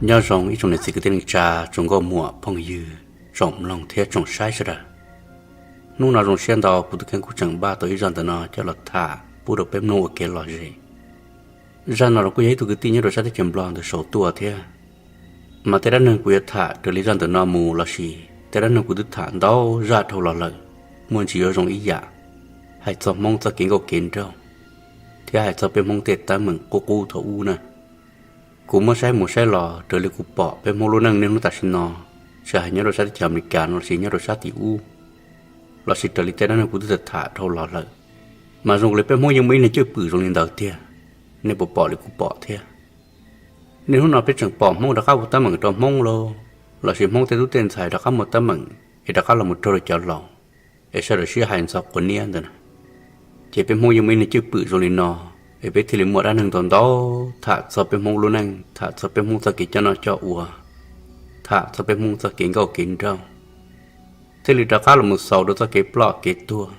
Nyob zoo ib tsoom niam txiv kwv tij neej tsa, tsoom nkauj muam phooj ywg, tsoom mloog thiab tsoom saib sawv daws. Hnub no zoo siab ntau kuv tus kheej kuj tseem npaj tau ib zaj ntawm no coj los tham pub rau peb mloog ua kev lom zem. Zaj no los kuj yog ib tug kwv tij nyob rau sab teb chaws Nplog ntawd sau tuaj thiab. Mas tej dab neeg kuv yuav tham raws li zaj ntawm no mus lossis tej dab neeg kuv twb tham ntau zaj dhau los lawm, muaj ntsis yuav zoo ib yam, hais txog Hmoob txoj kev nkauj kev nraug, thiab hais txog peb Hmoob tej teeb meem qub qub thaum ub na. Kuv muab saib mus saib los raws li kuv pom peb Hmoob lub neej niaj hnub tam sim no, tsis hais nyob rau sab teb chaws Amelikas no lossis nyob rau sab tim ub, lossis raws li tej dab neeg kuv twb tham dhau los lawm, mas zoo li peb Hmoob yeej muaj ib niag cwj pwm zoo li ntawd tiag. Nej puas pom li kuv pom thiab? Niaj hnub no peb tseem pom Hmoob rov qab ua teeb meem rau Hmoob lauj, lossis Hmoob tej tub tej ntxhais rov qab muaj teeb meem es rov qab los mus raug rau cov laus, es sawv daws sib hais ntxhov quav niab ntawd na. Ces peb Hmoob yeej muaj ib niag cwj pwm zoo li no, es peb thiaj li muaj dab neeg ntau ntau tham txog peb Hmoob lub neej, tham txog peb Hmoob txoj kev coj noj coj ua, tham txog peb Hmoob txoj kev nkauj kev nraug, thiaj li rov qab los mus xaus rau txoj kev ploj kev tuag,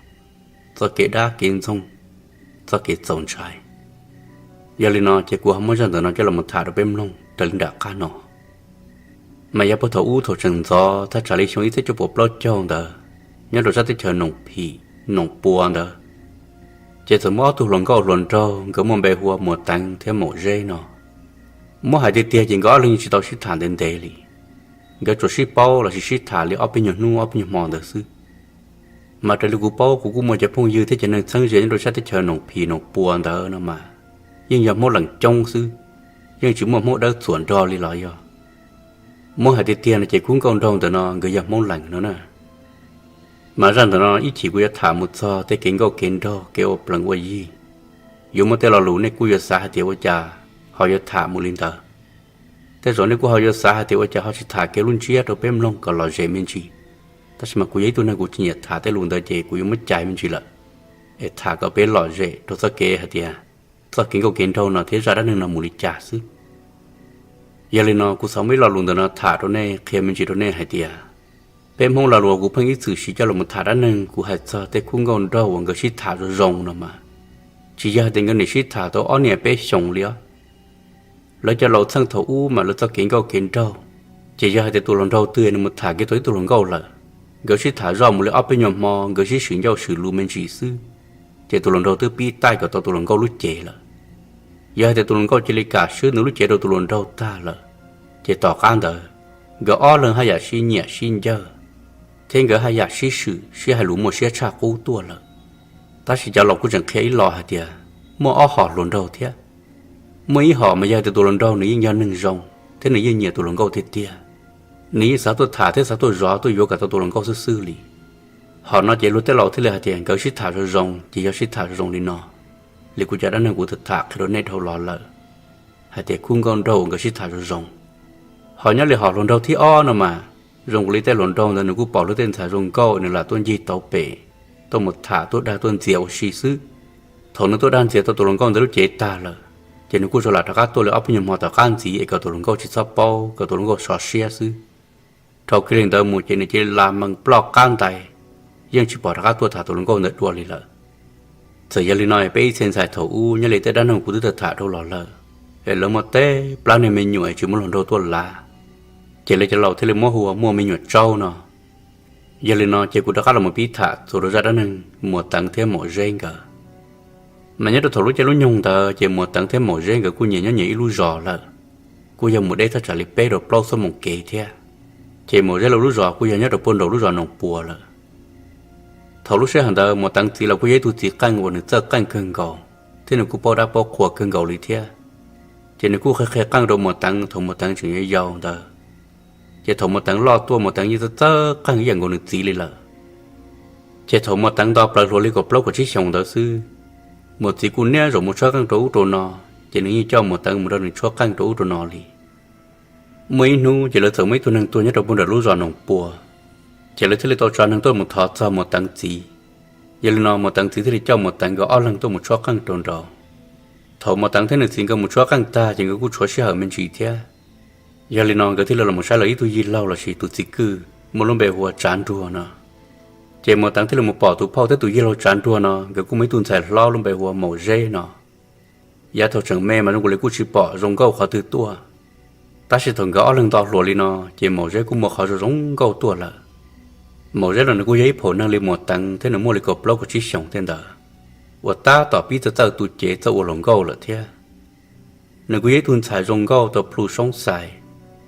txoj kev dab kev ntxoog, txoj kev txaus ntshai. Yog li no ces kuv ho muab zaj ntawm no coj los mus tham rau peb mloog raws li nram qab no. Mas yav puag thaum ub thaum tseem ntxov thaj tsam li xyoo ib txhiab cuaj puas plaub caug ntawd, nyob rau sab teb chaws Noom Phim, Noom Pua ntawd, ces txawm muaj ob tug hluas nkauj hluas nraug nkawd muaj npe hu ua Muas Teev thiab Maum Zeb no. Muab hais tiag tiag ces nkawd ob leeg yeej tsis tau sib tham ntev ntev li. Nkawd tsuas sib paub lossis sib tham li ob peb nyuag hnub ob peb nyuag hmo ntawd xwb. Mas raws li kuv paub kuv kuj muaj cov phooj ywg thiab cov neeg txheeb ze nyob rau sab teb chaws Noom Phim Noom Pua ntawd no mas yeej yog Hmoob Lees coob xwb, yeej tsis muaj Hmoob dawb txuas nrog li los yog. Muab hais tiag tiag no ces khub nkauj nraug ntawm no nkawd yog Hmoob Lees no na. Mas zaj ntawm no ib chim kuv yuav tham mus txog tej kev nkauj kev nraug kev ua plees ua yig. Yuav muaj tej lo lus nej kuj yuav xav hais tias ua cas ho yuav tham mus li ntawd. Tej zaum nej kuj ho yuav xav hais tias ua cas ho tsis tham kev lub ntsiab rau peb mloog kom lom zem me ntsis. Tab sis mas kuv yog ib tug neeg kuv tsis nyiam tham tej lus ntawd ces kuv yuav muab cais me ntsis lawm, es tham kom peb lom zem rau txoj kev hais tias txoj kev nkauj kev nraug no thiab zaj dab neeg no mus li cas xwb. Yog li no kuv xav muab ib lo lus ntawm no tham rau nej qhia me ntsis rau nej hais tias peb Hmoob lo lus uas kuv pheej ib txwm siv coj los tham dab neeg kuv hais txog tej khub nkauj nraug uas nkawd sib tham zoo zoo no mas, tsis yog hais tias nkawd nim sib tham tau ob niaj peb xyoos li os. Lawv cov laus txheej thaum ub mas lawv txoj kev nkauj kev nraug, ces yog hais tias tus hluas nraug twg nws mus tham kiag tau ib tug hluas nkauj lawm, nkawd sib tham zoj mus li ob peb nyuag hmo nkawd sib swm ncauj swm lus me ntsis xwb, ces tus hluas nraug twb pib taij kom tau tus hluas nkauj lub cev lawm. Yog hais tias tus hluas nkauj cia li kam swb nws lub cev rau tus hluas nraug tag lawm, ces tom qab ntawd nkawd ob leeg haj yam sib nyiam sib ncawg, thiab nkawd haj yam sib swm sib hais lus muaj siab tshaj qub tuaj lawm. Tab sis cov laus kuj tseem qhia ib lo hais tias muaj ob hom hluas nraug thiab. Muaj ib hom mas yog hais tias tus hluas nraug nws yeej yog neeg zoo, thiab nws yeej nyiam tus hluas nkauj tiag tiag, nws yeej xav tuaj tham thiab xav tuaj zov tuaj yuav kom tau tus hluas nkauj xwb xwb li. Hom no ces luag tej laus thiaj li hais tias nkawd sib tham zoo zoo ces yog sib tham zoo zoo li no, li kuv cov dab neeg kuv tham qhia rau nej dhau los lawm, hais tias khub nkauj nraug uas nkawd sib tham zoo zoo. Ho nyob li hom hluas nraug thib ob no mas, zoo li tej hluas nraug ntawd nws kuj pom luag tej ntxhais zoo nkauj nws lam tuaj ncig tau pem, tuaj mus tham tuaj dag tuaj ntxias ua si xwb. Thaum nws tuaj dag ntxias tau tus hluas nkauj ntawd lub cev tag lawm, ces nws kuj tsuas lam rov qab tuaj li ob peb nyuag hmo tom qab ntxiv es kom tus hluas nkauj tsis txhob paub, kom tus hluas nkauj sov siab xwb. Dhau kiag li ntawd mus ces nws cia li la mees ploj qab ntais, yeej tsis pom rov qab tuaj tham tus hluas nkauj ntawd dua li lawm. Txawm yog li no peb ib txhia ntxhais thaum ub nyob li tej dab neeg kuv twb tham dhau los lawm, es lawv muaj teb plab niag me nyuam tsis muaj hluas nraug tuaj lav, ces lawv cov laus thiaj li muab hu ua muaj me nyuam tsaub no. Yog li no ces kuv rov qab los pib tham txuas rau zaj dab neeg Muas Teev thiab Maum Zeb nkawd. Mas nyob rau thaum lub caij lub nyoog ntawd ces Muas Teev thiab Maum Zeb nkawd kuj nyias nyob nyias ib lub zos lawm, kuj yog mus deb thaj tsam li peb rau plaub xuab moos kev thiab. Ces Maum Zeb lawv lub zos kuj yog nyob rau puag nraum lub zos Noos Puas lawm. Thaum lub sij hawm ntawd Muas Teev txiv los kuj yog ib tug txiv qeej uas nws txawj qeej kawg nkaus, thiab nws kuj paub dab paub qhua kawg nkaus li thiab. Ces nws kuj qhia qhia qeej rau Muas Teev thaum Muas Teev tseem yau yau ntawd. Ces thaum Muas Teev loj tuaj Muas Teev yeej txawj txawj qeej ib yam nkaus nws txiv li lawm. Ces thaum Muas Teev nto plaws hluas li kaum plaub kaum tsib xyoos ntawd xwb, Muas txiv kuj niaj zaus mus tshuab qeej rau ub rau no, ces nws yeej coj Muas Teev mus nrog nws tshuab qeej rau ub rau no li. Muaj ib hnub ces lawv txawm muaj ib tug neeg tuag nyob rau puag nram lub zos Noos Puas, ces lawv thiaj li tau tsa neeg tuaj mus thov txog Muas Teev txiv. Yog li no Muas Teev txiv thiaj li coj Muas Teev nkawd ob leeg tuaj mus tshuab qeej rau nraud. Thaum Muas Teev thiab nws txiv nkawd mus tshuab qeej tag ces nkawd kuj tshuav sij hawm me ntsis thiab. Yog li no nkawd thiaj li los saib lawv ib tug yij laug lossis tus txiv kwj muaj lub npe hu ua Tsav Nruag no. Ces Muas Teev thiaj li mus pom tus phauj thiab tus yij laug Tsav Nruag no nkawd kuj muaj ib tug ntxhais hlob lub npe hu ua Maum Zeb no. Yav thaum tseem me mas zoo li kuj tsis pom zoo nkauj qhov twg tuaj. Tab sis thaum nkawd ob leeg nto hluas li no, ces Maum Zeb kuj muaj qhov zoo zoo nkauj tuaj lawm. Maum Zeb los nws kuj yog ib phaum neeg li Muas Teev thiab, nws muaj li kaum plaub kaum tsib xyoos tej ntawd, uas tab tom pib txawj txawj tu cev txawj ua hluas nkauj lawm thiab. Nws kuj yog ib tug ntxhais zoo nkauj tau plhu soob xais,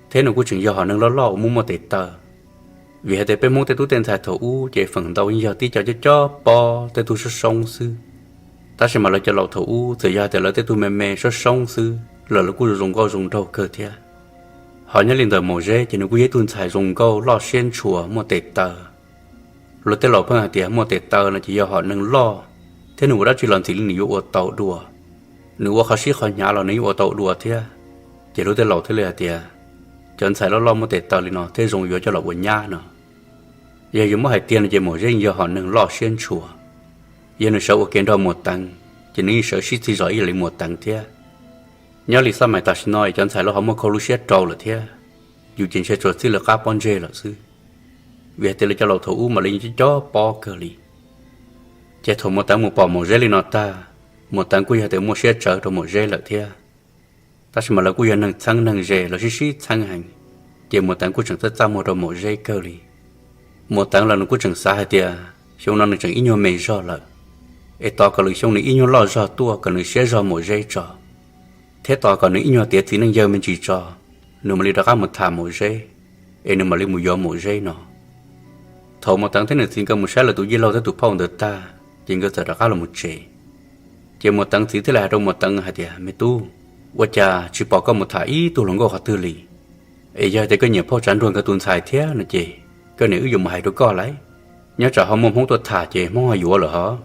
thiab nws kuj tseem yog hom neeg loj loj uas muaj muaj tes taw. Vim hais tias peb Hmoob tej tub tej ntxhais thaum ub ces feem ntau yeej yog tib co cob cob pob tej tug soob soob xwb. Tab sis mas lawv cov laus thaum ub txawm yog hais tias lawv tej tug me me soob soob xwb los lawv kuj zoo zoo nkauj zoo nraug kawg thiab. Ho nyob li ntawm Maum Zeb ces nws kuj yog ib tug ntxhais zoo nkauj loj siab ntshua muaj tes taw. Luag tej laus pheej hais tias muaj tes taw no ces yog hom neeg loj, thiab nws ua dab tsi los ntxim li nws yuav ua tau dua. Nws ua qhov sib qhov hnyav los nws yeej ua tau dua thiab. Ces luag tej laus thiaj li hais tias cov ntxhais loj loj muaj tes taw li no thiaj zoo yuav coj los ua nyab no. Yog yuav muab hais tiag no ces Maum Zeb yeej yog hom neeg loj siab ntshua. Yog nws sawv ua ke nrog Muas Teev, ces nws yeej sawv sib txig zog ib yam li Muas Teev thiab. Nyob li xab mais tam sim no es cov ntxhais lawv ho muaj khau lub siab rau lawm thiab, yus ces ntshe tsuas txij lawv qab pob ntseg lawm xwb. Vim hais tias lawv cov laus thaum ub mas lawv yeej cob cob pob kawg li. Ces thaum Muas Teev mus pom Maum Zeb li no tag, Muas Teev kuj yog tias muaj siab tsawv rau Maum Zeb lawm thiab. Tab sis mas lawv kuj yog neeg txheeb neeg ze, lawv sib sib txheeb heev, ces Muas Teev kuj tseem txaj txaj muag rau Maum Zeb kawg li. Muas Teev los nws kuj tseem xav hais tias xyoo no nws tseem ib nyuag me zog lawm, es tos kom lwm xyoo nws ib nyuag loj zog tuaj kom nws siab zog Maum Zeb tso, thiab tos kom nws ib nyuag tiav txiv neej yawg me ntsis tso, nws mam li rov qab mus tham Maum Zeb, es nws mam li mus yuav Maum Zeb no. Thaum Muas Teev thiab nws txiv nkawd mus saib lawv tus yij laug thiab tus phauj ntawd tag, ces nkawd txawm rov qab los mus tsev. Ces Muas Teev txiv thiaj li hais rau Muas Teev hais tias, Me tub, ua cas tsis pom koj mus tham ib tug hluas nkauj qhov twg li? Es yog tias koj nyiam phauj Tsav Nruag nkawd tus ntxhais thiab no ces koj niam wb yuav mus hais rau koj lauj. Nyob tsam ho muaj Hmoob tuaj tham ces Hmoob ho yuav lawm hov.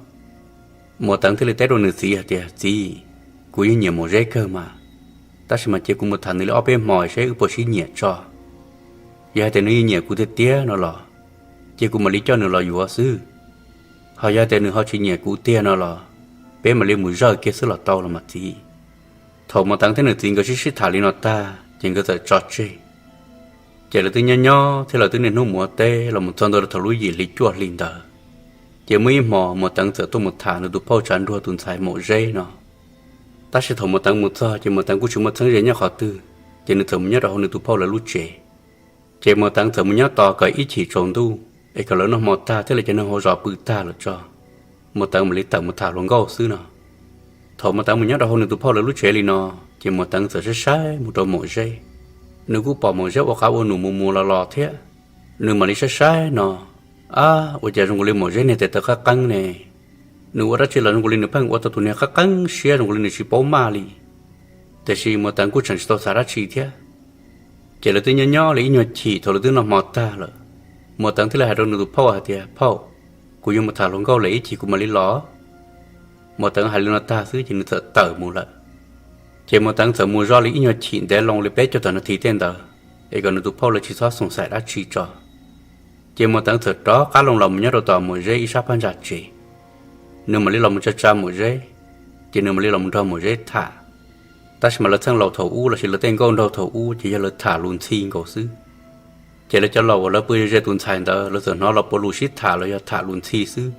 Muas Teev thiaj li teb rau nws txiv hais tias, Txiv, kuv yeej nyiam Maum Zeb kawg mas, tab sis mas cia kuv mus tham nws li ob peb hmo seb wb puas sib nyiam tso. Yog hais tias nws yeej nyiam kuv tiag tiag no los, cia kuv mam li coj nws los yuav xwb. Ho yog tias nws ho tsis nyiam kuv tiag no los, peb mam li mus zawj kiag xwb los tau los mas txiv. Thaum Muas Teev thiab nws txiv nkawd sib sib tham li no tag ces nkawd txawm tso tseg. Ces lawv twb nyob nyob thiab lawv twb niaj hnub mus ua teb los mus txog ntua rau thaum lub yim hli cuaj hli ntawd, ces muaj ib hmo Muas Teev txawm tuaj mus tham nws tus phauj Tsav Nruag tus ntxhais Maum Zeb no. Tab sis thaum Muas Teev mus txog ces Muas Teev kuj tsis muaj txheeb ze nyob qhov twg, ces nws txawm mus nyob rau hauv nws tus phauj lawv lub tsev. Ces Muas Teev txawm mus nyob tos kom ib chim tsaus ntuj, es kom lawv noj hmo tag thiab lawv cov neeg hauv zos pw tag lawm tso, Muas Teev mam li tawm mus tham hluas nkauj xwb no. Thaum Muas Teev mus nyob rau hauv nws tus phauj lawv lub tsev li no, ces Muas Teev txawm saib saib mus rau Maum Zeb. Nws kuj pom Maum Zeb ua qab ua num mus mus los los thiab, nws mam li saib saib no, ab, ua cas zoo nkaus li Maum Zeb niag tes taw qab qeeb ne. Nws ua dab tsi los zoo nkaus li nws pheej ua tau tus niag qab qeeb siab zoo nkaus li nws tsis paub maj li. Tiam sis Muas Teev kuj tseem tsis tau xav dab tsi thiab. Ces lawv twb nyob nyob li ib nyuag chim, thaum lawv twb noj hmo tag lawm, Muas Teev thiaj li hais rau nws tus phauj hais tias, Phauj, kuv yuav mus tham hluas nkauj lawm, ib chim kuv mam li los. Muas Teev hais li no tag xwb ces nws txawm tawm mus lawm. Ces Muas Teev txawm mus zoj li ib nyuag chim ntev loo li peb caug tawm nas this tej ntawd, es kom nws tus phauj lawv tsis txhob xoom xaim dab tsi tso. Ces Muas Teev txawm rov qab loo los mus nyob rau tom Maum Zeb ib sab phab ntsa tsev. Nws mam li los mus tsa tsa Maum Zeb, ces nws mam li los mus nrog Maum Zeb tham. Tab sis mas lawv txheej laus thaum ub lossis lawv tej nkauj nraug thaum ub ces yog lawv tham lus ntxhi nkaus xwb. Ces lawv cov laus uas lawv pw ze ze tus ntxhais ntawd, lawv txawm hnov los puav lus sib tham los yog tham lus ntxhi xwb,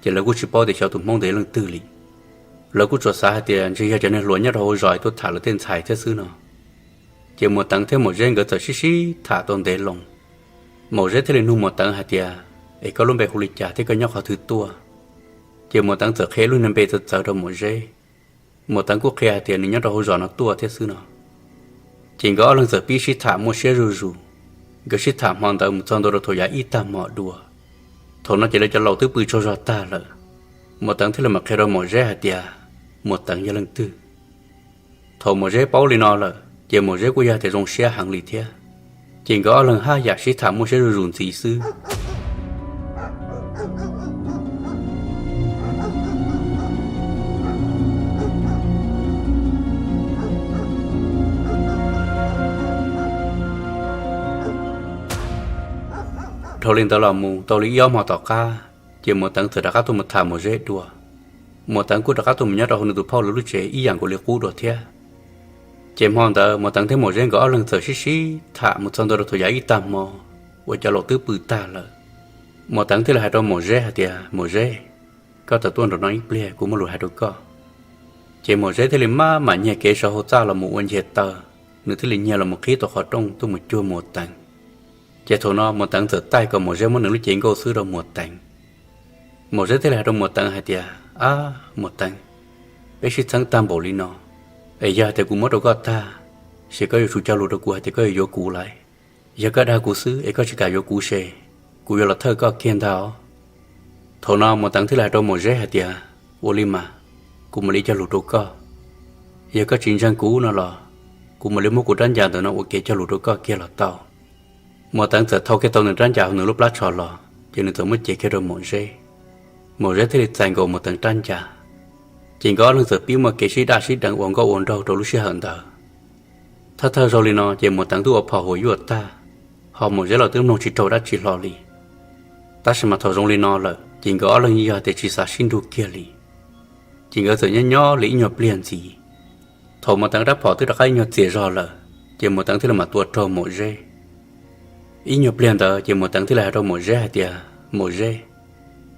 ces lawv kuj tsis paub tias xyov tus Hmoob ntawd yog leej twg li. Lawv kuj tsuas xav hais tias ntshe yog cov neeg hluas nyob rau hauv zos tuaj tham lawv tej ntxhais thiab xwb no. Ces Muas Teev thiab Maum Zeb nkawd txawm sib sib tham tau ntev loo. Maum Zeb thiaj li nug Muas Teev hais tias, Es koj lub npe hu li cas thiab koj nyob qhov twg tuaj? Ces Muas Teev txawm qhia lub niag npe txawv txawv rau Maum Zeb. Muas Teev kuj qhia hais tias nws nyob rau hauv zos no tuaj thiab xwb no. Ces nkawd ob leeg txawm pib sib tham muaj siab zuj zus. Nkawd sib tham hmo ntawd mus txog ntua rau thaum yav ib tag hmo dua. Thaum no ces lawv cov laus twb pw tsaug zog tag lawm. Muas Teev thiaj li mam qhia rau Maum Zeb hais tias, Muas Teev yog leej twg. Thaum Maum Zeb paub li no lawm ces Maum Zeb kuj yog tias zoo siab heev li thiab. Ces nkawd ob leeg haj yam sib tham muaj siab zuj zus ntxiv xwb. Dhau li ntawd los mus tau li ib ob hmo tom qab, ces Muas Teev txawm rov qab tuaj mus tham Maum Zeb dua. Muas Teev kuj rov qab tuaj mus nyob rau hauv nws tus phauj lawv lub tsev ib yam nkaus li qub dua thiab. Ces hmo ntawd Muas Teev thiab Maum Zeb nkawd ob leeg txawm sib sib tham mus txog ntua rau thaum yav ib tag hmo uas cov laus twb pw tag lawm. Muas Teev thiaj li hais rau Maum Zeb hais tias, Maum Zeb, koj tawm tuaj nraum no ib pliag, kuv muaj lus hais rau koj. Ces Maum Zeb thiaj li maj mam nyiag kev sawv hauv txaj los mus ua nce taw. nws thiaj li nyiag los mus qhib tau qhov rooj tuaj mus cuag Muas Teev. Ces thaum no Muas Teev txawm taij kom Mos Zeb muab nws lub cev nkauj xwb rau Muas Teev. Mos Zeb thiaj li hais rau Muas Teev hais tias, Ab Muas Teev, peb sib txheeb tag npaum li no, es yog hais tias kuv muab rau koj tag, ces koj yuav tsum cog lus rau kuv hais tias koj yuav yuav kuv lawm. Yog koj dag kuv xwb es koj tsis kam yuav kuv ces kuv yuav los thawj koj kiag ntag os. Thaum no Muas Teev thiaj li hais rau Mos Zeb hais tias, Ua li mas, kuv mam li cog lus rau koj. Yog koj tsis ntseeg kuv no los kuv mam li muab kuv rab ncas ntawm no ua kev cog lus rau koj kiag los tau. Muas Teev txawm thau kiag tau nws rab ncas hauv nws lub plab tsho los, ces nws txawm muab cev kiag rau Mos Zeb. Mos Zeb thiaj li txais nkaus Muas Teev rab ncas. Ces nkawd ob leeg txawm pib muaj kev sib daj sib deev ua nkauj ua nraug rau lub sij hawm ntawd. Thawj thawj zaug li no ces Muas Teev twb ua phom huam yuaj tag, ho Mos Zeb los twb mloog tsis raug dab tsi hlo li. Tab sis mas thaum zoo li no lawm ces nkawd ob leeg yeej yog tias tsis xav sib nrug kiag li. Ces nkawd txawm nyob nyob li ib nyuag pliag ntxiv. Thaum Muas Teev rab phom twb rov qab ib nyuag txias zog lawm, ces Muas Teev thiaj li mam tua raug Mos Zeb. Ib nyuag pliag ntawd ces Muas Teev thiaj li hais rau Mos Zeb hais tias, Mos Zeb,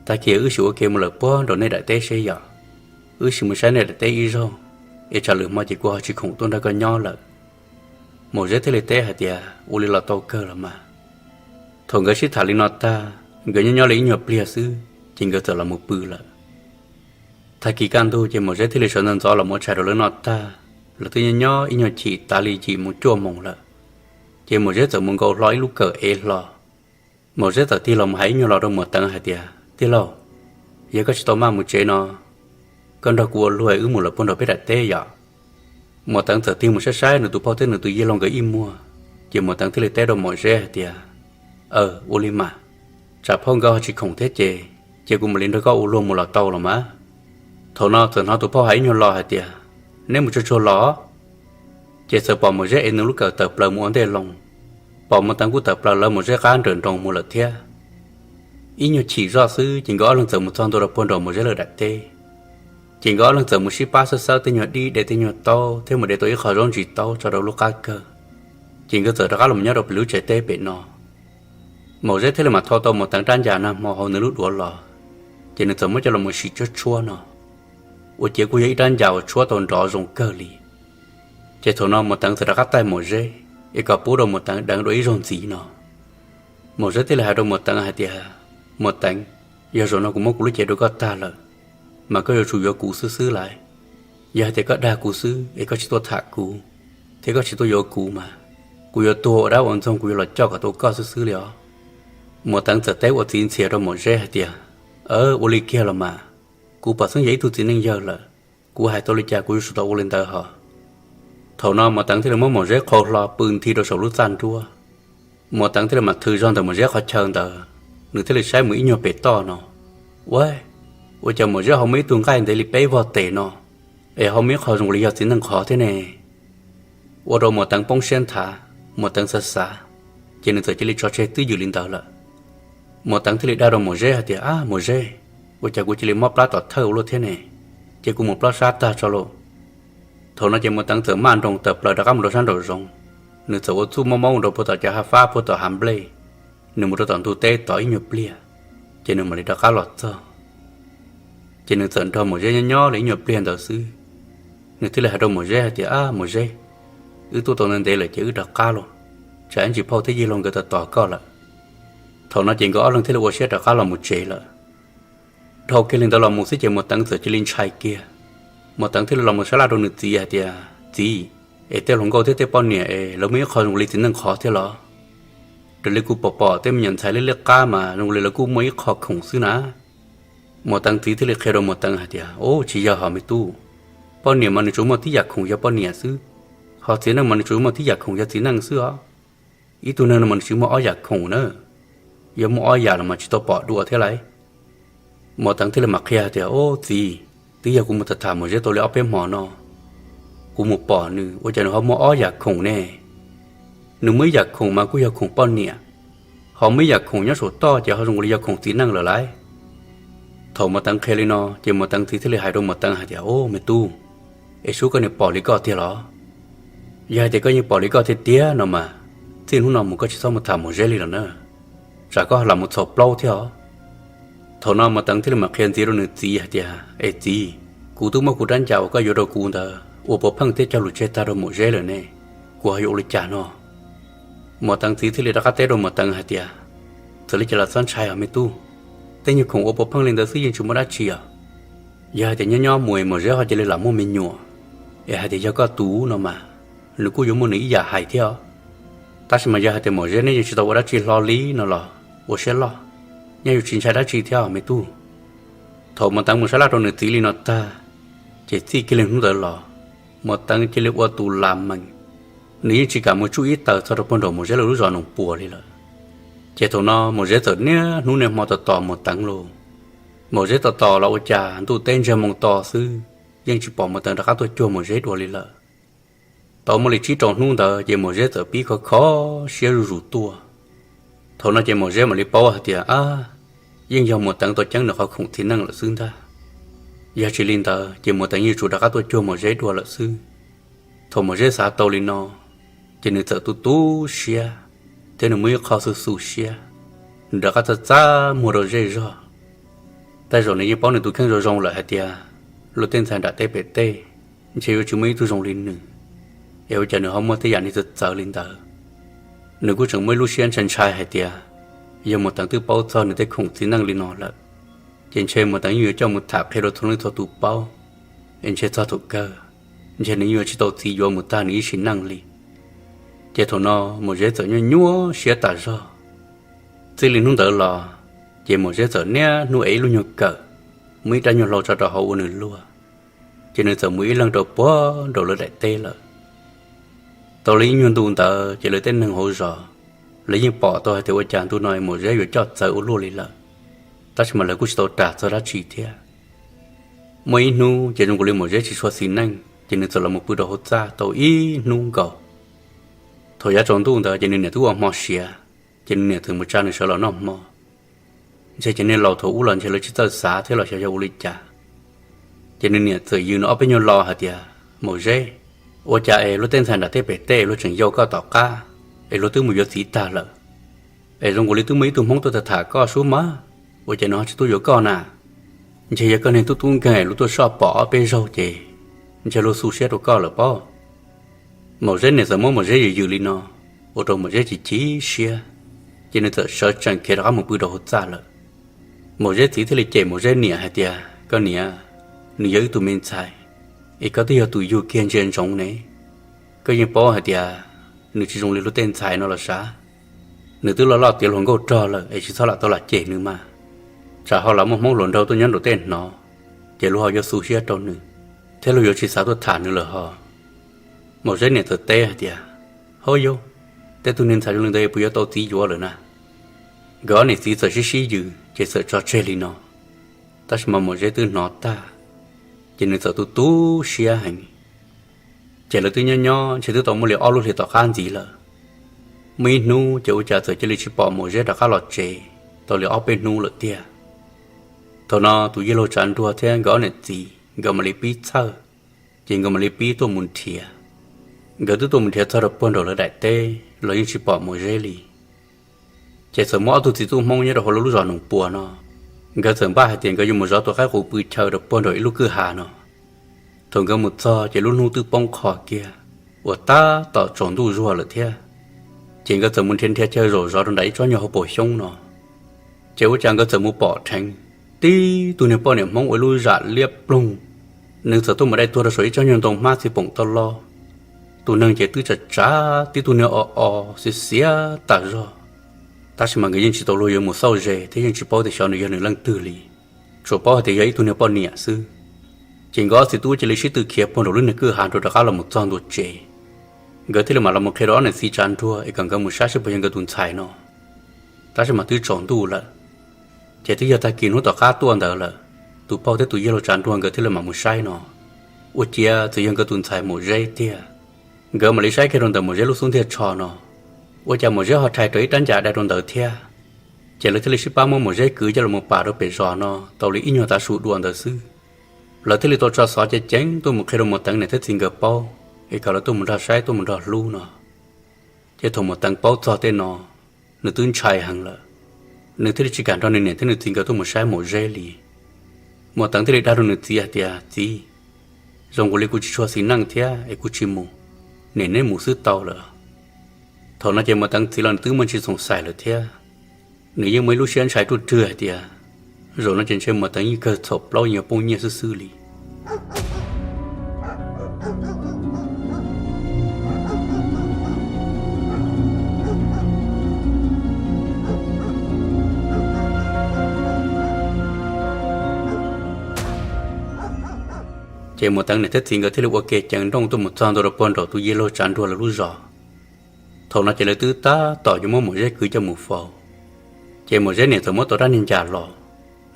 tag kis wb sim ua ke mus lawm puag nram nej daim teb seb yom. Wb sim mus saib nej daim teb ib zaug, es tsam lwm hmo ces kuv ho tsis khoom tuaj nrog koj nyob lawm. Mos Zeb thiaj li teb hais tias, Ua li los tau kawg los mas. Thaum nkawd sib tham li no tag, nkawd nyob nyob li ib nyuag pliag xwb ces nkawd txawm los mus pw lawm. Tag kis kaj ntug ces Mos Zeb thiaj li sawv ntxov ntxov los mus ua tshais rau lawv noj tag, lawv twb nyob nyob ib nyuag chim tas li yim mus cuaj moos lawm. Ces Mos Zeb txawm mus nkaus hlo ib lub kawm ev hlo. Mos Zeb txawm tig los mus hais ib nyuag lo rau Muas Teev hais tias, Tij laug, yog koj tsis tau maj mus tsev no, koj nrog kuv ua luag wb mus lawm puag nram peb daim teb yom. Muas Teev txawm tig mus saib saib nws tus phauj thiab nws tus yij laug nkawd ib muag, ces Muas Teev thiaj li teb rau Mos Zeb hais tias, Aw, ua li mas, tsam phauj nkawd ho tsis khoom thiab ces, ces kuv mam li nrog koj ua luag mus los tau los mas. Thaum no txawm hnov tus phauj hais ib nyuag lo hais tias, Neb mus tsuag tsuag los. Ces txawm pom Mos Zeb ev nws lub kawm tawm plaws mus ua ntej loo, pom Muas Teev kuj tawm plaws lawv Mos Zeb qab nrawm nroos mus lawm thiab. Ib nyuag chim zoj xwb ces nkawd ob leeg txawm mus txog ntua rau puag nram Mos Zeb lawv daim teb. Ces nkawd ob leeg txawm mus sib pab xawb xawb tej nyuag dib, de tej nyuag taub thiab mus de tau ib qho zaub ntsis taub tso rau lub qab kawg. Ces nkawd txawm rov qab los nyob rau pem lub tsev teb pem no. Mos Zeb thiaj li mam thau tau Muas Teev rab ncas nag hmo hauv nws lub duav los, ces nws txawm muab coj los mus sim tshuab tshuab no. Ua ciav kuj yog ib rab ncas uas tshuab tau nrov zoo kawg li. Ces thaum no Muas Teev txawm rov qab taij Mos Zeb es kom pub rau Muas Teev deev dua ib zaug ntxiv no. Mos Zeb thiaj li hais rau Muas Teev hais tias, Muas Teev, yog zaum no kuv muab kuv lub cev rau koj tag lawm, mas koj yuav tsum yuav kuv xwb xwb lawm. Yog hais tias koj dag kuv xwb es koj tsis tuaj tham kuv, thiab koj tsis tuaj yuav kuv mas, kuv yuav tuag ua dab ua ntxoog kuv yuav los coj kom tau koj xwb xwb li os. Muas Teev txawm teb ua txiv ntxhias rau Mos Zeb hais tias, Aw, ua li kiag los mas, kuv pom xeeb yog ib tug txiv neej yawg lawm, kuv hais tau li cas kuv yuav tsum tau ua li ntawd hos. Thaum no Muas Teev thiaj li muab Mos Zeb qhau hlo pw nthi rau saum lub txaj nruab. Muas Teev thiaj li mam thws zog ntawm Mos Zeb qhov chaw ntawd, nws thiaj li saib mus ib nyuag pem toj no. Ua, ua cas Mos Zeb ho muaj ib tug nqaij ntev li peb vog tes no, es ho muaj ib qho zoo li yog txiv neej qhov thiab ne. Ua rau Muas Teev poob siab nthav, Muas Teev xav xav, ces nws txawm cia li tso tseg twj ywm li ntawd lawm. Muas Teev thiaj li dag rau Mos Zeb hais tias, Ab Mos Zeb, ua cas kuv cia li mob plab tom thawj ua luaj thiab ne, ces kuv mus plob sab tag tso lauj. Thaum no ces Muas Teev txawm maj nroos tawm plaws rov qab mus rau sab nraum zoov. Nws txawm ua txuj mob mob rau puag tom cov hav fab puag tom hav nplej, nws mus rau tom ntug teb tod ib nyuag pliag, ces nws mam li rov qab los txog. Ces nws txawm nrog Mos Zeb nyob nyob li ib nyuag pliag ntawd xwb, nws thiaj li hais rau Mos Zeb hais tias, Ab Mos Zeb, wb tuaj tau ntev ntev lawm ces wb rov qab los, tsam ib ntsis phauj thiab yij laug nkawd tos tos koj lawm. Thaum no ces nkawd ob leeg thiaj li ua siab rov qab los mus tsev lawm. Dhau kiag li ntawd los mus xwb ces Muas Teev txawm cia li ntshai kiag. Muas Teev thiaj li los mus sab laj rau nws txiv hais tias, Txiv, es tej hluas nkauj thiab tej poj niam es lawv muaj ib qho zoo li txiv neej qhov thiab los? Raws li kuv pom pom tej me nyuam ntxhais liab liab qab mas zoo li lawv kuj muaj ib qho khoom xwb na. Muas Teev txiv thiaj li qhia rau Muas Teev hais tias, Ub, tsis yog hos me tub. Poj niam mas nws tsuas muaj tib yam khoom yog poj niam xwb, ho txiv neej mas nws tsuas muaj tib yam khoom yog txiv neej xwb os. Ib tug neeg no mas nws tsis muaj ob yam khoom na. Yog muaj ob yam los mas tsis tau pom dua thiab lauj. Muas Teev thiaj li mam qhia hais tias, Ub txiv, twb yog kuv mus tham tham Mos Zeb tau li ob peb hmo no, kuv mus pom nws ua cas nws ho muaj ob yam khoom ne. Nws muaj ib yam khoom mas kuj yog khoom poj niam, ho muaj ib yam khoom nyob saum toj ces ho zoo li yog khoom txiv neej lawm lauj. Thaum Muas Teev qhia li no ces Muas Teev txiv thiaj li hais rau Muas Teev hais tias, Ub me tub, es sub koj niag pom li koj tiag los? Yog hais tias koj yeej pom li koj tiag tiag no mas, txij hnub no mus koj tsis txhob mus tham Mos Zeb li lawm na, tsam koj lam mus txhaum plaub thiab os. Thaum no Muas Teev thiaj li mam qhia ntxiv rau nws txiv hais tias, Es txiv, kuv twb muab kuv rab ncas uas koj yuav rau kuv ntawd ua puav pheej thiab cog lus tseg tag rau Mos Zeb lawm ne. Kuv ho yuav ua li cas no? Muas Teev txiv thiaj li rov qab teb rau Muas Teev hais tias, txawm li cas los txhob ntshai os me tub, tej nyuag khoom ua puav pheej li ntawd xwb yeej tsis muaj dab tsi os. Yog hais tias nyob nyob mus Mos Zeb ho cia li lam muaj me nyuam, es hais tias yog koj tus no mas, nws kuj yuav muaj nws ib yam hais thiab. Tab sis mas yog hais tias Mos Zeb neb yeej tsis tau ua dab tsi hlo li no los ua siab loj, nyob yuav tsis ntshai dab tsi thiab me tub. Thaum Muas Teev mus sab laj rau nws txiv li no tag, ces txij kiag li hnub ntawd los, Muas Teev cia li ua tus lam mees, nws yeej tsis kam mus tsuj ib taws txog rau puag nraum Mos Zeb lawv lub zos Noos Puas li lawm. Ces thaum no Mos Zeb txawm niaj hnub niaj hmo tos tos Muas Teev lauj. Mos Zeb tos tos los ua cas ntuj teb ntsiag moo to xwb, yeej tsis pom Muas Teev rov qab tuaj cuag Mos Zeb dua li lawm. Tau muaj li tsib rau hnub ntawd ces Mos Zeb txawm pib khov kho siab zuj zus tuaj. Thaum no ces Mos Zeb mam li paub hais tias, ab, yeej yog Muas Teev tau ceeb nws qhov khoom txiv neej lawm xwb ntag. Yog tsis li ntawd ces Muas Teev yeej yuav tsum rov qab tuaj cuag Mos Zeb dua lawm xwb. Thaum Mos Zeb xav tau li no, ces nws txawm tu tu siab, thiab nws muaj ib qho xu xu siab, nws rov qab txaj txaj muag rau zej zog. Tej zaum nws yeej paub nws tus kheej zoo zoo lawm hais tias, luag tej ntxhais nram teb pem tej, ntshe yuav tsis muaj ib tug zoo li nws, es ua cas nws ho muaj tej yam neeg txawv txawv li ntawd. Nws kuj tseem muaj ib lub siab ntshai ntshai hais tias, yog Muas Teev twb paub txog nws tej khoom txiv neej li no lawm, ces ntshe Muas Teev yeej yuav coj mus tham qhia rau txhua leej txhua tus paub, es ntshe txog thaum kawg, ntshe nws yeej yuav tsis tau txiv yuav mus tag nws ib sim neej li. Ces thaum no Mos Zeb txawm nyuaj nyuaj siab tas zog. Txij li hnub ntawd los, ces Mos Zeb txawm niaj hnub ev ib lub nyuag kawm, muaj ib rab nyuag hlau tso rau hauv ua nws luag, ces nws txawm mus ib leeg rau puag nraum lawv daim teb lawm. Tau li ib nyuag ntu ntawd ces lawv tej neeg hauv zos, lawv yeej pom tau hais tias ua cas ntu no Mos Zeb yuav coj txawv ua luaj li lawm, tab sis mas lawv kuj tsis tau ras txog dab tsi thiab. Muaj ib hnub ces zoo nkaus li Mos Zeb tsis tshua xis neej ces nws txawm los mus pw rau hauv txaj tau ib hnub nkaus. Thaum yav tsaus ntuj ntawd ces nws niam twb ua hmo siav, ces nws niam txawm mus tsa nws sawv los noj hmo. Ntshe ces niag laus thaum ub los ntshe lawv tsis txawj xav thiab los xyov yog ua li cas. Ces nws niam txawm yws nws ob peb nyuag lo hais tias, Mos Zeb, ua cas es luag tej ntxhais nram tej pem tej luag tseem yau koj tom qab, es luag twb mus yuav txiv tag lawm, es zoo nkaus li twb muaj ib tug Hmoob tuaj tham tham koj sub mas, ua cas nws ho tsis tuaj yuav koj na? Ntshe yog koj niag tub tub nkeeg es luag tuaj soj pom ob peb zaug ces ntshe luag xu siab rau koj lawm pob. Mos Zeb niam txawm muab Mos Zeb yws yws li no, ua rau Mos Zeb chim chim siab, ces nws txawm sawv tsees khiav rov qab mus pw rau hauv txaj lawm. Mos Zeb txiv thiaj li cem Mos Zeb niam hais tias, koj niam, nws yog ib tug me ntxhais, es koj twb yog tus yug kiag ntsia ntsoov ne, koj yeej paub hais tias nws tsis zoo li luag tej ntxhais no los sav. Nws twb loj loj tiav hluas nkauj rog lawm es tsis txhob lam tau lam cem nws mas, tsam ho lam muaj Hmoob hluas nraug tuaj nyob nraum tej hnov, ces luag ho yuav xu siab rau nws, thiab luag yuav tsis xav tuaj tham nws lawm ho. Mos Zeb niam txawm teb hais tias, hauj yau, tej tug niag ntxhais zoo li ntawd puas yuav tau txiv yuav lawm na? Nkawd ob niam txiv txawm sib sib yws ces txawm tso tseg li no. Tab sis mas Mos Zeb twb hnov tag, ces nws txawm tu tu siab heev. Ces lawv twb nyob nyob ntshe twb tau muaj li ob lub hlis tom qab ntxiv lawm. Muaj ib hnub ces ua cas txawm cia li tsis pom Mos Zeb rov qab los tsev tau li ob peb hnub lawm tiag. Thaum no tus yawg laus Tsav Nruag thiab nkawd ob niam txiv nkawd mam li pib txhawj, ces nkawd mam li pib tuaj mus nrhiav. Nkawd twb tuaj mus nrhiav txog rau puag nraum lawv daim teb los yeej tsis pom Mos Zeb li. Ces txawm muaj ob tug txiv tub Hmoob nyob rau hauv lub zos Noos Puas no, nkawd txawm npaj hais tias nkawd yuav mus zov tus qaib qus pw chaw rau puag nraum ib lub kwj ha no. Thaum nkawd mus txog ces lub hnub twb poob qho kiag, uas tab tom tsaus ntuj zuag lawm thiab. Ces nkawd txawm mus nrhiav nrhiav chaw zaum zov rau nram ib tsob nyuag hauv paus xyoob no. Ces ua cas nkawd txawm mus pom dheev tib tug niag poj niam Hmoob ua ib lub zam liab ploog, nws txawm tuaj mus dai tuag rau saum ib tsob nyuag ntoo hmab txiv poom toj loj. Tus neeg ces twb tsav tsav tib tug niag o o xiav xiav tas zog, tab sis mas nkawd yeej tsis tau luag yuav mus xauj ze thiab yeej tsis paub tias xyov nws yog nws leej twg li, tsuas paub hais tias yog ib tug niag poj niam xwb. Ces nkawd ob txiv tub cia li sib tw khiav puag nraum lub niag kwj ha nrau rov qab los mus txog ntua tsev. Nkawd thiaj li mam los mus qhia rau ob niam txiv Tsav Nruag es kom nkawd mus saib seb puas yog nkawd tus ntxhais no. Tab sis mas twb tsaus ntuj lawm, ces twb yog tag kis hnub tom qab tuaj ntawd lawm, tus phauj thiab tus yawg laus Tsav Nruag nkawd thiaj li mam mus saib no. Ua ciav txawm yog nkawd tus ntxhais Mos Zeb tiag. Nkawd mam li saib kiag rau ntawm Mos Zeb lub xub ntiag tsho no, ua cas Mos Zeb ho rhais rau ib rab ncas dai rau ntawd thiab. Ces lawv thiaj li sib pab muab Mos Zeb kwv coj los pam rau pem zos no tau li ib nyuag tav su dua ntawd xwb. Lawv thiaj li tau tso xov ceev ceev tuaj mus qhia rau Muas Teev niam thiab txiv nkawd paub, es kom lawv tuaj mus nrog saib tuaj mus nrog hlub no. Ces thaum Muas Teev paub txog tej no, nws twb ntshai heev lawm, nws thiaj li tsis kam nrog nws niam thiab nws txiv nkawd tuaj mus saib Mos Zeb li. Muas Teev thiaj li dag rau nws txiv hais tias, txiv, zoo nkaus li kuv tsis tshua xis neej thiab es kuv tsis mus. Niam, neb mus xwb tau lawm. Thaum no ces Muas Teev txiv los nws twb muaj ntsis xoom xaim lawm thiab. Nws yeej muaj ib lub siab ntshai ruaj rwg hais tias zaum no ces ntshe Muas Teev yeej kawg txhaum plaub yuav poob nyiaj xwb xwb li. Ces Muas Teev niam thiab txiv nkawd thiaj li ua ke ceev nrooj tuaj mus txog ntua rau puag nraum tus yij laug Tsav Nruag lawv lub zos. Thaum no ces lawv twb tab tom yuav muab Maum Zeb kwv coj mus faus. Ces Maum Zeb niam txawm muab tau rab niag ncas los,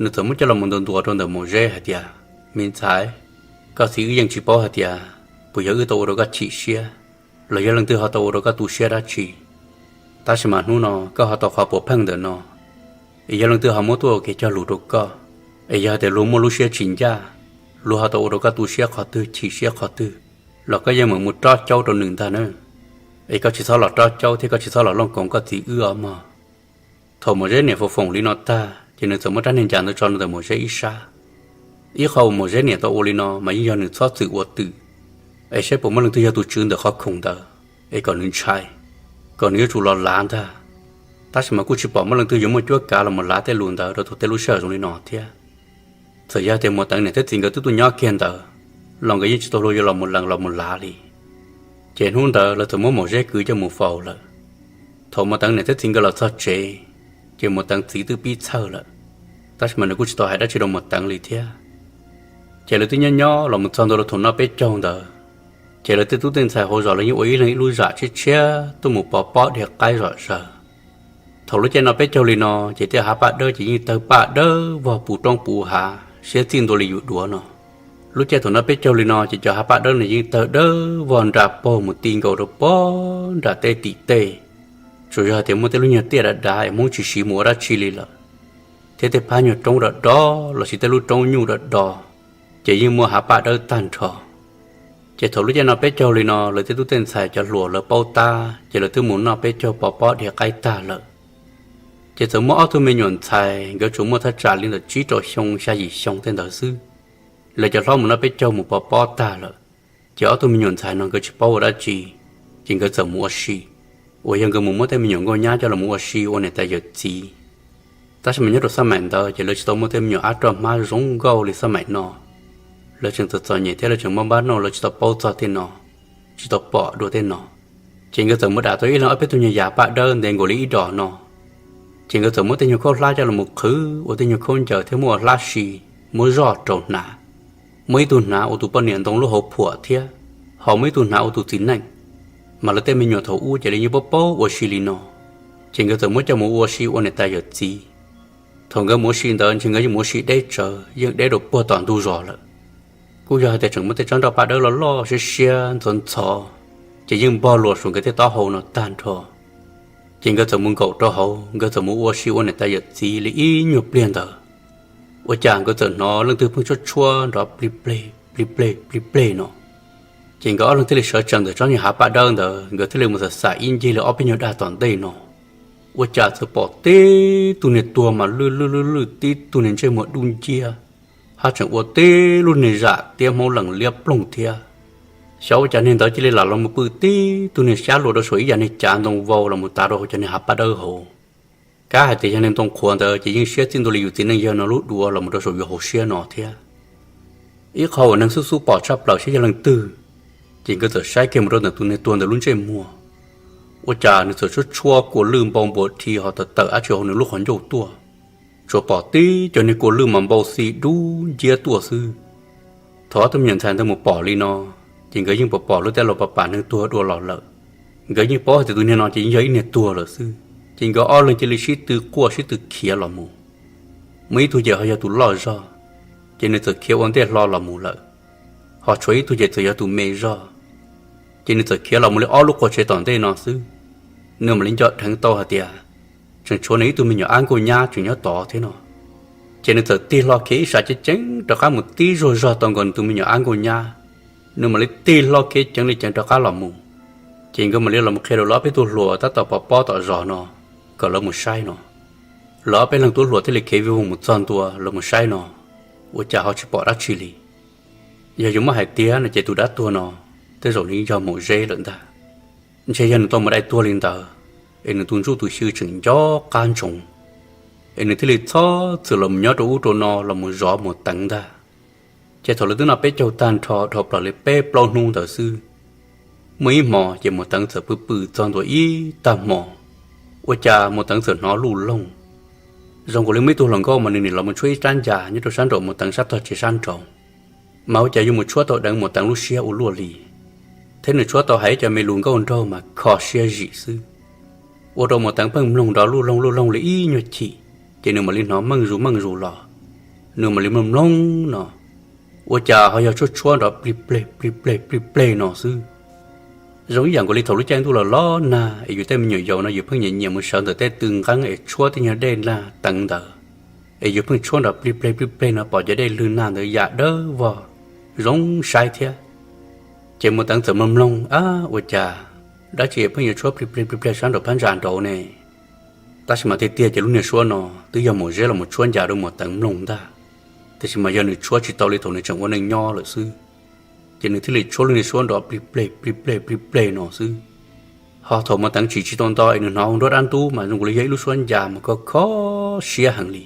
nws txawm muab coj los mus ntuas ntuas rau ntawm Maum Zeb hais tias, Me ntxhais, koj txiv wb yeej tsis paub hais tias puas yog wb tau ua rau koj chim siab, los yog leej twg ho tau ua rau koj tu siab dab tsi. Tab sis mas hnub no koj ho tau qhov puas pheej ntawm no, es yog leej twg ho muab tuaj ua kev cog lus rau koj, es yog tias luag muaj lub siab tsis ncaj, luag ho tau ua rau koj tu siab qhov twg chim siab qhov twg, los koj yeej meem mus rob caub rau nws ntag na. Es koj tsis txhob los rob caub thiab koj tsis txhob los looj koov koj txiv wb os mog. Thaum Maum Zeb niam foom foom li no tag ces nws txawm muab rab niag ncas ntawd tso ntawm Maum Zeb ib sab. Ib qho uas Maum Zeb niam tau ua li no mas yeej yog nws txhob txwm ua twm, es saib puas muaj leej twg yog tus tswv ntawm qhov khoom ntawd, es kom nws ntshai, kom nws yuav tsum los lav ntag. Tab sis mas kuj tsis pom muaj leej twg yuav muaj cuab kav los mus lav tej lus ntawd rau thaum tej lub sij hawm zoo li no thiab. Txawm yog tias Muas Teev niam thiab txiv nkawd twb tuaj nyob kiag ntawd, los nkawd yeej tsis tau luag yuav los mus lees los mus lav li. Ces hnub ntawd lawv txawm muab Maum Zeb kwv coj mus faus lawm. Thaum Muas Teev niam thiab txiv nkawd los txog tsev, ces Muas Teev txiv twb pib txhawj lawm, tab sis mas nws kuj tsis tau hais dab tsi rau Muas Teev li thiab. Ces lawv twb nyob nyob los mus txog ntua rau thaum noj peb caug ntawd, ces lawv tej tub tej ntxhais hauv zos lawv yeej ua ib leeg ib lub zam tshiab tshiab tuaj mus pov pob dhia qaib zom zaws. Thaum lub caij noj peb caug li no ces tej hav paj dawb ces yeej tawg paj dawb vog puv roob puv hav siab txij ntua li yus duav no. Lub caij thaum noj peb caug li no ces cov hav paj dawb no yeej tawg dawb vog nra paug mus ti nkaus rau pog nram tej tim tej. Tsuas yog hais tias muaj tej lub nyuag tiaj dav dav es Hmoob tsis siv mus ua dab tsi li lawm, thiab tej phab nyuag roob do do lossis tej lub roob nyuj do do, ces yeej muaj hav paj dawb tag nrho. Ces thaum lub caij noj peb caug li no lawv tej tub tej ntxhais cov hluas lawv paub tab ces lawv twb mus noj peb caug pov pob dhia qaib tag lawm. Ces txawm muaj ob tug me nyuam ntxhais nkawd tsuas muaj thaj tsam li ntawm tsib rau xyoo xya yim xyoo tej ntawd xwb. Lawv cov hlob mus noj peb caug mus pov pob tag lawm, ces ob tug me nyuam ntxhais no nkawd tsis paub ua dab tsi, ces nkawd txawm mus ua si, uas yog nkawd mus muab tej me nyuam nkauj nyab coj los mus ua si ua niam tais yawm txiv. Tab sis mas nyob rau xab maim ntawd ces lawv tsis tau muaj tej me nyuam ab roj hmab zoo nkauj li xab maim no. Lawv tseem txom txom nyem thiab lawv tseem mob npab noj, lawv tsis tau paub txog tej no, tsis tau pom dua tej no. Ces nkawd txawm mus dam tau ib leeg ob peb tug nyuag yav paj dawb ntev nkaus li ib dos no. Ces nkawd txawm muab tej nyuag khaub hlab coj los mus qhwv ua tej nyuag khaub ncaws thiab muab ua hlab si, muab zoj rau hnav. Muaj ib tug hnav ua tus poj niam ntoo lub hauv phuam thiab, ho muaj ib tug hnav ua tus txiv neej. Mas lawv tej me nyuam thaum ub ces lawv yeej paub paub ua si li no, ces nkawd txawm muab coj mus ua si ua niam tais yawm txiv. Thaum nkawd mus ua si ntawd ntshe nkawd yeej mus ua si deb tsawv, yeej deb rau puag tom ntug zos lawm. Kuj yog hais tias tseem muaj tej tsob nroj paj dawb loj loj siab siab ntxhov ntxhov, ces yeej npog luas saum nkawd tej taub hau no tag nrho. Ces nkawd txawm mus nkaum rau hauv, nkawd txawm mus ua si ua niam tais yawm txiv li ib nyuag pliag ntawd, ua cas nkawd txawm hnov leej twg pheej tshuab tshuab nrov plig pleg plig pleg plig pleg no. Ces nkawd ob leeg thiaj li sawv tsees ntawm tsob niag hav paj dawb ntawd, nkawd thiaj li mus xam xam ib ncig li ob peb nyuag dag tom ntej no, ua cas txawm pom tib tug niag tuag mas lwj lwj lwj lwj, tib tug niag ntsej muag dub nciab, haj tseem ua tib lub niag zam tiab Hmoob lees liab ploog thiab. Xyov ua cas niag ntawd cia li lam los mus pw tib tug niag xyab luas rau saum ib yam niag cav ntoo vau los mus tav rau hauv cov niag hav paj dawb hauv. Kav hais tias yog niag ntoo qhuav ntawd ces yeej siab txij ntua li yus txiv neej yawg no lub duav los mus rau saum yus hauv siab no thiab. Ib qho uas neeg xub xub pom tshaj plaws saib yog leej twg, ces nkawd txawm saib kiag mus rau ntawm tus niag tuag ntawd lub ntsej muag, ua cas nws txawm tshuab tshuab kua lwj npau npuas dhi ho tawm tawm dab tsi hauv nws lub qhov ncauj tuaj. Tsuas pom tib cov niag kua lwj mas npau xi dub nciab tuaj xwb. Thaum ob tug me nyuam ntxhais ntawd mus pom li no, ces nkawd yeej pom pom lub tej laus pam pam neeg tuag dua los lawm. Nkawd yeej paub hais tias tus niag no ces yeej yog ib niag tuag lawm xwb, ces nkawd ob leeg cia li sib tw quaj sib tw khiav los mus. Muaj ib tug ces ho yog tus loj zog, ces nws txawm khiav ua ntej hlo los mus lawm, ho tshuav ib tug ces txawm yog tus me zog, ces nws txawm khiav los mus li ob lub qua tsev tom ntej no xwb. Nws mam li nco dheev tau hais tias tseem tshuav nws ib tug me nyuam ab nkauj nyab tseem nyob tod thiab no. Ces nws txawm tig hlo khiav ib sab ceev ceev rov qab mus tib zuag zog tau nkaus nws tus me nyuam ab nkauj nyab, nws mam li tig hlo khiav ceev li ceev rov qab los mus. Ces nkawd mam li los qhia rau lawv ob peb tug hluas tab tom pov pob tom zos no kom lawv mus saib no. Lawv ob peb leeg tub hluas thiaj li khiav vij voog mus txog ntua lawv mus saib no, ua cas ho tsis pom dab tsi li. Yog yuav muab hais tiag no ces tus dab tuag no tej zaum nws yog Maum Zeb lawm ntag. Ntshe yog nws tau mus dai tuag li ntawd, es nws tus ntsuj tus xyw tseem nco qab ntsoov, es nws thiaj li txhob txwm los nyob rau ub rau no los mus zov Muas Teev ntag. Ces thaum lawv twb noj peb caug tag nrho dhau plaws li peb plaub hnub ntawd xwb, muaj ib hmo ces Muas Teev txawm pw pw txog ntua ib tag hmo, ua cas Muas Teev txawm hnov luj loog, zoo nkaus li muaj ib tug hluas nkauj mas nws nim los mus tshuab ib rab ncas nyob rau sab nraum Muas Teev sab tog tsev sab nraud. Mas ua cas yuav mus tshuab tau deev Muas Teev lub siab ua luaj li, thiab nws tshuab tau hais ib co me lus nkauj nraug mas kho siab zim xwb. Ua rau Muas Teev pheej mloog nrov luj loog luj loog li ib nyuag chim, ces nws mam li hnov meej zus meej zus los, nws mam li mloog mloog no, ua cas ho yog tshuab tshuab nrov plig pleg plig pleg plig pleg no xwb. Zoo ib yam nkaus li thaum lub caij ntuj los los nag es yus tej me nyuam yaus no yus pheej nyiam nyiam mus sawv ntawm tej tw nqeeb es tshuab tej nyuag dej nag teev ntawd, es yus pheej tshuab nrov plig pleg plig pleg no pom cov dej lwg nag ntawd yam dawb vog zoo saib thiab. Ces Muas Teev txawm mloog mloog, ab, ua cas dab tsi pheej yuav tshuab plig pleg plig pleg sab nraum phab ntsa nraud ne? Tab sis mas tiag tiag ces lub niag suab no twb yog Muas Zeb los mus tshuab ncas rau Muas Teev mloog ntag, tiam sis mas yog nws tshuab tsis tau li thaum nws tseem ua neej nyob lawm xwb. Ces nws thiaj li tshuab lub niag suab nrov plig pleg plig pleg plig pleg no xwb. Ho thaum Muas Teev tsim tsis tau nto es nws hnov hauv nruab dab ntub mas zoo nkaus li yog ib lub suab ncas mas kho kho siab heev li.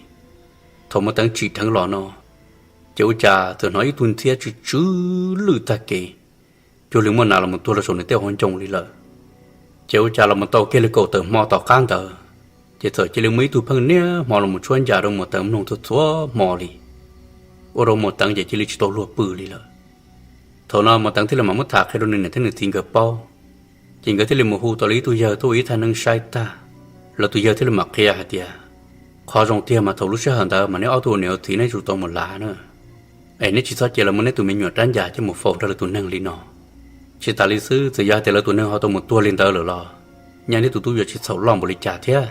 Thaum Muas Teev tsim dheev los no, ces ua cas txawm hnov ib tug ntxhiab tsw tsw lwj tag kev, cuag li muaj nas los mus tuag rau saum nws tej hauv ncoo li lawm. Ces ua cas los mus tau kiag li kaum tawm hmo tom qab ntawd, ces txawm cia li muaj ib tug pheej niaj hmo los mus tshuab ncas rau Muas Teev mloog txhua txhua hmo li, ua rau Muas Teev ces cia li tsis tau luag pw li lawm. Thaum no Muas Teev thiaj li mam muab tham qhia rau nws niam thiab nws txiv nkawd paub. Ces nkawd thiaj li mus hu tau li ib tug yawg tuaj ua ib thaj neeb saib tag, lawv tus yawg thiaj li mam qhia hais tias, qhov zoo tiag mas thaum lub sij hawm ntawd mas neb ob tug ua niam ua txiv neb yuav tsum tau mus lav na, es neb tsis txhob cia lawv muab neb tus me nyuam rab ncas coj mus faus nrog lawv tus neeg li no. Tsis tas li xwb, txawm yog hais tias lawv tus neeg ho tau mus tuag li ntawd lawm los, nyaj neb tus tub yuav tsis txhaum loj npaum li cas thiab.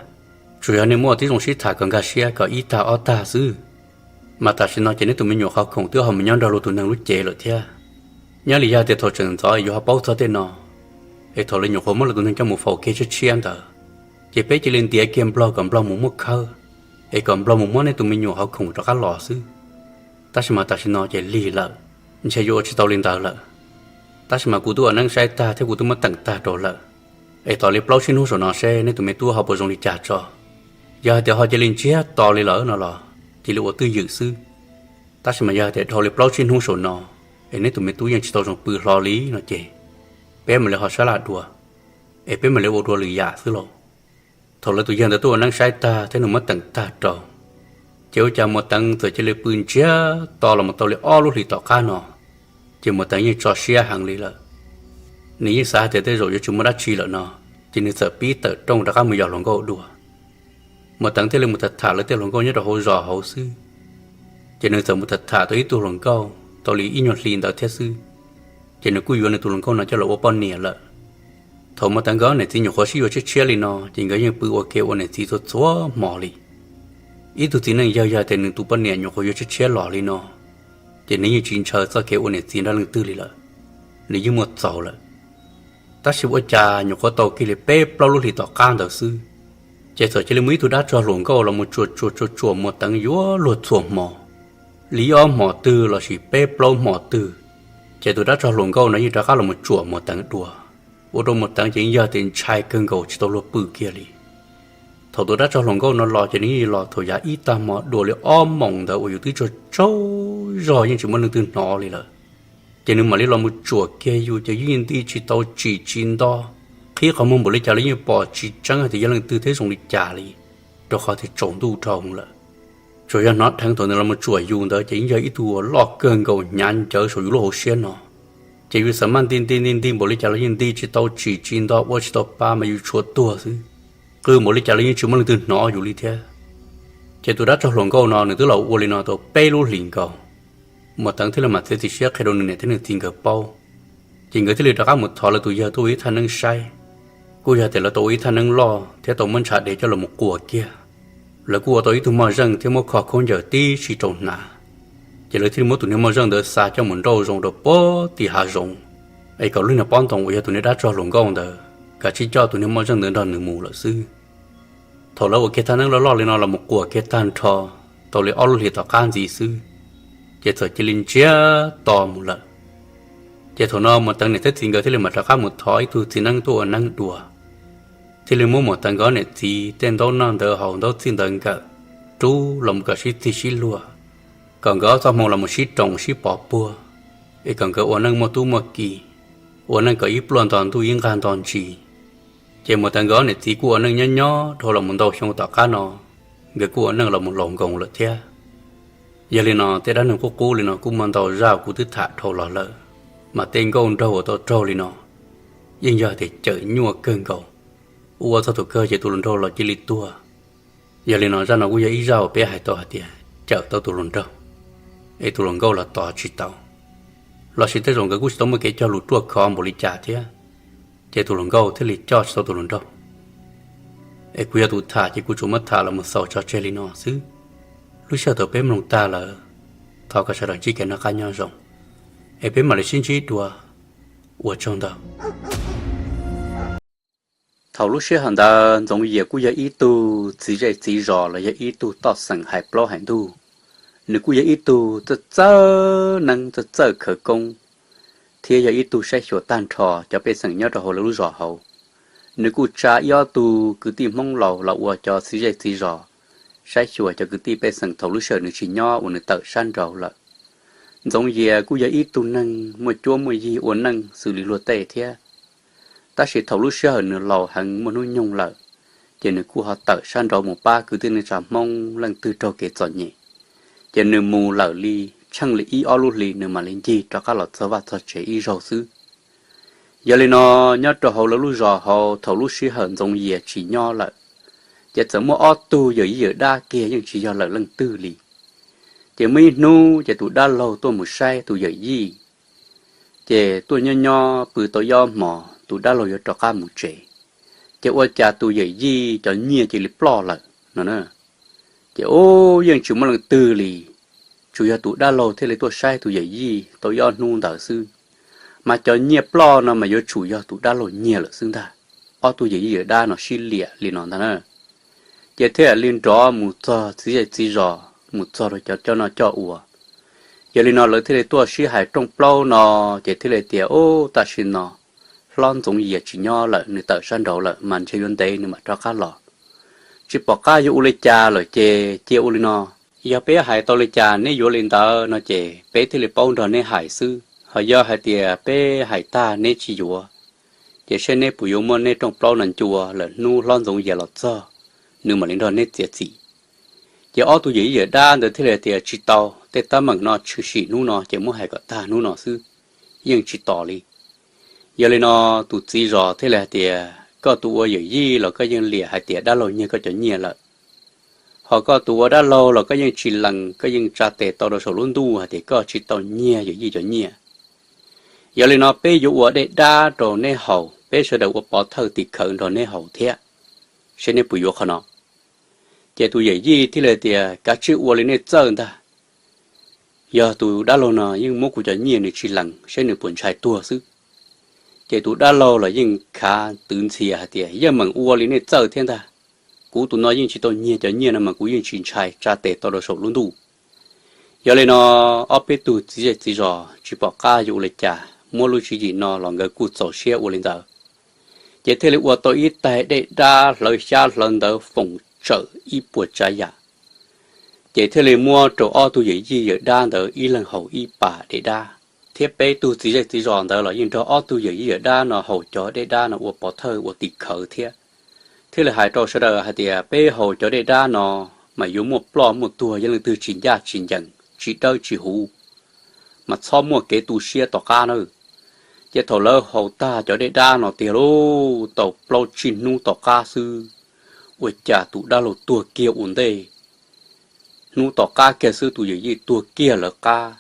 Tsuas yog nej muaj tib zoo sib tham kom nkag siab kom ib tag ob tag xwb. Mas tam sim no ces neb tus me nyuam qhov khoom twb ho mus nyob nrog luag tus neeg lub cev lawm thiab. Nyob li yog tias thaum tseem ntxov es yuav ho paub txog tej no, es thaum lawv nyuam qhuav muab lawv tus neeg coj mus faus kiag tshiab tshiab ntawd, ces peb cia li ntiav kiag Nplog kom Nplog mus muab khawb, es kom Nplog mus muab neb tus me nyuam qhov khoom rov qab los xwb. Tab sis mas tam sim no ces lig lawm, ntshe yuav ua tsis tau li ntawd lawm. Tab sis mas kuv twb ua neeb saib tag thiab kuv twb muab teem tag rau lawm, es tos li plaub tsib hnub saum no seb neb tus me tub ho puas zoo li cas tso. Yog hais tias ho cia li ntsiag to li lawm no los cia li ua twj ywm xwb. Tab sis mas yog hais tias dhau li plaub tsib hnub saum no, es neb tus me tub yeej tsis tau zoo pw hlo li no ces, peb mam li ho sab laj dua, es peb mam li ua dua lwm yam xwb lauj. Thaum lawv tus yawg ntawd tuaj ua neeb saib tag thiab nws muab teem tag rau, ces ua cas Muas Teev txawm cia li pw ntsiag to los mus tau li ob lub hlis tom qab no, ces Muas Teev yeej tso siab heev li lawm. Nws yeej xav hais tias tej zaum yuav tsis muaj dab tsi lawm no, ces nws txawm pib tawm rooj rov qab mus yos hluas nkauj dua. Muas Teev thiaj li mus tham tham lawv tej hluas nkauj nyob rau hauv zos hauv xwb. Ces nws txawm mus tham tham tau ib tug hluas nkauj tau li ib nyuag hli ntawd thiab xwb, ces nws kuj yuav nws tus hluas nkauj no coj los ua poj niam lawm. Thaum Muas Teev nkawd niam txiv nyuam qhuav sib yuav tshiab tshiab li no ces nkawd yeej pw ua ke ua niam txiv txhua txhua hmo li. Ib tug txiv neej yawg yog tias nws tus poj niam nyuam qhuav yuav tshiab tshiab los li no, ces nws yeej tsis ntshaw txoj kev ua niam txiv nrog leej twg li lawm, nws yeej muaj txaus lawm. Tab sis ua cas nyuam qhuav tau kiag li peb plaub lub hlis tom qab ntawd xwb, ces txawm cia li muaj ib tug dab tsog hluas nkauj los mus tsuam tsuam tsuam tsuam Muas Teev yuav luag txhua hmo, li ib ob hmos twg lossis peb plaub hmos twg, ces tus dab tsog hluas nkauj no yeej rov qab los mus tsuam Muas Teev dua, ua rau Muas Teev ces yeej yog tias ntshai kawg nkaus tsis tau luag pw kiag li. Thaum tus dab tsog hluas nkauj no los ces nws yeej los thaum yav ib tag hmo dua li ob moos ntawd uas yus twb tsaug tsaug zog yeej tsis muaj leej twg hnov li lawm. Ces nws mam li los mus tsuam kiag yus ces yeej nti tsis tau tsim tsis nto, qhib qhov muag npaum li cas los yeej pom tsis tseeb hais tias yog leej twg thiab zoo li cas li, rau qhov tias tsaus ntuj dhau lawm. Tsuas yog hnov dheev thaum nws los mus tsuam yus ntawd ces yeej yog ib tug uas loj kawg nkaus hnyav ncawv saum yus lub hauv siab no. Ces yus xam maj nti nti nti nti npaum li cas los yeej nti tsis tau tsim tsis nto ua tsis tau pa mas yus tshuav tuag xwb. Qw npaum li cas los yeej tsis muaj leej twg hnov yus li thiab. Ces tus dab tsog hluas nkauj no nws twb los ua li no tau peb lub hlis nkaus. Muas Teev thiaj li mam txiav txim siab qhia rau nws niam thiab nws txiv nkawd paub. Ces nkawd thiaj li rov qab mus thov lawv tus yawg tuaj ua ib thaj neeb saib. Kuj yog tias lawv tau ua ib thaj neeb loj thiab tau muab ntshav dev coj los mus quas kiag. Lawv kuj ua tau ib tug moj zeej thiab muab kho khaub ncaws tib si rau hnav. Ces lawv thiaj li muab tus niag moj zeej ntawd xa coj mus nrauj zoo rau puag tim hav zoov, es kom lub niag pob ntoos uas yog tus niag dab tsog hluas nkauj ntawd kav tsij coj tus niag moj zeej ntawd nrog nws mus lawm xwb. Thaum lawv ua kiag thaj neeb loj loj li no los mus quas kiag tag nrho, tau li ob lub hlis tom qab ntxiv xwb, ces txawm cia li ntsiag to mus lawm. Ces thaum no Muam Teev niam thiab txiv nkawd thiaj li mam rov qab mus thov ib tug txiv neeb tuaj ua neeb dua, thiaj li muab Muam Teev nkawd niam txiv tej ntaub noj ntawd haus ntaub txij ntawd nkawm rub los mus kom sib txig sib luag, kom nkawd ob txoj hmoo los mus sib roos sib pov puag, es kom nkawd ua neej muaj tub muaj ki, ua neej kom ib pluaj nto ntuj ib nqag nto ntsis. Ces Muam Teev nkawd ob niam txiv kuj ua neej nyob nyob dhau los mus ntau xyoo tom qab no, nkawd kuj ua neej los mus laus nkoos lawm thiab. Yog li no tej dab neeg qub qub li no kuj muaj ntau zaj kuv twb tham dhau los lawm, mas tej nkauj nraug uas tau raug li no yeej yog tias cawm nyuaj kawg nkaus, ua txog thaum kawg ces tus hluas nraug los cia li tuag. Yog li no zaj no kuj yog ib zaj uas peb hais tau hais tias cawm tau tus hluas nraug, es tus hluas nkauj los tos tsis tau, los sis tej zaum nkawd kuj tsis tau muaj kev cog lus ruaj khov npaum li cas thiab, ces tus hluas nkauj thiaj li coj tsis tau tus hluas nraug. Es kuv yog tus tham ces kuv tsuas muab tham los mus xaus tso tseg li no xwb. Lub sij hawm thaum peb mloog tag lawm, thov kom sawv daws ntsib kev noj qab nyob zoo, es peb mam li sib ntsib dua. Ua tsaug ntau. Thaum lub sij hawm ntawd Ntxoov Yias kuj yog ib tug txiv zej txiv zos los yog ib tug toj xeem hais plaub hais ntug. Nws kuj yog ib tug txawj txawj neeb txawj txawj khawv koob, thiab yog ib tug saib xyuas tag nrho cov pej xeem nyob rau hauv lawv lub zos hauv. Nws kuj tsa ib ob tug kwv tij Hmoob laus los ua cov txiv zej txiv zos, saib xyuas cov kwv tij pej xeem thaum lub sij hawm nws tsis nyob uas nws tawm sab nraud lawm. Ntxoov Yias kuj yog ib tug neeg muaj cuab muaj yig ua neej xws li luag tej thiab. Tab sis thaum lub sij hawm nws laus heev muaj hnub nyoog lawm, ces nws kuj ho tawm sab nraud mus pab kwv tij neej tsa Hmoob leej twg raug kev txom nyem. Ces nws mus lawm li tsheej li ib ob lub hlis nws mam li ncig rov qab los txog vaj txog tsev ib zaug xwb. Yog li no, nyob rau hauv lawv lub zos hauv thaum lub sij hawm Ntxoov Yias tsis nyob lawm, ces txawm muaj ob tug yawm yij yawm dab kiag yeej tsis yog lawm leej twg li. Ces muaj ib hnub ces tus dab laug tuaj mus saib tus yawm yij, ces tuaj nyob nyob pw tau ib ob hmos tus dab laug yuav rov qab mus tsev, ces ua cas tus yawm yij cov nyiaj cia li ploj lawm no. Ces ub, yeej tsis muaj leej twg li, tsuas yog tus dab laug thiaj li tuaj saib tus yawm yij tau ib ob hnub ntawd xwb, mas cov nyiaj ploj no mas yuav tsum yog tus dab laug nyiag lawm xwb ntag. Ob tug yawm yij yawm dab no sib liam li no ntag na. Ces thiaj li nrov mus txog txiv zej txiv zos, mus txog rau cov coj noj coj ua. Yog li no lawv thiaj li tuaj sib hais rooj plaub no, ces thiaj li tias, Ub, tam sim no hlob Ntxoov Yias tsis nyob lawm, nws tawm sab nraud lawm, mas ntshe yuav ntev nws mam rov qab los. Tsis pom qab yuav ua li cas lawm ces cia ua li no, yog peb hais tau li cas neb yuav li ntawd no ces peb thiaj li paub nrog neb hais xwb. Ho yog hais tias peb hais tag neb tsis yuav, ces seb neb puas yuav muab neb rooj plaub no ncua lawm, hnub hlob Ntxoov Yias los txog, nws mam li nrog neb txiav txim. Ces ob tug yawm yij yawm dab ntawd thiaj li tias, Tsis tau, tej teeb meem no tshwm sim hnub no ces muab hais kom tag hnub no xwb, yeej tsis tos li. Yog li no tus txiv zos thiaj li hais tias, Koj tus ua yawm yij los koj yeej liam hais tias dab laug nyiag koj cov nyiaj lawm. Ho koj tus ua dab laug los koj yeej tsis lees, koj yeej tsa tes tau rau saum lub ntuj hais tias koj tsis tau nyiag yawm yij cov nyiaj. Yog li no peb yuav ua dej dab rau neb haus, peb sawv daws ua pov thawj tim khawv nrog neb haus thiab, seb neb puas yuav qhov no. Ces tus yawm yij thiaj li tias, Kav tsij ua li nej txawj ntag. Yog tus dab laug no yeej muab kuv cov nyiaj nws tsis lees, seb nws puas ntshai tuag xwb. Ces tus dab laug los yeej khav twv ntxhias hais tias, Yeej meem ua li nej txawj thiab ntag. Kuv tus no yeej tsis tau nyiag cov nyiaj no mas kuv yeej tsis ntshai tsa tes tau rau saum lub ntuj. Yog li no ob peb tug txiv zej txiv zos tsis pom qab yuav ua li cas, muab lub tswv yim no los nkawd kuj txaus siab ua li ntawd. Ces thiaj li ua tau ib taig dej dab hlawv xyab hlawv ntawv foom tsawm ib puas tsav yam. Ces thiaj li muab rau ob tug yawm yij yawm dab ntawd ib leeg haus ib pas dej dab, thiab peb tug txiv zej txiv zos ntawd los yeej nrog ob tug yawm yij yawm dab no haus cov dej dab no ua pov thawj ua tim khawv thiab. Thiaj li hais rau sawv daws hais tias, Peb haus cov dej dab no mas yuav muaj ploj muaj tuag, yog leej twg tsis ncaj tsis ncees, tsis dawb tsis huv, mas txhob muaj kev tu siab tom qab nawb. Ces thaum lawv haus tag cov dej dab no tiag lauj, tau plaub tsib hnub tom qab xwb, ua cas tus dab laug tuag kiag ua ntej. Hnub tom qab kiag xwb tus yawm yij tuag kiag lawv qab.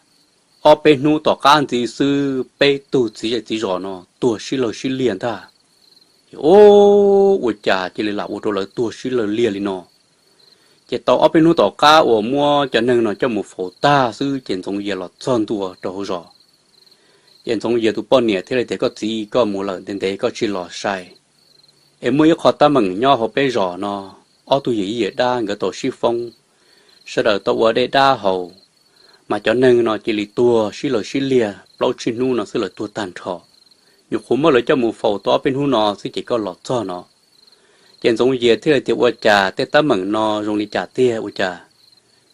Ob peb hnub tom qab ntxiv xwb peb tug txiv zej txiv zos no tuag sib law sib liag ntag. Ub, ua cas cia li lam ua rau lawv tuag sib law liag li no? Ces tau ob peb hnub tom qab uas muab cov neeg no coj mus faus tag xwb ces Ntxoov Yias los txog ntua rau hauv zos. Ces Ntxoov Yias tus poj niam thiaj li tias, Koj txiv, koj mus lawm ntev ntev koj tsis los sai, es muaj ib qho teeb meem nyob hauv peb zos no, ob tug yawm yij yawm dab nkawd tau sib foob, sawv daws tau ua dej dab haus, mas cov neeg no cia li tuag sib law sib liag plaub tsib hnub no xwb lawv tuag tag nrho. Nyuam qhuav muab lawv coj mus faus tau ob peb hnub no xwb ces koj los txog no. Ces Ntxoov Yias thiaj li tias, Ua cas tej teeb meem no zoo li cas tiag, ua cas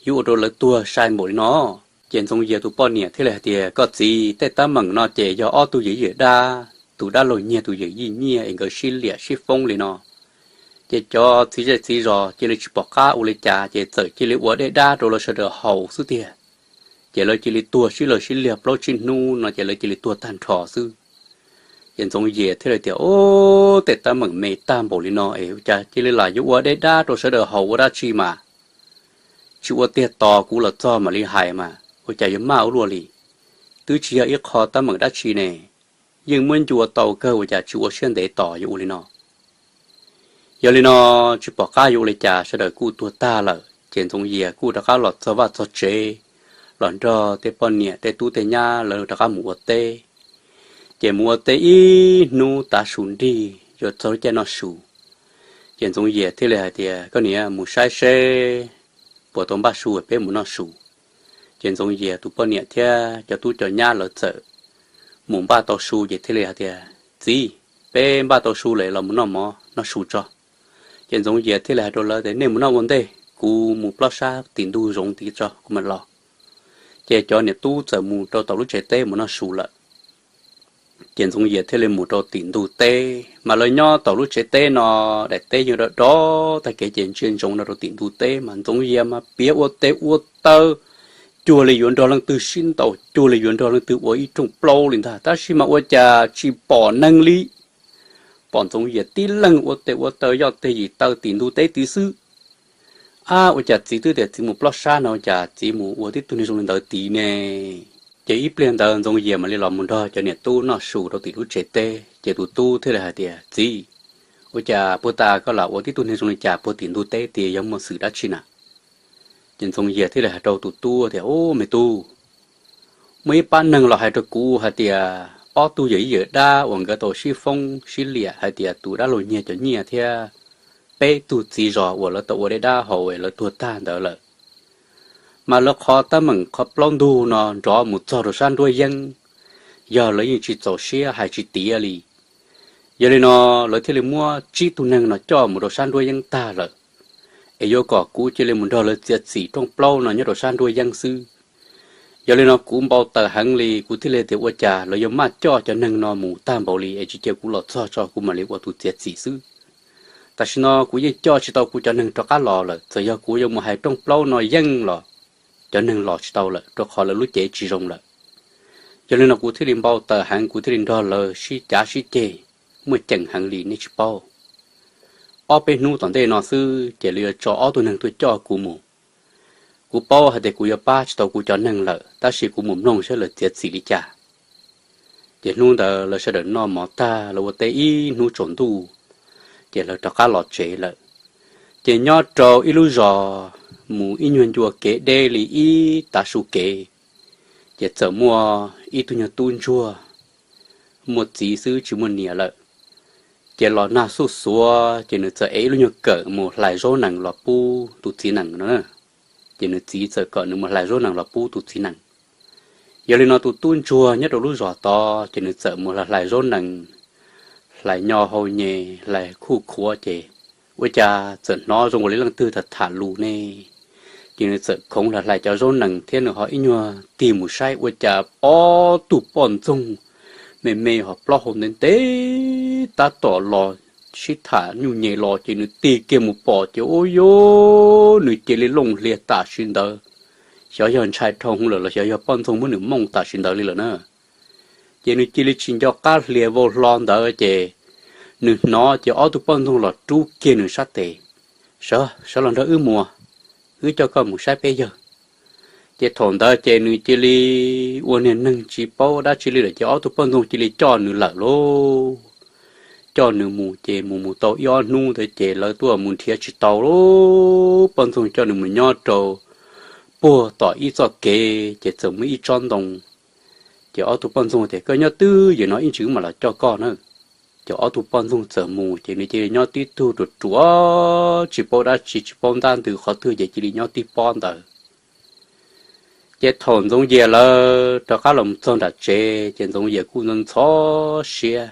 yuav ua rau lawv tuag sai npaum li no? Ces Ntxoov Yias tus poj niam thiaj li hais tias, Koj txiv, tej teeb meem no ces yog ob tug yawm yij yawm dab, tus dab laug Nyiag tus yawm yij Nyiaj es nkawd sib liam sib foob li no. Ces cov txiv zej txiv zos cia li tsis pom qab ua li cas ces txawm cia li ua dej dab rau lawv sawv daws haus xwb tiag. Ces lawv cia li tuag sib law sib liag plaub tsib hnub no ces lawv cia li tuag tag nrho xwb. Ces Ntxoov Yias thiaj li tias, Ub, tej teeb meem me tag npaum li no es ua cas cia li lam yuav ua dej dab rau sawv daws haus ua dab tsi mas? Tsis ua tiag, tos kuv los txog mam li hais mas ua cas yuav maj ua luaj li. Twb tsis yog ib qho teeb meem dab tsi ne, yeej muab ncua tau kawg, ua cas tsis ua siab ntev tos yuav ua li no? Yog li no tsis pom qab yuav ua li cas, sawv daws kuj tuag tag lawm ces Ntxoov Yias kuj rov qab los txog vaj txog tsev, los nrog tej poj niam tej tub tej nyab lawv rov qab mus ua teb. Ces mus ua teb ib hnub tav su nrig yuav txog lub caij noj su, ces Ntxoov Yias thiaj li hais tias, Koj niam, mus saib seb puas tau npaj su peb mus noj su. Ces Ntxoov Yias tus poj niam thiab cov tub cov nyab lawv txawm mus npaj tau su ces thiaj li hais tias, Txiv, peb npaj tau su lawm, los mus noj mov noj su tso. Ces Ntxoov Yias thiaj li hais rau lawv tias, Nej mus noj ua ntej, kuv mus plob sab tim ntug zoov tid tso kuv mam los. Ces cov niam tub txawm mus rau tom lub tsev teb mus noj su lawm. Ces Ntxoov Yias thiaj li mus rau tim ntug teb, mas lawv nyob tom lub tsev teb no, daim teb yeej dov dov tag kev ces ntsia ntsoov no rau tim ntug teb mas Ntxoov Yias mas piav ua tes ua taw, cuag li yuav nrog leej twg sib ntaus, cuag li yuav nrog leej twg ua ib rooj plaub li ntag, tab sis mas ua cas tsis pom neeg li. Pom Ntxoov Yias tib leeg ua tes ua taw yoj teg yim taw tim ntug teb tid xwb. Ab, ua cas txiv twb tias txiv mus plob sab no, ua cas txiv mus ua tib tug neeg zoo li ntawd tid ne? Ces ib pliag ntawd Ntxoov Yias mam li los mus nrog cov niam tub noj su rau tim lub tsev teb, ces tus tub thiaj li hais tias, Txiv, ua cas puag ta koj lam ua tib tug neeg zoo li cas puag tim ntug teb tiag, yog muaj xwm dab tsi na? Ces Ntxoov Yias thiaj li hais rau tus tub tias, Ub, me tub, muaj ib pab neeg los hais rau kuv hais tias ob tug yawm yij yawm dab uas nkawd tau sib foob sib liam hais tias tus dab laug Nyiag cov Nyiaj thiab peb tug txiv zos uas lawv tau ua dej dab haus es lawv tuag tag ntawd lawm, mas lawv qhov teeb meem qhov plaub ntug no nrov mus txog rau sab nruab yeeb, yog lawv yeej tsis txaus siab hais tsis tiav li. Yog li no lawv thiaj li muab tsib tug neeg no coj mus rau sab nruab yeeb tag lawm, es yuav kom kuv cia li mus nrog lawv txiav txim rooj plaub no nyob rau sab nruab yeeb xwb. Yog li no kuv npau taws heev li, kuv thiaj li tias ua cas lawv yuav maj coj cov neeg no mus tag npaum li es tsis cia kuv los txog tso kuv mam li ua tus txiav txim xwb. Tam sim no kuv yeej coj tsis tau kuv cov neeg rov qab los lawm, txawm yog kuv yuav mus hais rooj plaub no yeej los cov neeg los tsis tau lawm rau qhov lawv lub cev tsis zoo lawm. Yog li no kuv thiaj li npau taws heev, kuv thiaj li nrog lawv sib cav sib ceg, muaj ceem heev li nej tsis paub. Ob peb hnub tom ntej no xwb ces lawv yuav tso ob tug neeg tuaj coj kuv mus. Kuv paub hais tias kuv yuav pab tsis tau kuv cov neeg lawm, tab sis kuv mus mloog saib lawv txiav txim li cas. Ces hnub ntawd lawv sawv daws noj mov tag, lawv ua teb ib hnub tsaus ntuj, ces lawv rov qab los tsev lawm. Ces nyob rau ib lub zos mus ib nyuag ncua kev deb li ib tav su kev, ces txawm muaj ib tug nyuag tub ntsuag, muaj txiv xwb tsis muaj niam lawm. Ces los nag xuj xuav ces nws txawm ev ib lub nyuag kawm mus hlais zaub nees los pub tus txiv nees no. Ces nws txiv txawm kom nws mus hlais zaub nees los pub tus txiv nees. Yog li no tus tub ntsuag nyob rau lub zos tod ces nws txawm mus hlais zaub nees, hlais nyo hau nyes, hlais khuj khuav ces ua cas txawm hnov zoo ua li leej twg tham tham lus ne. Ces nws txawm khoov hlais hlais cov zaub nees thiab nws ho ib nyuag tig mus saib ua cas ob tug poj ntxoog me me ho plaub hau ntev ntev tab tom los sib tham nyuj nyem los ces nws tig kiag mus pom ces ua cas nws cia li looj hlias tam sim ntawd, xyov yog ntshai dhau lawm los xyov yog poj ntxoog muab nws mooj tam sim ntawd li lawm na. Ces nws cia li tsis nco qab hlias vau hlo ntawd ces nws hnov ces ob tug poj ntxoog los rub kiag nws sab tes, Sawv, sawv los nrog wb mus, wb coj koj mus saib peb yawg. Ces thaum ntawd ces nws cia li ua niag neeg tsis paub dab tsi li lawm ces ob tug poj ntxoog cia li coj nws lawm lauj. Coj nws mus ces mus mus tau ib ob hnub ntawd ces lawv tuaj mus nrhiav tsis tau lauj, poj ntxoog coj nws mus nyob rau puag tom ib txoj kev ces txawm muaj ib tsob ntoo. Ces ob tug poj ntxoog tias, Koj nyob twj ywm no ib ntsis wb mam los coj koj na. Ces ob tug poj ntxoog txawm mus ces nws cia li nyob tib tug ruam ruam tsis paub dab tsi tsis paub ntab ntws qhov twg ces cia li nyob tib pob ntawd. Ces thaum Ntxoov Yias lawv rov qab los txog nram tsev ces Ntxoov Yias kuj ntxhov siab,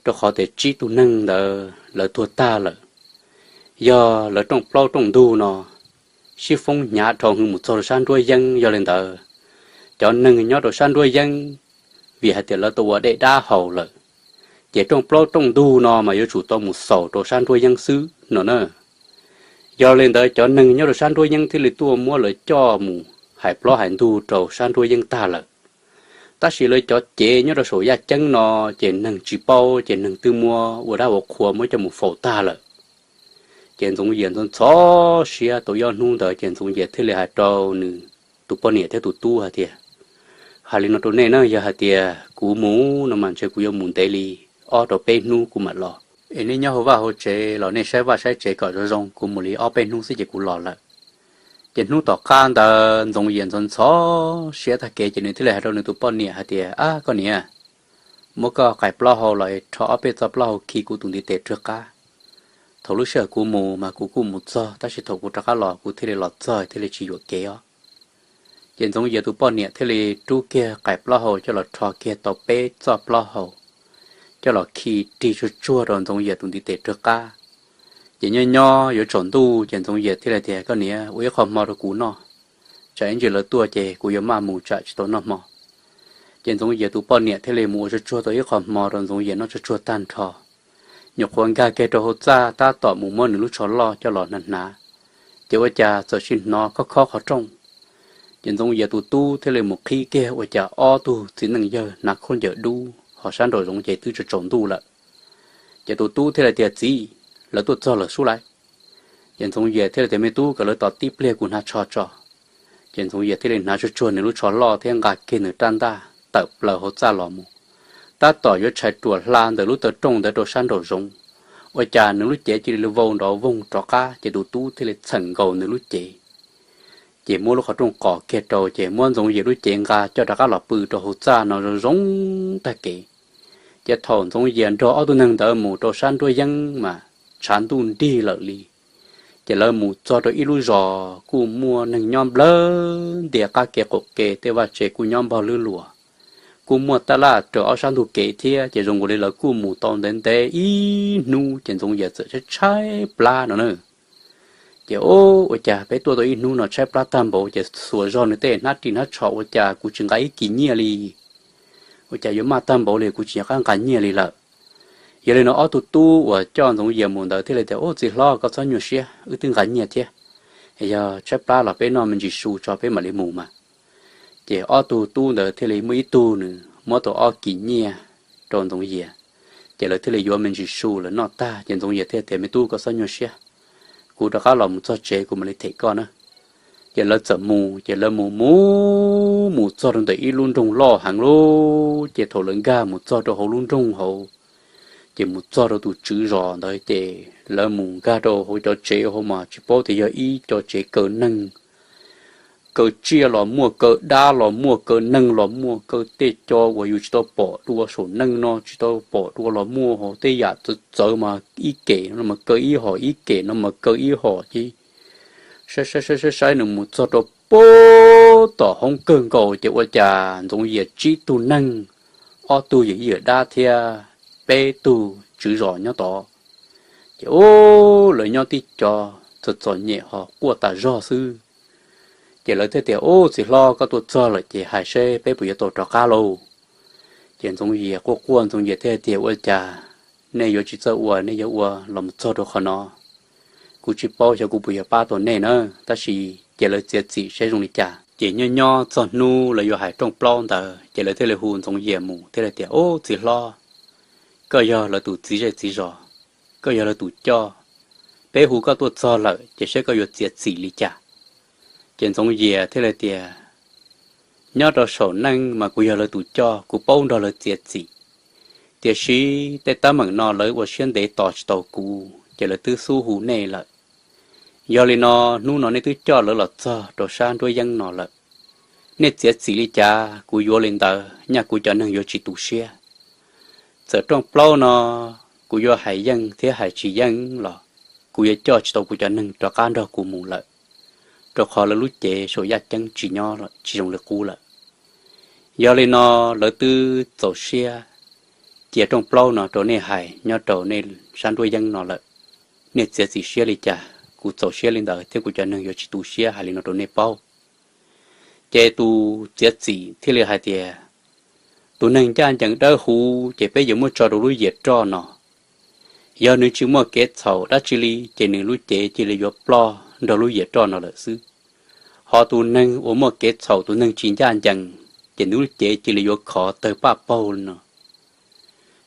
rau qhov tias tsib tug neeg ntawd lawv tuag tag lawm. Yog lawv rooj plaub rooj ntug no sib foob hnyav dhau hwv mus txog rau sab nruab yeeb, yog li ntawd cov neeg nyob rau sab nruab yeeb, vim hais tias lawv tau ua dej dab haus lawm, ces rooj plaub rooj ntug no mas yuav tsum tau mus xaus rau sab nruab yeeb xwb no na. Yog li ntawd cov neeg nyob rau sab nruab yeeb thiaj li tuaj muab lawv coj mus hais plaub hais ntug rau sab nruab yeeb tag lawm. Tab sis lawv cov cev nyob rau saum yaj ceeb no ces neeg tsis paub, ces neeg twb muab ua dab ua qhua muab coj mus faus tag lawm. Ces Ntxoov Yias ntxhov ntxhov siab tau ob hnub ntawd ces Ntxoov Yias thiaj li hais rau nws tus poj niam thiab tus tub hais tias, hais li no rau nej na, yog hais tias kuv mus no mas ntshe kuv yuav mus ntev li ob rau peb hnub kuv mam los. Es nej nyob hauv vaj hauv tsev los nej saib vaj saib tsev kom zoo zoo, kuv mus li ob peb hnub xwb ces kuv los lawm. Ces hnub tom qab ntawd Ntxoov Yias ntxhov ntxhov siab tag kev ces nws thiaj li hais rau nws tus poj niam hais tias, ab koj niam, muab koj qais plaub hau los rho ob peb txoj plaub hau khi kuv tus ntiv tes rwg qab. Thaum lub sij hawm kuv mus mas kuv kuj mus txog, tab sis thaum kuv rov qab los kuv thiaj li los txog thiaj li tsis yuam kev os. Ces Ntxoov Yias tus poj niam thiaj li rub kiag qais plaub hau coj los rho kiag tau peb txoj plaub hau, coj los khi rig tsuag tsuag rau Ntxoov Yias tus ntiv tes rwg qab. Ces nyob nyob yuav tsaus ntuj ces Ntxoov Yias thiaj li tias, koj niam, ua ib qho hmo rau kuv noj, tsam ib ntsis lawv tuaj ces kuv yuav maj mus tsam tsis tau noj hmo. Ces Ntxoov Yias tus poj niam thiaj li mus ua tsuag tsuag tau ib qho hmo rau Ntxoov Yias noj tsuag tsuag tag nrho, nyuam qhuav nkag kiag rau hauv txaj tab tom mus muab nws lub tsho loj coj los hnav hnav, ces ua cas txawm sim hnov khob khob qhov rooj. Ces Ntxoov Yias tus tub thiaj li mus qhib kiag ua cas ob tug txiv neej yawg hnav khaub ncaws dub ho sab nraum zoov ces twb tsaus tsaus ntuj lawm. Ces tus tub thiaj li tias, txiv, lawv tuaj txog lawm sub lais. Ces Ntxoov Yias thiaj li tias, me tub, kom lawv tos tib pliag kuv hnav tsho tso. Ces Ntxoov Yias thiaj li hnav tsuag tsuag nws lub tsho loj thiab nqa kiag nws rab ntaj tawm plaws hauv txaj los mus, tab tom yuav tshais ruam hla ntawm lub taw rooj ntawd rau sab nraum zoov, ua cas nws lub cev cia li vau nrov voog rov qab ces tus tub thiaj li txheem nkaus nws lub cev, ces muab lub qhov rooj qos kiag rau ces muab Ntxoov Yias lub cev nqa coj rov qab los pw rau hauv txaj no zoo zoo tag kev. Ces thaum Ntxoov Yias nrog ob tug neeg ntawd mus rau sab nruab yeeb mas tshav ntuj nrig lawm li, ces lawv mus txog rau ib lub zos kuj muaj neeg nyob nplawg ntias qab kev qaum kev, tej vaj tsev kuj nyob npog lwb luas, kuj muaj tab laj raws ob sab ntug kev thiab, ces zoo nkaus li lawv kuj mus tau ntev ntev ib hnub ces Ntxoov Yias txawm tshaib tshaib plab no na. Ces, ua cas peb tuaj tau ib hnub no tshaib plab tag npaum, ces xuas zog nws tej hnab ris hnab tsho, ua cas kuv tsis nqa ib kis nyiaj li, ua cas yuav maj tag npaum li kuv tsis nco qab nqa nyiaj li lawm. Yog li no ob tug tub uas coj Ntxoov Yias mus ntawd thiaj li tias, ub, txiv hlob, koj txhob nyuaj siab, wb twb nqa nyiaj thiab, yog tshaib plab los peb noj me ntsis su tso peb mam li mus mas. Ces ob tug tub ntawd thiaj li muaj ib tug nws muab tau ob kis nyiaj rau Ntxoov Yias, ces lawv thiaj li yuav me ntsis su lawv noj tag ces Ntxoov Yias thiaj tias, me tub, koj txhob nyuaj siab, kuv rov qab los mus txog tsev kuv mam li them koj na. Ces lawv txawm mus, ces lawv mus mus mus txog rau ntawm ib lub nroog loj heev lub, ces thaum lawv nkag mus txog rau hauv lub nroog hauv, ces mus txog rau tus tswv zos ntawd ces lawv mus nkag rau hauv cov tsev hauv mas tsis paub tias yog ib co tsev kaw neeg, kaw tsiaj los muaj, kaw dab los muaj, kaw neeg los muaj, kaw tej co uas yus tsis tau pom dua saum neej no tsis tau pom dua los muaj, hos tej yam txawv txawv mas ib kem no mas kaw ib hom, ib kem no mas kaw ib hom ces saib saib saib saib nws mus txog rau pem tom hoob kawg nkaus ces ua cas Ntxoov Yias tsib tug neeg, ob tug yawm yij yawm dab thiab peb tug tswv zos nyob tod. Ces ub, lawv nyob tib co txom txom nyem ho quaj tas zog xwb. Ces lawv thiaj tias, ub, txiv hlob, koj tuaj txog lawm ces hais seb peb puas yuav tau rov qab lauj? Ces Ntxoov Yias quaj quaj, Ntxoov Yias thiaj tias, ua cas nej yuav tsis txawj ua, nej yuav ua los mus txog rau qhov no, kuv tsis paub xyov kuv puas yuav pab tau nej na, tab sis cia lawv txiav txim seb zoo li cas. Ces nyob nyob txog hnub lawv yuav hais rooj plaub ntawd ces lawv thiaj li hu Ntxoov Yias mus thiaj li tias, ub, txiv hlob, koj yog lawv tus txiv zej txiv zos, koj yog lawv tus coj, peb hu koj tuaj txog lawm ces seb koj yuav txiav txim li cas? Ces Ntxoov Yias thiaj li tias, nyob rau saum neej mas kuv yog lawv tus coj, kuv paub nrog lawv txiav txim, tiam sis tej teeb meem no lawv ua siab ntev tos tsis tau kuv ces lawv twb xub hu nej lawm. Yog li no, hnub no nej twb coj lawv los txog rau sab nruab yeeb no lawm, nej txiav txim li cas kuv yuav li ntawd, nyaj kuv cov neeg yuav tsis tu siab. Txawm rooj plaub no kuv yuav hais yeej thiab hais tsis yeej los kuv yuav coj tsis tau kuv cov neeg rov qab nrog kuv mus lawm, rau qhov lawv lub cev saum yaj ceeb tsis nyob tsis zoo li qub lawm. Yog li no lawv twb txaus siab cia rooj plaub no rau nej hais nyob rau nej sab nruab yeeb no lawm. Nej txiav txim siab li cas kuv txaus siab li ntawd thiab kuv cov neeg yuav tsis tu siab hais li no rau nej paub. Ces tus txiav txim thiaj li hais tias, tus neeg ncaj ncees dawb huv ces peb yuav muab tso rau lub yias roj no. Yog nws tsis muaj kev txhaum dab tsi li ces nws lub cev cia li yuav ploj nrog lub yias roj no lawm xwb. Ho tus neeg uas muaj kev txhaum, tus neeg tsis ncaj ncees, ces nws lub cev cia li yuav khov tawg paj paug li no.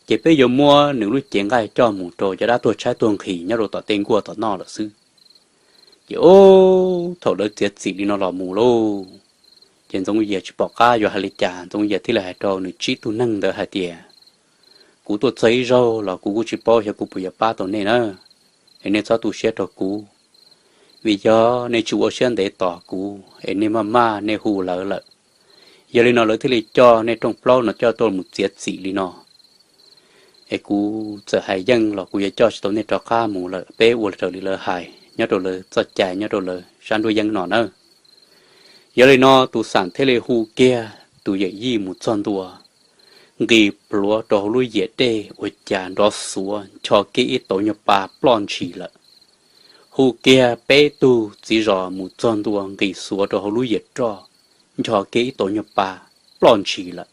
Ces peb yuav muab nws lub cev nqaij coj mus rau cov dab tuag tshaib tuag nqhis nyob rau tom tej nkuaj tom noj lawm xwb. Ces ub, thaum lawv txiav txim li no los mus lauj, ces Ntxoov Yias tsis pom qab yuav hais li cas, Ntxoov Yias thiaj li hais rau nws tsib tug neeg ntawd hais tias, kuv tuaj txog ib zaug los kuv kuj tsis paub xyov kuv puas yuav pab tau nej na, es nej txhob tu siab rau kuv, vim yog nej tsis ua siab ntev tos kuv es nej maj maj nej hu lawv lawm. Yog li no lawv thiaj li coj nej rooj plaub no coj tuaj mus txiav txim li no. Es kuv txawm hais yeej los kuv yuav coj tsis tau nej rov qab mus lawm, peb ua raws li lawv hais nyob rau lawv txoj cai nyob rau lawv sab nruab yeeb no na. Yog li no tus xam thiaj li hu kiag tus yawm yij mus txog ntua, nqis plhuav rau hauv lub yias dej ua cas nrov xuav ncho kiag ib tauv nyuag pa ploj ntshis lawm. Hu kiag peb tug txiv zos mus txog ntua nqis xuav rau hauv lub yias roj, ncho kiag ib tauv nyuag pa ploj ntshis lawm.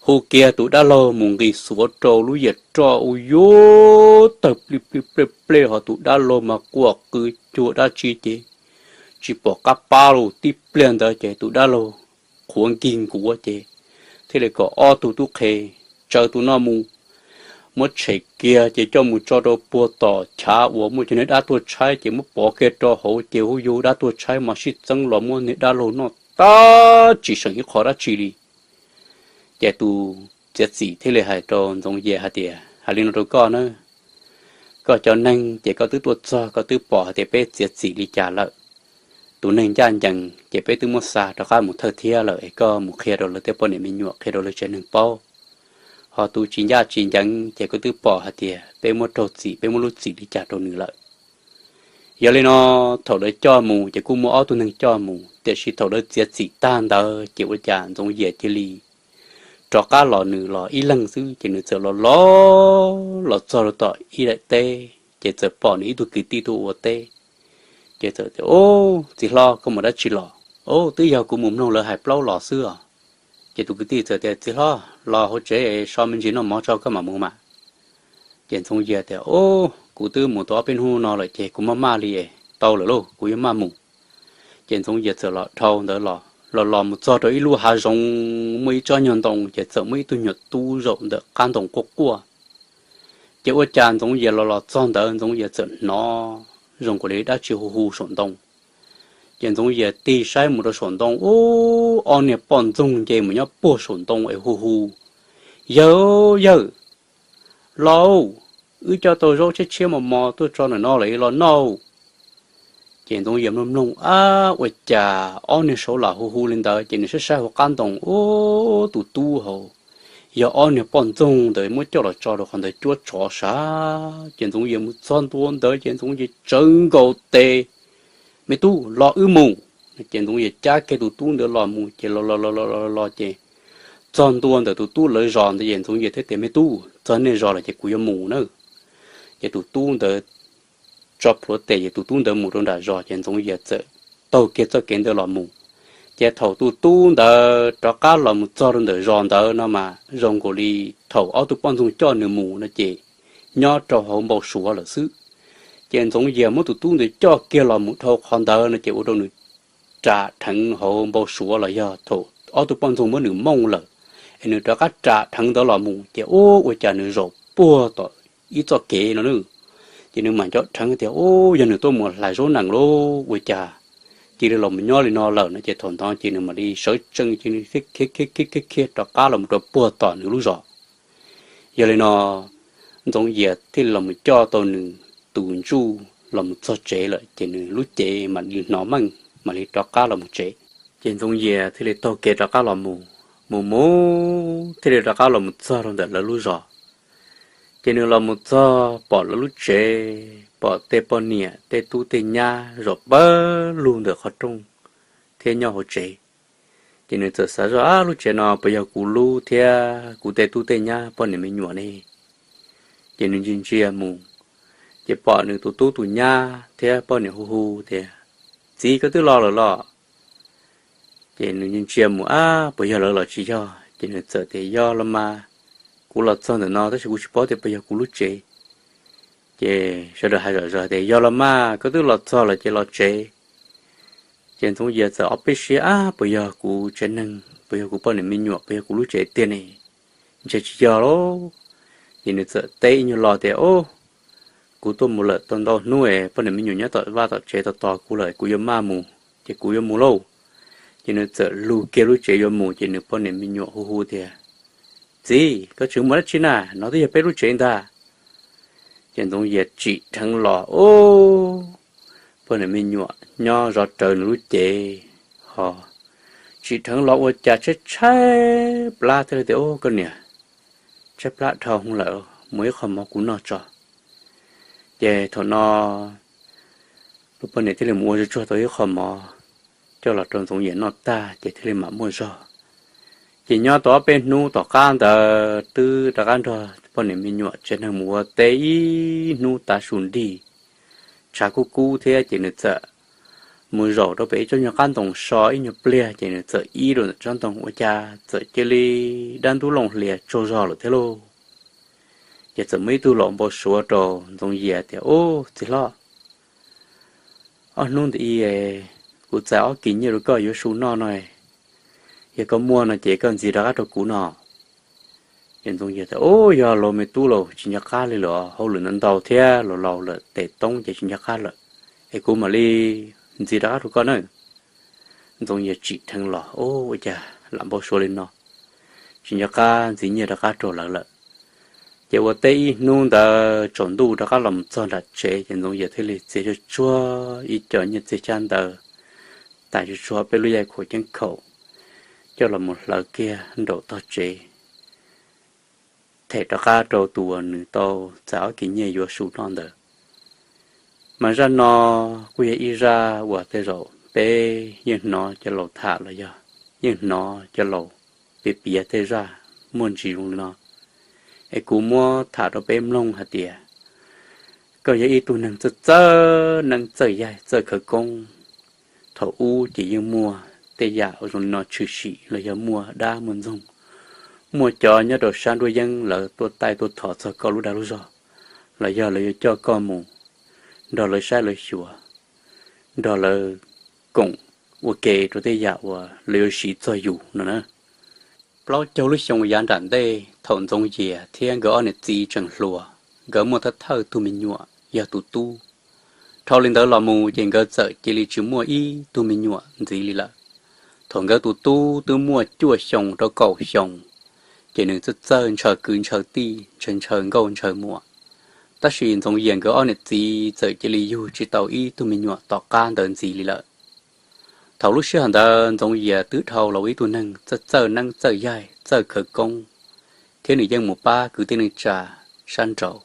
Hu kiag tus dab laug mus nqis xuav rau lub yias roj ua yuav tawg plij plij plej plej, ho tus dab laug mas quaj qw cuag dab tsi ces tsis pom qab pab los tib pliag ntawd ces tus dab laug qhuav nkig nkuav ces thiaj li kom ob tug tub qhe tsaws tus no mus, muab tshem kiag ces coj mus tso rau puag tom chav uas muaj cov niag dab tuag tshaib ces muab pov kiag rau hauv ces hu yug dab tuag tshaib mas sib txeeb los muab niag dab laug noj tag tsis seem ib qho dab tsi li. Ces tus txiav txim thiaj li hais rau Ntxoov Yias hais tias, hais li no rau koj na, koj cov neeg ces koj twb tuaj txog koj twb pom hais tias peb txiav txim li cas lawm. Tus neeg ncaj ncees ces peb twb muab xa rov qab mus thawj thiab lawm es koj mus qhia rau lawv tej poj niam me nyuam qhia rau lawv tsev neeg paub. Ho tus tsis ncaj tsis ncees ces koj twb pom hais tias peb muab raug txim peb muab lub txim li cas rau nws lawm. Yog li no thaum lawv coj mus ces kuj muaj ob tug neeg coj mus tiam sis thaum lawv txiav txim tag ntawd ces ua cas Ntxoov Yias cia li rov qab los nws los ib leeg xwb ces nws txawm los los los txog rau tom ib daim teb ces txawm pom nws ib tug kwv tij tuaj ua teb. Ces txawm tias, ub, txiv hlob, koj mus dab tsi los? Ub, twb yog kuv mus mloog lawv hais plaub los xwb os. Ces tus kwv tij txawm tias, txiv hlob, los hauv tsev so me ntsis noj mov tso koj mam mus mas. Ces Ntxoov Yias tias, ub, kuv twb mus tau ob peb hnub no lawm ces kuv maj maj li es tau lawm lauj, kuv yuav maj mus. Ces Ntxoov Yias txawm los dhau ntawd los los los mus txog rau ib lub hav zoov muaj ib tsob nyuag ntoo ces txawm muaj ib tug nyuag tub zaum ntawm qab ntoo quaj quaj. Ces ua cas Ntxoov Yias los los txog ntawd Ntxoov Yias txawm hnov zoo nkaus li dab tsi hu hu saum ntoo. Ces Ntxoov Yias tig saib mus rau saum ntoo, ub, ob niag poj ntxoog nce mus nyob puag saum ntoo es hu hu, yawg, yawg, los, wb coj tau zaub tshiab tshiab mos mos tuaj tso ntawm no lawm los noj. Ces Ntxoov Yias mloog mloog, ab, ua cas ob niag saud lam hu hu li ntawd ces nws saib saib hauv qab ntoo, ub, tus tub hauv, yog ob niag poj ntxoog ntawd muab coj los tso rau qhov ntawd cuab tsov sav. Ces Ntxoov Yias mus txog ntua ntawd ces Ntxoov Yias tsawv nkaus tes, me tub, los wb mus. Ces Ntxoov Yias cab kiag tus tub ntawd los mus ces los los los los los ces txog ntua ntawm tus tub lawv zos ntawd ces Ntxoov Yias thiaj tias, me tub, txog nej zos lawm ces kuv yuav mus na. Ces tus tub ntawd tso plhuav tes ces tus tub ntawd mus rau nram zos ces Ntxoov Yias txawm taug kiag txoj kev ntawd los mus. Ces thaum tus tub ntawd rov qab los mus txog rau ntawm zos ntawd no mas zoo nkaus li thaum ob tug poj ntxoog coj nws mus no ces nyob rau hauv npau suav lawm xwb. Ces Ntxoov Yias muab tus tub ntawd coj kiag los mus dhau qhov ntawd no ces ua rau nws ras dheev hauv npau suav los yog thaum ob tug poj ntxoog muab nws mooj lawm, es nws rov qab ras dheev ntawd los mus ces ub, ua cas nws zaum puag tom ib txoj kev no na. Ces nws mam nco dheev tias ub, yog nws tuaj mus hlais zaub nees lauj, ua cas cia li los mus nyob li no lawm no. Ces thaum ntawd ces nws mam li sawv tsees ces nws khiav khiav khiav khiav rov qab los mus rau puag tom nws lub zos. Yog li no Ntxoov Yias thiaj li los mus coj tau nws tus ntsuj los mus txog tsev lawm ces nws lub cev mam li hnov meej mam li rov qab los mus tsev. Ces Ntxoov Yias thiaj li taug kev rov qab los mus, mus mus thiaj li rov qab los mus txog rau ntawm lawv lub zos. Ces nws los mus txog pom lawv lub tsev, pom tej poj niam tej tub tej nyab zaum pawg lug ntawm qhov rooj thiab nyob hauv tsev. Ces nws txawm xav zoj, ab, lub tsev no puas yog kuv lub thiab kuv tej tub tej nyab poj niam me nyuam ne? Ces nws ntsia ntsia mus, ces pom nws tus tub tus nyab thiab poj niam hu hu tias, Txiv, koj twb los lawm los? Ces nws ntsia mus, ab, puas yog lawv los tsis yog? Ces nws txawm tias, Yog los mas, kuv los txog ntawm no tab sis kuv tsis paub tias puas yog kuv lub tsev. Ces sawv daws hais zom zaws tias, Yog los mas, koj twb los txog lawm ces los tsev. Ces Ntxoov Yias txawm ob peb siab, ab, puas yog kuv tsev neeg, puas yog kuv poj niam me nyuam, puas yog kuv lub tsev tiag ne? Ntshe tsis yog lauj. Ces nws txawm teb ib nyuag lo tias, Ob, kuv tuaj mus lawm tau ntau hnub es poj niam me nyuam nyob tom vaj tom tsev tos tos kuv lawm, kuv yuav maj mus ces kuv yuav mus lauj. Ces nws txawm lug kiag lub tsev yuav mus ces nws poj niam me nyuam hu hu tias, Txiv, koj tseem mus dab tsi na? No twb yog peb lub tsev ntag. Ces Ntxoov Yias tsim dheev los, ob, poj niam me nyuam nyob zov rawv nws lub cev, ho tsim dheev los ua cas tshaib tshaib plab thiab tias, Ob, koj niam, tshaib plab dhau lawm, muab ib qho mov kuv noj tso. Ces thaum no tus poj niam thiaj li mus ua tsuag tsuag tau ib qho mov coj los rau Ntxoov Yias noj tag ces thiaj li mam muaj zog. Ces nyob tau ob peb hnub tom qab ntawd twb rov qab nrog poj niam me nyuam tsev neeg mus ua teb ib hnub tav su nrig, tshav kub kub thiab ces nws txawm mus zaum rau pem ib tsob nyuag qab ntoo so ib nyuag pliag ces nws txawm ib rau ntawm tsob ntoo ua cas txawm cia li dab ntub looj hlias tsaug zog lawm thiab lauj. Ces txawm muaj ib tug laus npau suav rau Ntxoov Yias tias, Ub, txiv hlob, ob hnub ntawd kuv txais ob kis nyiaj rau koj yuav su noj no, yog koj muaj no ces koj ntxiv rov qab rau kuv no. Ces Ntxoov Yias tias, Ub, yog lauj me tub lauj, tsis nco qab li lawm, hauj lwm ntau ntau thiab laus laus lawm tes toob ces tsis nco qab lawm, es kuv mam li ntxiv rov qab rau koj na. Ntxoov Yias tsim dheev los, Ub, ua cas lam npau suav li no, tsis nco qab ntxiv nyiaj rov qab rau lawv lawm. Ces ua teb ib hnub ntawd tsaus ntuj rov qab los mus txog nram tsev ces Ntxoov Yias thiaj li txiav tsuag tsuag ib co nyiaj txiag xyab ntawv, tsuag tsuag peb lub yaig khuam ceeb khaum, coj los mus hlawv kiag nraum tog tsev, them rov qab rau tus uas nws tau txais ob kis nyiaj yuav su noj ntawd. Mas zaj no kuj yog ib zaj uas tej zaum peb yeej hnov cov laus tham los yog yeej hnov cov laus piav piav tej zaj muaj ntsis zoo li no. Es kuv muab tham rau peb mloog hais tias koj yog ib tug neeg txawj txawj neeb txawj yaig txawj khawv koob. Thaum ub ces yeej muaj tej yam ua zoo li no tshwm sim los yog muaj dab muaj ntxoog, muaj cov nyob rau sab nruab yeeb lawv tuaj taij tuaj thov txog koj lub dag lub zog, los yog lawv yuav coj koj mus nrog lawv saib lawv xyuas, nrog lawv koom ua ke rau tej yam uas lawv yuav siv txog yus no na. Plaub caug lub xyoo yav nram ntej thaum Ntxoov Yias thiab nkawd ob niam txiv tseem hluas, nkawd muaj thawj thawj tug me nyuam yog tus tub. Dhau li ntawd los mus ces nkawd txawm cia li tsis muaj ib tug me nyuam ntxiv li lawm. Thaum nkawd tus tub twb muaj cuaj xyoo rau kaum xyoo, ces nws txawj txawj ntshaw kwv ntshaw tij, ntshaw ntshaw nkauj ntshaw muam. Tab sis Ntxoov Yias nkawd ob niam txiv txawm cia li yug tsis tau ib tug me nyuam tom qab ntawd ntxiv li lawm. Thaum lub sij hawm ntawd Ntxoov Yias twb dhau los ua ib tug neeg txawj txawj neeb txawj yaig txawj khawv koob, thiab nws yeej mus pab kwv tij neej tsa sab nraud.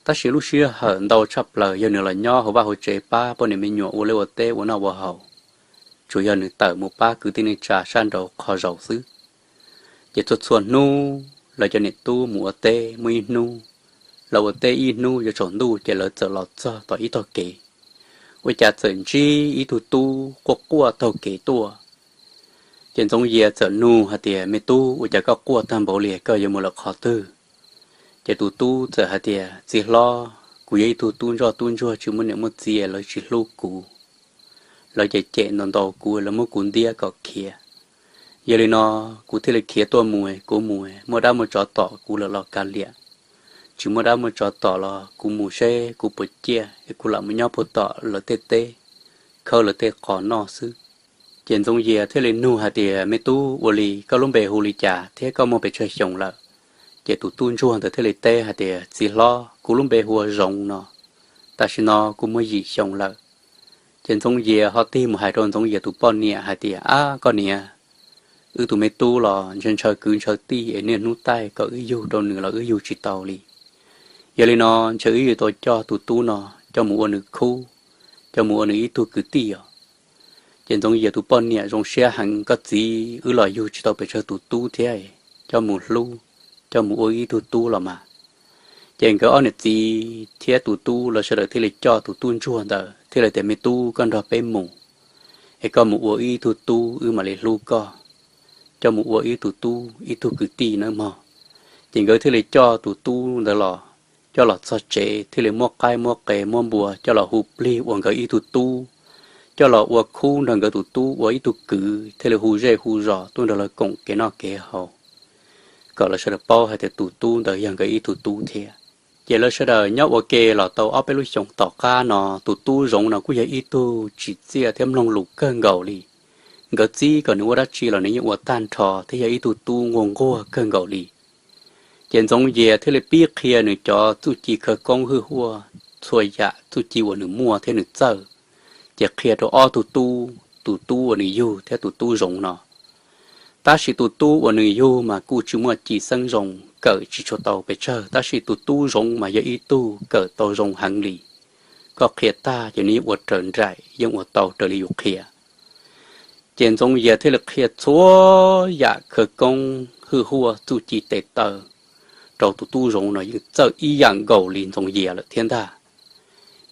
Tab sis lub sij hawm ntau tshaj plaws yog nws los nyob hauv vaj hauv tsev pab poj niam me nyuam ua liaj ua teb ua noj ua haus, tsuas yog nws tawm mus pab kwv tij neej tsa sab nraud qhov zaus xwb. Ces txhua txhua hnub lawv cov niam tub mus ua teb muaj ib hnub, lawv ua teb ib hnub yuav tsaus ntuj ces lawv txawm los txog tom ib tog kev, ua cas txawm ntsib ib tug tub quaj quaj taug kev tuaj. Ces Ntxoov Yias txawm nug hais tias, Me tub, ua cas koj quaj tag npaum li, koj yuav mus lawm qhov twg? Ces tus tub txawm hais tias, Txiv hlob, kuv yog ib tug tub ntsoj tub ntsuag tsis muaj niam muaj txiv, lawv tsis hlub kuv. Lawv cem cem ntaus ntaus kuv, lawv muab kuv ntiab kom khiav. Yog li no kuv thiaj li khiav tuaj mus, kuv mus muaj dab muaj tsov tom kuv lawm los kav liam, tsis muaj dab muaj tsov tom los kuv mus seb kuv puas ciaj es kuv lam mus nyob puag tom lawv tej teb, khawb lawv tej qos noj xwb. Ces Ntxoov Yias thiaj li nug hais tias, Me tub, ua li koj lub npe hu li cas thiab koj muaj pes tsawg xyoo lawm? Ces tus tub ntsuag ntawd thiaj li teb hais tias, Txiv hlob, kuv lub npe hu ua Zoov no, tam sim no kuv muaj yim xyoo lawm. Ces Ntxoov Yias ho tig mus hais rau Ntxoov Yias tus poj niam hais tias, Ab koj niam, wb tus me tub los ntshaw ntshaw kwv ntshaw tij es niaj hnub taij kom wb yug rau nws los wb yug tsis tau li. Yog li no ntshe wb yuav tau coj tus tub no coj mus ua nws khub, coj mus ua nws ib tug kwv tij os. Ces Ntxoov Yias tus poj niam zoo siab heev, koj txiv, wb los yug tsis tau pes tsawg tus tub thiab, coj mus hlub, coj mus ua ib tug tub los mas. Ces nkawd ob niam txiv thiab tus tub lawv sawv daws thiaj li coj tus tub ntsuag ntawd thiaj li tias, me tub, koj nrog peb mus, es koj mus ua ib tug tub wb mam li hlub koj, coj mus ua ib tug tub ib tug kwv tij nawb mog. Ces nkawd thiaj li coj tus tub ntawd los, coj los txog tsev thiaj li muab qaib muab qe muab npua coj los hu plig ua nkawd ib tug tub, coj los ua khub nrog nkawd tus tub ua ib tug kwv thiaj li hu zej hu zos tuaj nrog lawv koom kev noj kev haus, kom lawv sawv daws paub hais tias tus tub ntawd yog nkawd ib tug tub thiab. Ces lawv sawv daws nyob ua ke los tau ob peb lub xyoos tom qab no, tus tub Zoov no kuj yog ib tug tsim txiaj thiab mloog lus kawg nkaus li. Nkawd txib kom nws ua dab tsi los nws yeej ua tag nrho thiab yog ib tug tub nquag nquag kawg nkaus li. Ces Ntxoov Yias thiaj li pib qhia nws cov txuj ci khawv koob hwj huaj, txhua yam txuj ci uas nws muaj thiab nws txawj, ces qhia rau ob tug tub, tus tub uas nws yug thiab tus tub Zoov no. Tab sis tus tub uas nws yug mas kuj tsis muaj ci xeeb zoo, kawm tsis tshua tau pes tsawg, tab sis tus tub Zoov mas yog ib tug kawm tau zoo heev li. Koj qhia tag ces nws yeej ua raws nraim, yeej ua tau raws li yus qhia. Ces Ntxoov Yias thiaj li qhia txhua yam khawv koob hwj huaj txuj ci tes taw rau tus tub Zoov no, yeej txawj ib yam nkaus li Ntxoov Yias lawm thiab ntag.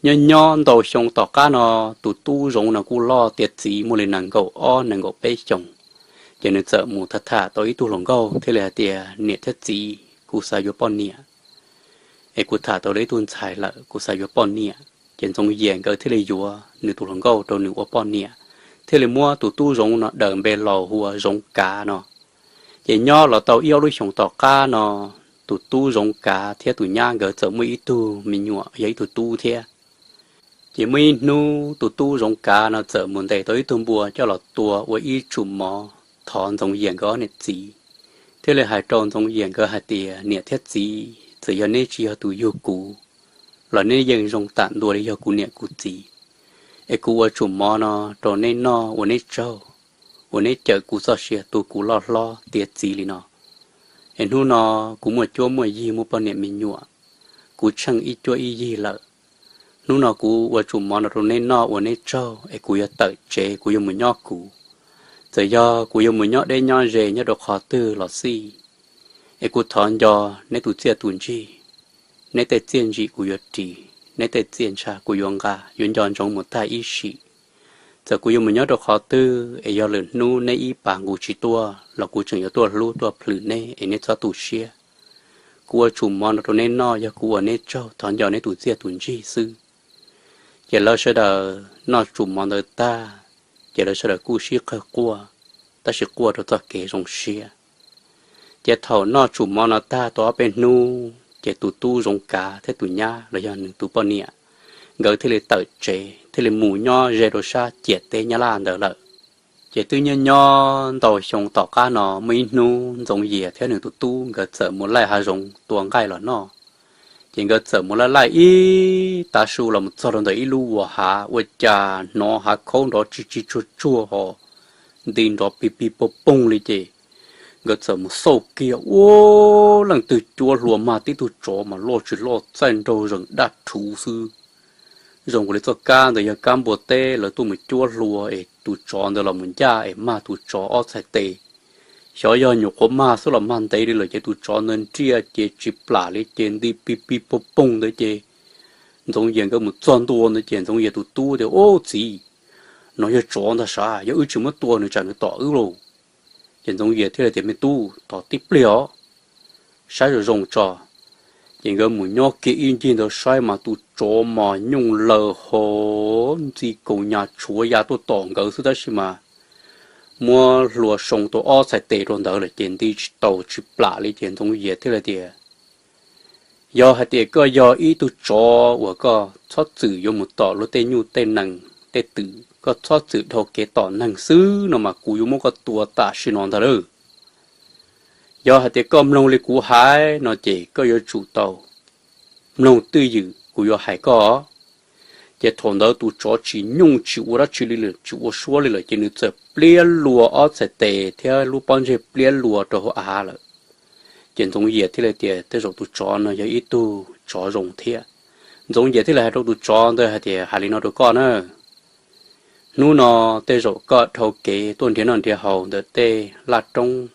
Nyob nyob ntau xyoo tom qab no, tus tub Zoov no kuj loj tiav txiv muaj li nees nkaum ob nees nkaum peb xyoos, ces nws txawm mus tham tham tau ib tug hluas nkauj thiaj li hais tias, niam thiab txiv, kuv xav yuav poj niam, es kuv tham tau ib tug ntxhais lawm, kuv xav yuav poj niam. Ces Ntxoov Yias nkawd thiaj li yuav nws tus hluas nkauj rau nws ua poj niam, thiaj li muab tus tub Zoov no daws npe laus hu ua Zoov Kav no. Ces nyob los tau ib ob lub xyoos tom qab no, tus tub Zoov Kav thiab tus nyab nkawd txawm muaj ib tug me nyuam yog ib tug tub thiab. Ces muaj ib hnub tus tub Zoov Kav no txawm mus ntes tau ib tug npua coj los tua ua ib tsum mov thov Ntxoov Yias nkawd ob niam txiv, thiaj li hais rau Ntxoov Yias nkawd hais tias, niam thiab txiv, txawm yog neb tsis yog tus yug kuv los neb yeej zoo tam ntua li yog kuv niam kuv txiv, es kuv ua tsum mov no rau neb noj ua neb tsaug, uas neb cawm kuv txoj sia tu kuv loj hlob tiav txiv li no. Es hnub no kuv muaj cuab muaj yig muaj poj niam me nyuam, kuv tsheej ib cuab ib yig lawm. Hnub no kuv ua tsum mov no rau neb noj ua neb tsaug es kuv yuav tawm tsev kuv yuav mus nyob kuv. Txawm yog kuv yuav mus nyob deb nyob ze nyob rau qhov twg los xij, es kuv thov nco neb tus txiaj tus ntsig. Neb tej txiaj ntsim kuv yuav ris, neb tej txiaj ntsha kuv yuav nqa, yuav nco ntsoov mus tag ib sim. Txawm kuv yuav mus nyob rau qhov twg es yog lwm hnub neb ib pas nqus tsis tuaj los kuv tseem yuav tuaj hlub tuaj plhws neb es neb txhob tu siab. Kuv ua tsum mov no rau neb noj yog kuv ua neb tsaug thov nco neb tus txiaj tus ntsig xwb. Ces lawv sawv daws noj tsum mov ntawd tag, ces lawv sawv daws kuj sib qawg quaj, tab sis quaj rau txoj kev zoo siab. Ces thaum noj tsum mov no tag tau ob peb hnub ces tus tub Zoov Kav thiab tus nyab los yog nws tus poj niam, nkawd thiaj li tawm tsev thiaj li mus nyob ze rau sab ciam teb Nyab Laj ntawd lawm. Ces twb nyob nyob ntau xyoo tom qab no muaj ib hnub Ntxoov Yias thiab nws tus tub nkawd txawm mus laij hav zoov tua nqaij los noj. Ces nkawd txawm mus laij laij ib tav su los mus txog rau ntawm ib lub vuas hav, ua cas hnov hav khaub nrov tsis tsis tsuag tsuag ho nti nrov pig pig poog poog li ces nkawd txawm mus xauj kiag ua leej twg cuab hlua mag tib tug tsov mas loj tsis loj txaij nraug zees daj rhuv xwb. Zoo li txoj kab ntawd yog kab npua teb lawv tuaj mus cuab hlua es tus tsov ntawd los mus ncaj es mag tus tsov ob txhais tes. Xyov yog nyuam qhuav mag xwb los mag ntev li lawm ces tus tsov ntawd nriaj ces tsis plam li ces nti pig pig poog poog ntawd ces Ntxoov Yias nkawd mus txog ntua ntawd ces Ntxoov Yias tus tub tias, ub txiv, no yog tsov ntag sav, yog wb tsis muab tua nws tsam nws tom wb lauj. Ces Ntxoov Yias thiaj li tias, me tub, tos tib pliag os, saib zoo zoo tso. Ces nkawd mus nyob kiag ib ncig ntawd saib mas tus tsov mas nyooj laws ho ntxi kaus nyas tshuav ya tuaj tom nkawd xwb tab sis mas muab hlua soo tau ob txhais tes rau ntawd lawm ces nti tsis taus tsis plam li ces Ntxoov Yias thiaj li tias, yog hais tias koj yog ib tug tsov uas koj txhob txwm yuav mus tom luag tej nyuj tej nees tej twm, koj txhob txwm dhau kev tom neeg xwb no mas kuv yuav muab koj tua tam sim no ntag lauj. Yog hais tias koj mloog li kuv hais no ces koj yuav tsum tau mloog twj ywm kuv yuav hais koj. Ces thaum ntawd tus tsov tsis nyooj tsis ua dab tsi li lawm, tsis ua suab li lawm ces nws txawm pliab lua ob txhais tes thiab lub pob ntseg pliab lua rau hauv av lawm. Ces Ntxoov Yias thiaj li tias, tej zaum tus tsov no yog ib tug tsov zoo thiab. Ntxoov Yias thiaj li hais rau tus tsov ntawd hais tias, Hais li no rau koj na, hnub no tej zaum koj dhau kev tuaj nrhiav noj nrhiav haus ntawm tej laj roob,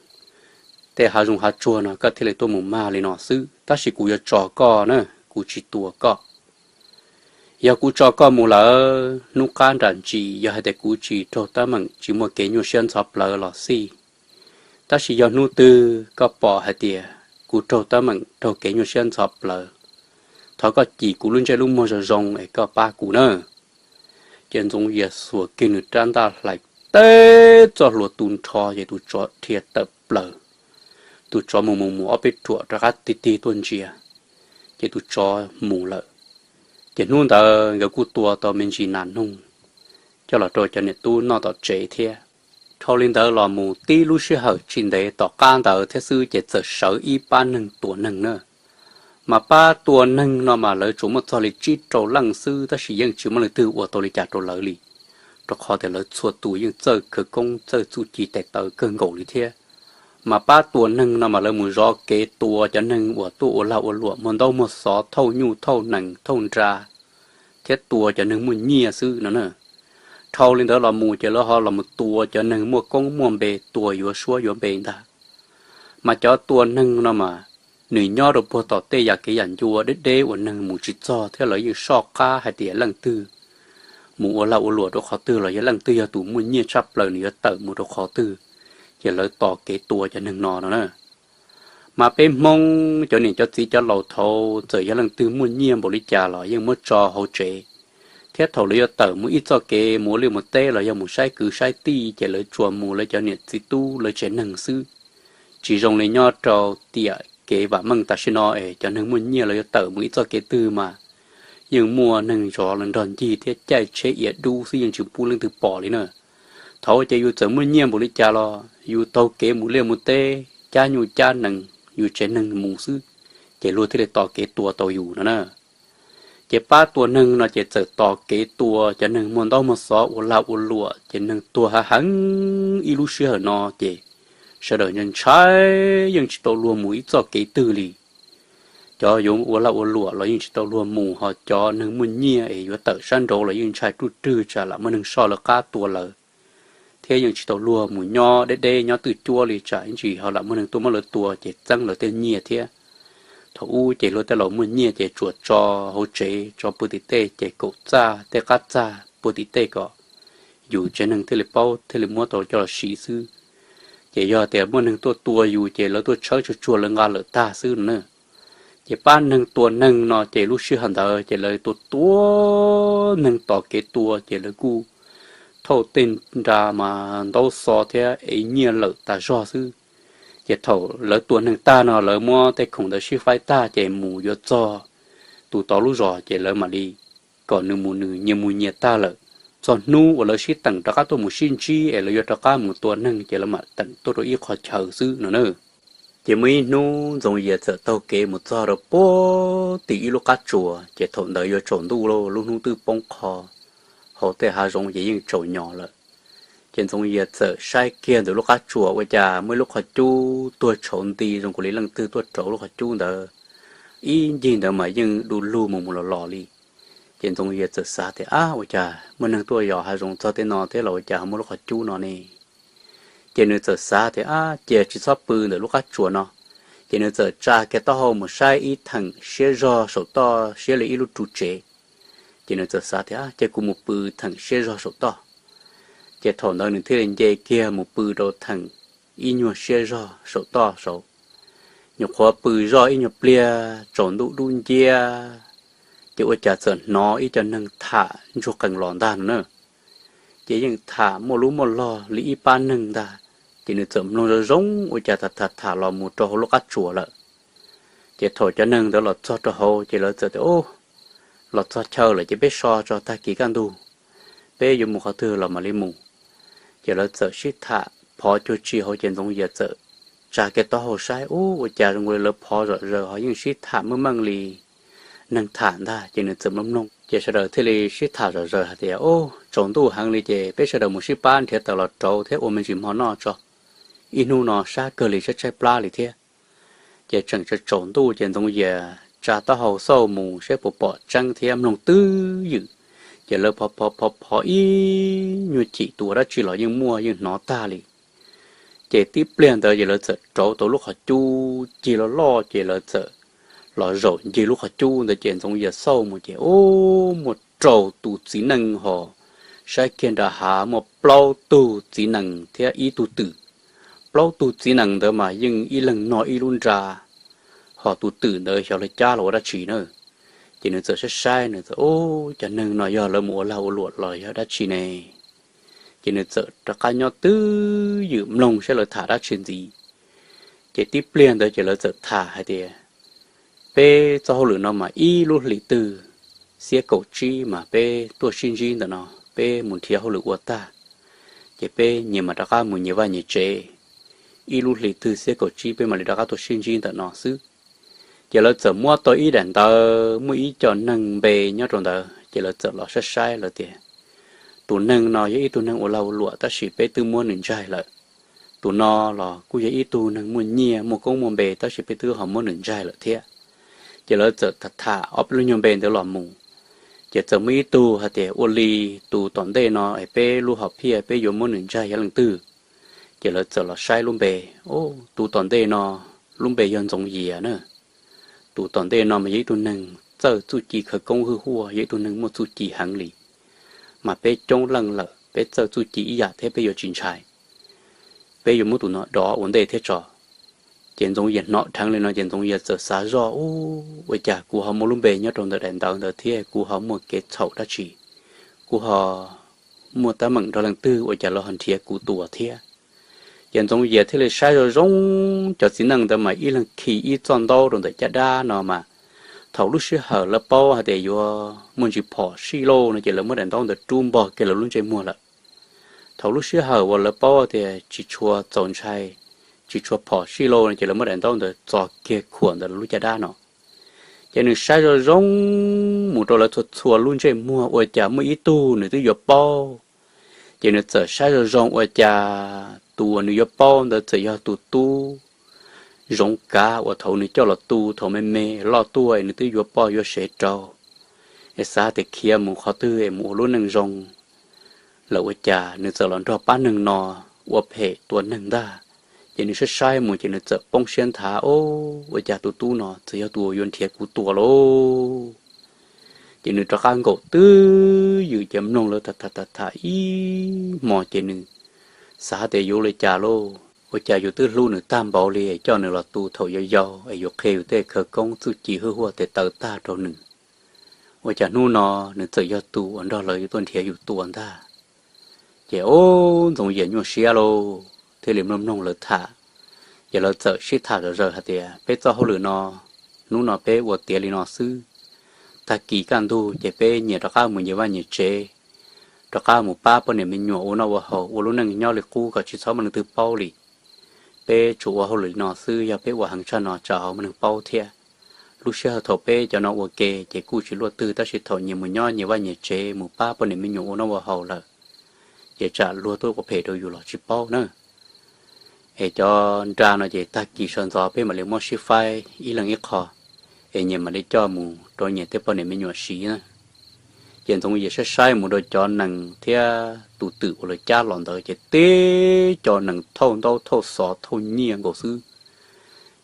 tej hav zoov hav tsuag no koj thiaj li tuaj mus mag li no xwb, tab sis kuv yuav tso koj na, kuv tsis tua koj. Yog kuv tso koj mus lawm, hnub qab nram ntsis yog hais tias kuv tsis raug teeb meem tsis muaj kev nyuaj siab ntxhov plawv los xij, tab sis yog hnub twg koj pom hais tias kuv raug teeb meem raug kev nyuaj siab ntxhov plawv, thov koj cim kuv lub ntsej lub muag zoo zoo es koj pab kuv na. Ces Ntxoov Yias xuas kiag nws rab ntaj hlais teb txoj hlua tu nrho ces tus tsov dhia tawm plaws. Tus tsov mus mus mus ob peb ruam rov qab tig tig tuaj ntsia, ces tus tsov mus lawm. Ces hnub ntawd nkawd kuj tua tau me ntsis nas noog coj los rau cov niam tub noj tom tsev thiab. Dhau li ntawd los mus tib lub sij hawm tsis ntev tom qab ntawd thiab xwb ces txawm sawv ib pab neeg tua neeg na. Mas pab tua neeg no mas lawv tsuas muaj txog li tsib rau leej xwb, tab sis yeej tsis muaj leej twg ua tau li cas rau lawv li, rau qhov tias lawv txhua tus yeej txawj khawv koob txawj txuj ci tes taw kawg nkaus li thiab. Mas pab tua neeg no mas lawv mus zov kev tua cov neeg uas tuaj ua lag ua luam muag ntaub muag xov thauj nyuj thauj nees thauj nra, thiab tua cov neeg muaj nyiaj xwb no na. Dhau li ntawd los mus ces lawv ho los mus tua cov neeg muaj koob muaj npe, tua yuav suab yuav npe ntag. Mas cov tua neeg no mas nws nyob rau puag tom tej yam kev yam ncua deb deb uas neeg mus tsis txog thiab lawv yeej soj qab hais tias leej twg mus ua lag ua luam rau qhov twg los yog leej twg yog tus muaj nyiaj tshaj plaws nws yuav tawm mus rau qhov twg, ces lawv tos kev tua cov neeg no no na. Mas peb Hmoob cov niam cov txiv cov laus thaud txawm yog leej twg muaj nyiaj npaum li cas los yeej muab tso hauv tsev, thiab thaum lawv yuav tawm mus ib txoj kev mus ua liaj mus teb los yog mus saib kwv saib tij ces lawv tsuas mus lawv cov niam txiv tub lawv tsev neeg xwb. Tsis zoo li nyob rau tiam kev vam meej tam sim no es cov neeg muaj nyiaj lawv yuav tawm mus ib txoj kev twg mas yeej muaj neeg zov lawv nrog ncig thiab caij tsheb ia dub xwb yeej tsis pub leej twg pom li na. Thaud ces yus txawm muaj nyiaj npaum li cas los yus taug kev mus liaj mus teb cab nyuj cab nees yus tsev neeg mus xwb, ces luag thiaj li tos kev tua tau yus no na. Ces pab tua neeg no ces txawm tos kev tua cov neeg muaj ntaub muaj xov ua lag ua luam ces neeg tuag hav heev ib lub sij hawm no ces sawv daws ntshai ntshai yeej tsis tau luag mus ib txoj kev twg li. Cov yuav ua lag ua luam los yeej tsis tau luag mus, ho cov neeg muaj nyiaj es yuav tawm sab nraud los yeej ntshai ruj rwg tsam lam muaj neeg soj lawv qab tua lawv, thiab yeej tsis tau luag mus nyob deb deb nyob twj cuab li tsam ib ntsis ho lam muaj neeg tuaj muab lawv tua ces txeeb lawv tej nyiaj thiab. Thaum ub ces luag tej laus muaj nyiaj ces tsuas tso hauv tsev tso puag tim tej ces kaum txaj tej qab txaj puag tim tej kom yus tsev neeg thiaj li paub thiaj li muab tau coj los siv xwb. Ces yog tias muaj neeg tuaj tua yus ces lawv tuaj tshawb tsuag tsuag lawv nqa lawm tag xwb no na. Ces pab neeg tua neeg no ces lub sij hawm ntawd ces lawv tua tua neeg tos kev tua ces lawv kuj thauj tej nra mas ntaub xov thiab ev nyiaj lawm tas zog xwb. Ces thaum lawv tua neeg tag no lawv muab tej khoom ntawd sib faib tag ces mus yuav txog tus tod lub zos ces lawv mam li kom nws mus nws nyias mus nyias tag lawm. Txog hnub uas lawv sib teem rov qab tuaj mus sib ntsib es lawv yuav rov qab mus tua neeg ces lawv mam teem tuaj rau ib qho chaw xwb no na. Ces muaj ib hnub Ntxoov Yias txawm taug kev mus txog rau puag tim ib lub qab tsuas, ces thaum ntawd yuav tsaus ntuj lawm, lub hnub twb poob qho, hauv tej hav zoov ces yeej tsaus nyos lawm. Ces Ntxoov Yias txawm saib kiag ntawm lub qab tsuas ua cas muaj ib lub qhov cub tuag tshauv nti zoo nkaus li leej twg tuaj rauv lub qhov cub ntawd. Ib ncig ntawd mas yeej du lug mus mus los los li. Ces Ntxoov Yias txawm xav tias, Ab, ua cas muaj neeg tuaj yos hav zoov txog tej no thiab los ua cas ho muaj lub qhov cub no ne? Ces nws txawm xav tias, Ab, cia tsis txhob pw ntawm lub qab tsuas no. Ces nws txawm tsa kiag taub hau mus saib ib theem siab zog saum toj siab li ib lub ru tsev. Ces nws txawm xav tias, Cia kuv mus pw theem siab zog saum toj. Ces thaum ntawd nws thiaj li nce kiag mus pw rau theem ib nyuag siab zog saum toj saud. Nyuam qhuav pw zoj ib nyuag pliag tsaus ntuj dub nciab, ces ua cas txawm hnov ib co neeg tham ntsuag qees los ntag no na. Ces yeej tham muaj lub muaj log li ib pab neeg ntag. Ces nws txawm mloog zoo zoo ua cas tham tham tham los mus rau hauv lub qab tsuas lawm. Ces thaum cov neeg ntawd los txog rau hauv ces lawv txawm tias, Ub, los txog chaw lawm ces peb so tso, tag kis kaj ntug peb yuav mus qhov twg los mam li mus. Ces lawv txawm sib tham phov cuag tsi hauv ces Ntxoov Yias txawm tsa kiag taub hau saib, Ub, ua cas zoo li lawv phov zom zaws ho yeej sib tham meej meej li neeg tham ntag. Ces nws txawm mloog mloog ces sawv daws thiaj li sib tham zom zaws hais tias, Ub, tsaus ntuj heev li ces peb sawv daws mus sib pab nrhiav taws los rauv thiab ua me ntsis hmo noj tso. Ib hnub no sab kawg li, tshaib tshaib plab li thiab. Ces tseem tsaus ntuj ces Ntxoov Yias tsa taub hau xauj mus saib puas pom tseeb thiab mloog twb ywm. Ces lawv phov phov phov phov ib nyuag chim tus ua dab tsi los yeej muaj yeej hnov tag li. Ces tib pliag ntawd ces lawv txawm rauv tau lub qhov cub cig loj loj ces lawv txawm los zaum ncig lub qhov cub ntawd ces Ntxoov Yias xauj mus ces ub, muaj rau tus txiv neej ho saib kiag nram hav muaj plaub tug txiv nees thiab ib tug twm. Plaub tug txiv nees ntawd mas yeej ib leeg noj ib lub nra, ho tus twm ntawd xyov lawv cab los ua dab tsi na. Ces nws txawm saib saib nws txawm ub, cov neeg no yog lawv mus ua lag ua luam los yog dab tsi ne? Ces nws txawm rov qab nyob twb ywm mloog saib lawv tham dab tsi ntxiv. Ces tib pliag ntawd ces lawv txawm tham hais tias, peb txoj hauj lwm no mas ib lub hlis twg xiab kaum tsib mas peb tuaj sib ntsib ntawm no, peb mus nrhiav hauj lwm ua tag, ces peb nyias mam rov qab mus nyias vaj nyias tsev. Ib lub hlis twg xiab kaum tsib peb mam li rov qab tuaj sib ntsib ntawm no xwb. Ces lawv txawm muab tau ib daim ntawv muaj ib co neeg npe nyob rau ntawd ces lawv txawm los saib saib lawv tias, tus neeg no yog ib tug neeg ua lag ua luam tab sis peb twb muab nws ntsaig lawm. Tus no los kuj yog ib tug neeg muaj nyiaj muaj koob muaj npe tab sis peb twb ho muab nws ntsaig lawm thiab. Ces lawv txawm tham tham ob peb lub nyuag npe ntawd los mus, ces txawm muaj ib tug hais tias ua li tus tom ntej no es peb lub hom phiaj peb yuav muab nws ntsaig yog leej twg. Ces lawv txawm los saib lub npe, tus tom ntej no lub npe yog Ntxoov Yias na. Tus tom ntej no mas yog ib tug neeg txawj txuj ci khawv koob hwj huaj, yog ib tug neeg muaj txuj ci heev li, mas peb coob leej lawm peb txawj txuj ci ib yam thiab peb yuav tsis ntshai. Peb yuav muab tus no dov ua ntej thiab tso. Ces Ntxoov Yias hnov dheev li no ces Ntxoov Yias txawm xav zoj, ub, ua cas kuv ho muaj lub npe nyob rau ntawm daim ntawv ntawd thiab kuv ho muaj kev txhaum dab tsi, kuv ho muaj teeb meem nrog leej twg ua cas lawv ho nrhiav kuv tua thiab. Ces Ntxoov Yias thiaj li saib zoo zoo, cov txiv neej ntawd mas ib leeg khi ib txoj ntaub rau ntawm caj dab no mas, thaum lub sij hawm lawv paub hais tias yuav muaj ntsis phom sij lauj no ces lawv muab daim ntaub ntawd rub npog kiag lawv lub ntsej muag lawm. Thaum lub sij hawm uas lawv paub tias tsis tshua txaus ntshai, tsis tshua phom sij lauj no ces lawv muab daim ntaub ntawd txo kiag khuam ntawm lawv lub caj dab no. Ces nws saib zoo zoo mus rau lawv txhua txhua lub ntsej muag ua cas muaj ib tug nws twb yuav paub. Ces nws txawm saib zoo zoo ua cas tus uas nws yuav paub ntawd txawm yog tus tub Zoov Kav uas thaum nws coj los tu thaum me me loj tuaj es nws twb yuav poj yuav sev rau, es xav tias khiav mus qhov twg es mus ua lub neej zoo lawm ua cas nws txawm los nrog pab neeg no ua phem tua neeg ntag. Ces nws saib saib mus ces nws txawm poob siab nthav, o, ua cas tus tub no txawm yog tus uas yuav nrhiav kuv tua lauj. Ces nws rov qab nkaum twb ywm ces mloog lawv tham tham tham ib hmo ces nws xav tias yuav ua li cas lauj, ua cas yus twb hlub nws tag npaum li coj nws los tu thaum yau yau es yus qhia yus tej khawv koob txuj ci hwj huaj tes taw tag rau nws, ua cas hnub no nws txawm yog tus uas nrog lawv yuav tuaj nrhiav yus tua ntag. Ces ub, Ntxoov Yias nyuaj siab lauj, thiaj li mloog mloog lawv tham. Ces lawv txawm sib tham zom zaws hais tias peb txoj hauj lwm no, hnub no peb ua tiav li no xwb, tag kis kaj ntug ces peb nyias rov qab mus nyias vaj nyias tsev, rov qab mus pab poj niam me nyuam ua noj ua haus ua lub neej nyob li qub kom tsis txhob muaj leej twg paub li. Peb tsuas ua hauj lwm li no xwb, yog peb ua heev tshaj no tsam ho muaj neeg paub thiab. Lub sij hawm thaum peb cov no ua ke ces kuj tsis luaj twg tab sis thaum nyias mus nyob nyias vaj nyias tsev mus pab poj niam me nyuam ua noj ua haus lawm, ces tsam luag tuaj ua phem rau yus los tsis paub na. Es cov nra no ces tag kis sawv ntxov peb mam li muab sib faib ib leeg ib qho, es nyias mam li coj mus rau nyias tej poj niam me nyuam siv na. Ces Ntxoov Yias saib saib mus rau cov nees thiab tus twm uas lawv cab los ntawd ces teb cov nees thauj ntaub thauj xov thauj nyiaj nkaus xwb.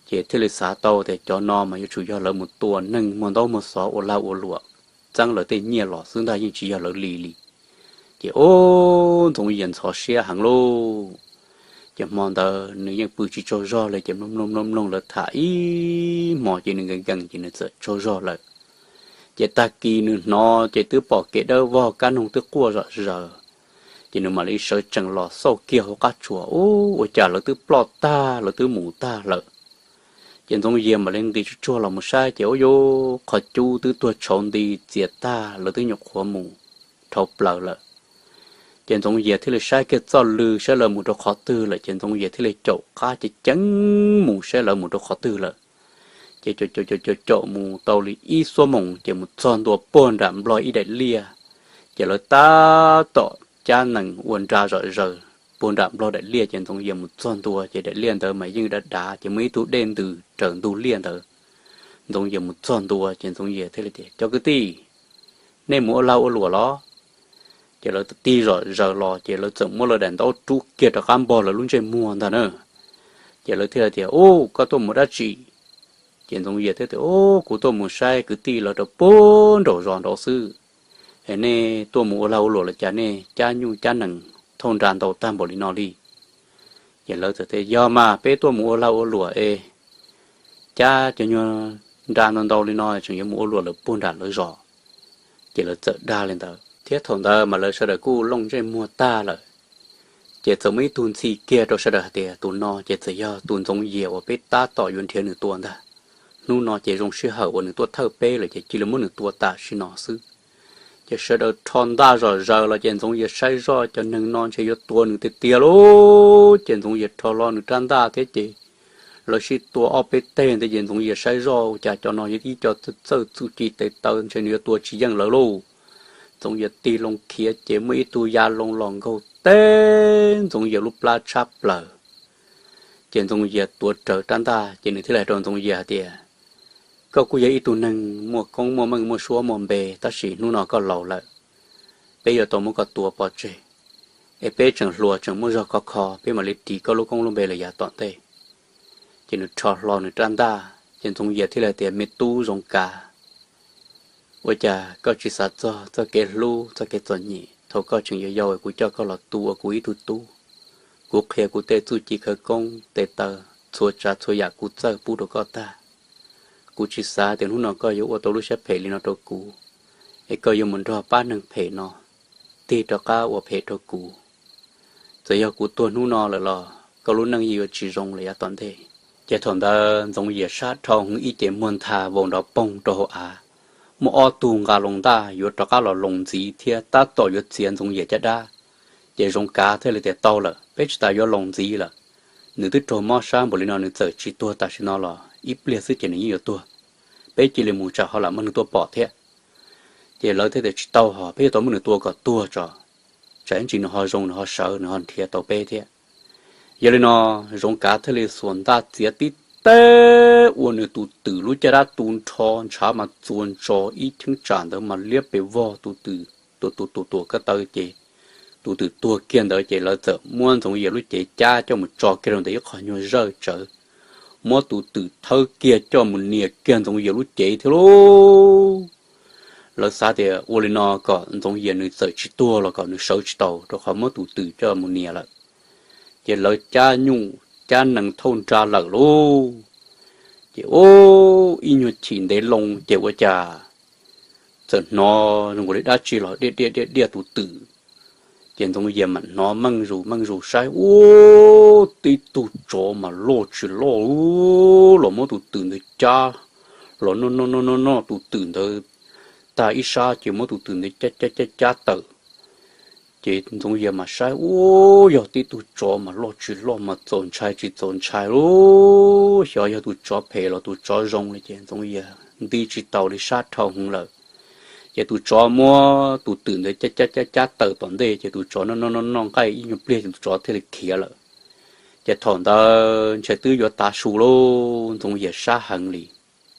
Ces thiaj li xav tau tias cov no mas yuav tsum yog lawv mus tua neeg muag ntaub muag xov ua lag ua luam txeeb lawv tej nyiaj los xwb ntag, yeej tsis yog lawv li li. Ces ub, Ntxoov Yias ntxhov siab heev lauj. Ces hmo ntawd nws yeej pw tsis tsaug zog li ces mloog mloog mloog mloog lawv tham ib hmo ces nws nkees nkees ces nws txawm tsaug zog lawm. Ces tag kis nws hnov ces twb pom kev dawb vog kab noog twb quaj zom zaws. Ces nws mam li sawv tsees los xauj kiag hauv qab tsuas, ub, ua cas lawv twb ploj tag lawv twb mus tag lawm. Ces Ntxoov Yias mam li nqis tsuag tsuag los mus saib ces ub, yuav qhov cub twb tuag tshauv nti txias tag lawv twb nyuam qhuav mus dhau plaws lawm. Ces Ntxoov Yias thiaj li saib kiag txoj lw saib lawv mus rau qhov twg lawm ces Ntxoov Yias thiaj li caum qab ceev ceev mus saib lawv mus rau qhov twg lawm. Ces caum caum caum caum mus tau li ib xuab moos ces mus txog ntua puag nram nplog ib daim liaj. Ces lawv tab tom cab nees ua nra zom zaws puag nram nplog daim liaj ces Ntxoov Yias mus txog ntua ces daim liaj ntawd mas yeej dav dav ces muaj ib tug dej ntws raws ntug liaj ntawd. Ntxoov Yias mus txog ntua ces Ntxoov Yias thiaj li tias, Cov kwv tij, nej mus ua lag ua luam los? Ces lawv tig zom zaws los ces lawv txawm muab lawv daim ntaub rub kiag rov qab npog lawv lub ntsej muag ntag na. Ces lawv thiaj li tias, Ub, koj tuaj mus dab tsi? Ces Ntxoov Yias thiaj tias, Ub, kuv tuaj mus saib kwv tij lawv rau puag nraum zos nraud xwb. Es nej tuaj mus ua lag ua luam los cas nej cab nyuj cab nees thauj nra ntau tag npaum li no li? Ces lawv txawm tias, Yog mas, peb tuaj mus ua lag ua luam es cab cov nyuag nra ntau ntau li no tseem yuav mus ua luam lawm puag nram lawv zos. Ces lawv txawm dag li ntawd thiab thaum ntawd mas lawv sawv daws kuj looj ntsej muag tag lawm. Ces txawm muaj ib tug ntxhi kiag rau sawv daws hais tias, Tus no ces txawm yog tus Ntxoov Yias uas peb tab tom yuav nrhiav nws tua ntag. Hnub no ces zoo sij hawm uas nws tuaj thawj peb lawm ces cia li muab nws tua tam sim no xwb. Ces sawv daws rho ntaj zom zaws los ces Ntxoov Yias saib zoj cov neeg no ntshe yuav tua nws tiag tiag lauj. Ces Ntxoov Yias rho hlo nws rab ntaj thiab ces lawv sib tua ob peb teg ntawd ces Ntxoov Yias saib zoj ua cas cov no yog ib co txawj txuj ci tes taw ntshe nws yuav tua tsis yeej lawv lauj. Ntxoov Yias tig loo khiav ces muaj ib tug ya loo los nkaug teb Ntxoov Yias lub plab tshab plaws. Ces Ntxoov Yias tuav rawv rab ntaj ces nws thiaj li hais rau Ntxoov Yias hais tias, Koj kuj yog ib tug neeg muaj koob muaj meej muaj suab muaj npe tab sis hnub no koj laus lawm, peb yuav tau muab koj tua pov tseg, es peb tseem hluas tseem muaj zog khov kho peb mam li ris koj lub koob lub npe lawm yav tom ntej. Ces nws rho hlo nws rab ntaj ces Ntxoov Yias thiaj li tias, Me tub Zoov Kav, ua cas koj tsis xav txog txoj kev hlub txoj kev txom nyem thaum koj tseem yau yau kuv coj koj los tu ua kuv ib tug tub? Kuv qhia kuv tej txuj ci khawv koob tes taw, txhua tsav txhua yam kuv txawj pub rau koj tag. Kuv tsis xav tias hnub no koj yuav ua tau lub siab phem li no rau kuv, es koj yuav mus nrog pab neeg phem no tig rov qab ua phem rau kuv. Txawm yog kuv tuag hnub no lawm los koj lub neej yeej yuav tsis zoo lawm yav tom ntej. Ces thaum ntawd Ntxoov Yias sab dhau heev ib ce muag ntha vau nrov poog rau hauv av. Muaj ob tug nqa loo ntaj yuav rov qab los loos ntxiv thiab tab tom yuav txiav Ntxoov Yias caj dab. Ces Zoov Kav thiaj li tias, Tau lawm, peb tsis tas yuav loos ntxiv lawm. Nws twb raug mob sab npaum li no nws txawm tsis tuag tam sim no los ib pliag xwb ces nws yeej yuav tuag. Peb cia li mus tsam ho lam muab nws tua pom thiab. Ces lawv thiaj tias, Tsis tau hos, peb yuav tau muab nws tua kom tuag tso, tsam ib ntsis nws ho zoo nws ho sawv nws ho nrhiav tau peb thiab. Yog li no Zoov Kav thiaj li xuas ntaj txiav tib teg ua nws tus twm lub caj dab tu nrho ntshav mas txuas ntsos ib cheeb tsam ntawd mas liab pes vog tus twm, tus tus tus tuam ko taw ces tus twm tuag kiag ntawd ces lawv txawm muab Ntxoov Yias lub cev cab coj mus tso kiag rau ntawm ib qho nyuag zawj tsawv, muab tus twm thawb kiag coj mus nias kiag Ntxoov Yias lub cev thiab lauj. Lawv xav tias ua li no kom Ntxoov Yias nws txawm tsis tuag los kom nws sawv tsis tau rau qhov muab tus twm coj mus nias lawm. Ces lawv cab nyuj cab nees thauj nra lawm lauj. Ces ib nyuag chim ntev loo ces ua cas txawm hnov zoo nkaus li dab tsi los diaj diaj diaj diaj tus twm. Ces Ntxoov Yias mam hnov meej zus meej zus saib, ub, tib tug tsov mas loj tsis loj los muab tus twm ntawd cab los noj noj noj noj noj tus twm ntawd tag ib sab ces muab tus twm ntawd cab cab cab cab tawm. Ces Ntxoov Yias mas saib, ub, yog tib tug tsov mas loj tsis loj mas txaus ntshai tsis txaus ntshai lauj, xyov yog tus tsov phem los tus tsov zoo li. Ces Ntxoov Yias nti tsis taus li, sab dhau heev lawm. Ces tus tsov muab tus twm ntawd cab cab cab cab tawm tom ntej ces tus tsov noj noj noj noj nqaij ib nyuag pliag ces tus tsov thiaj li khiav lawm. Ces thaum ntawd ntshe twb yuav tav su lauj, Ntxoov Yias sab heev li.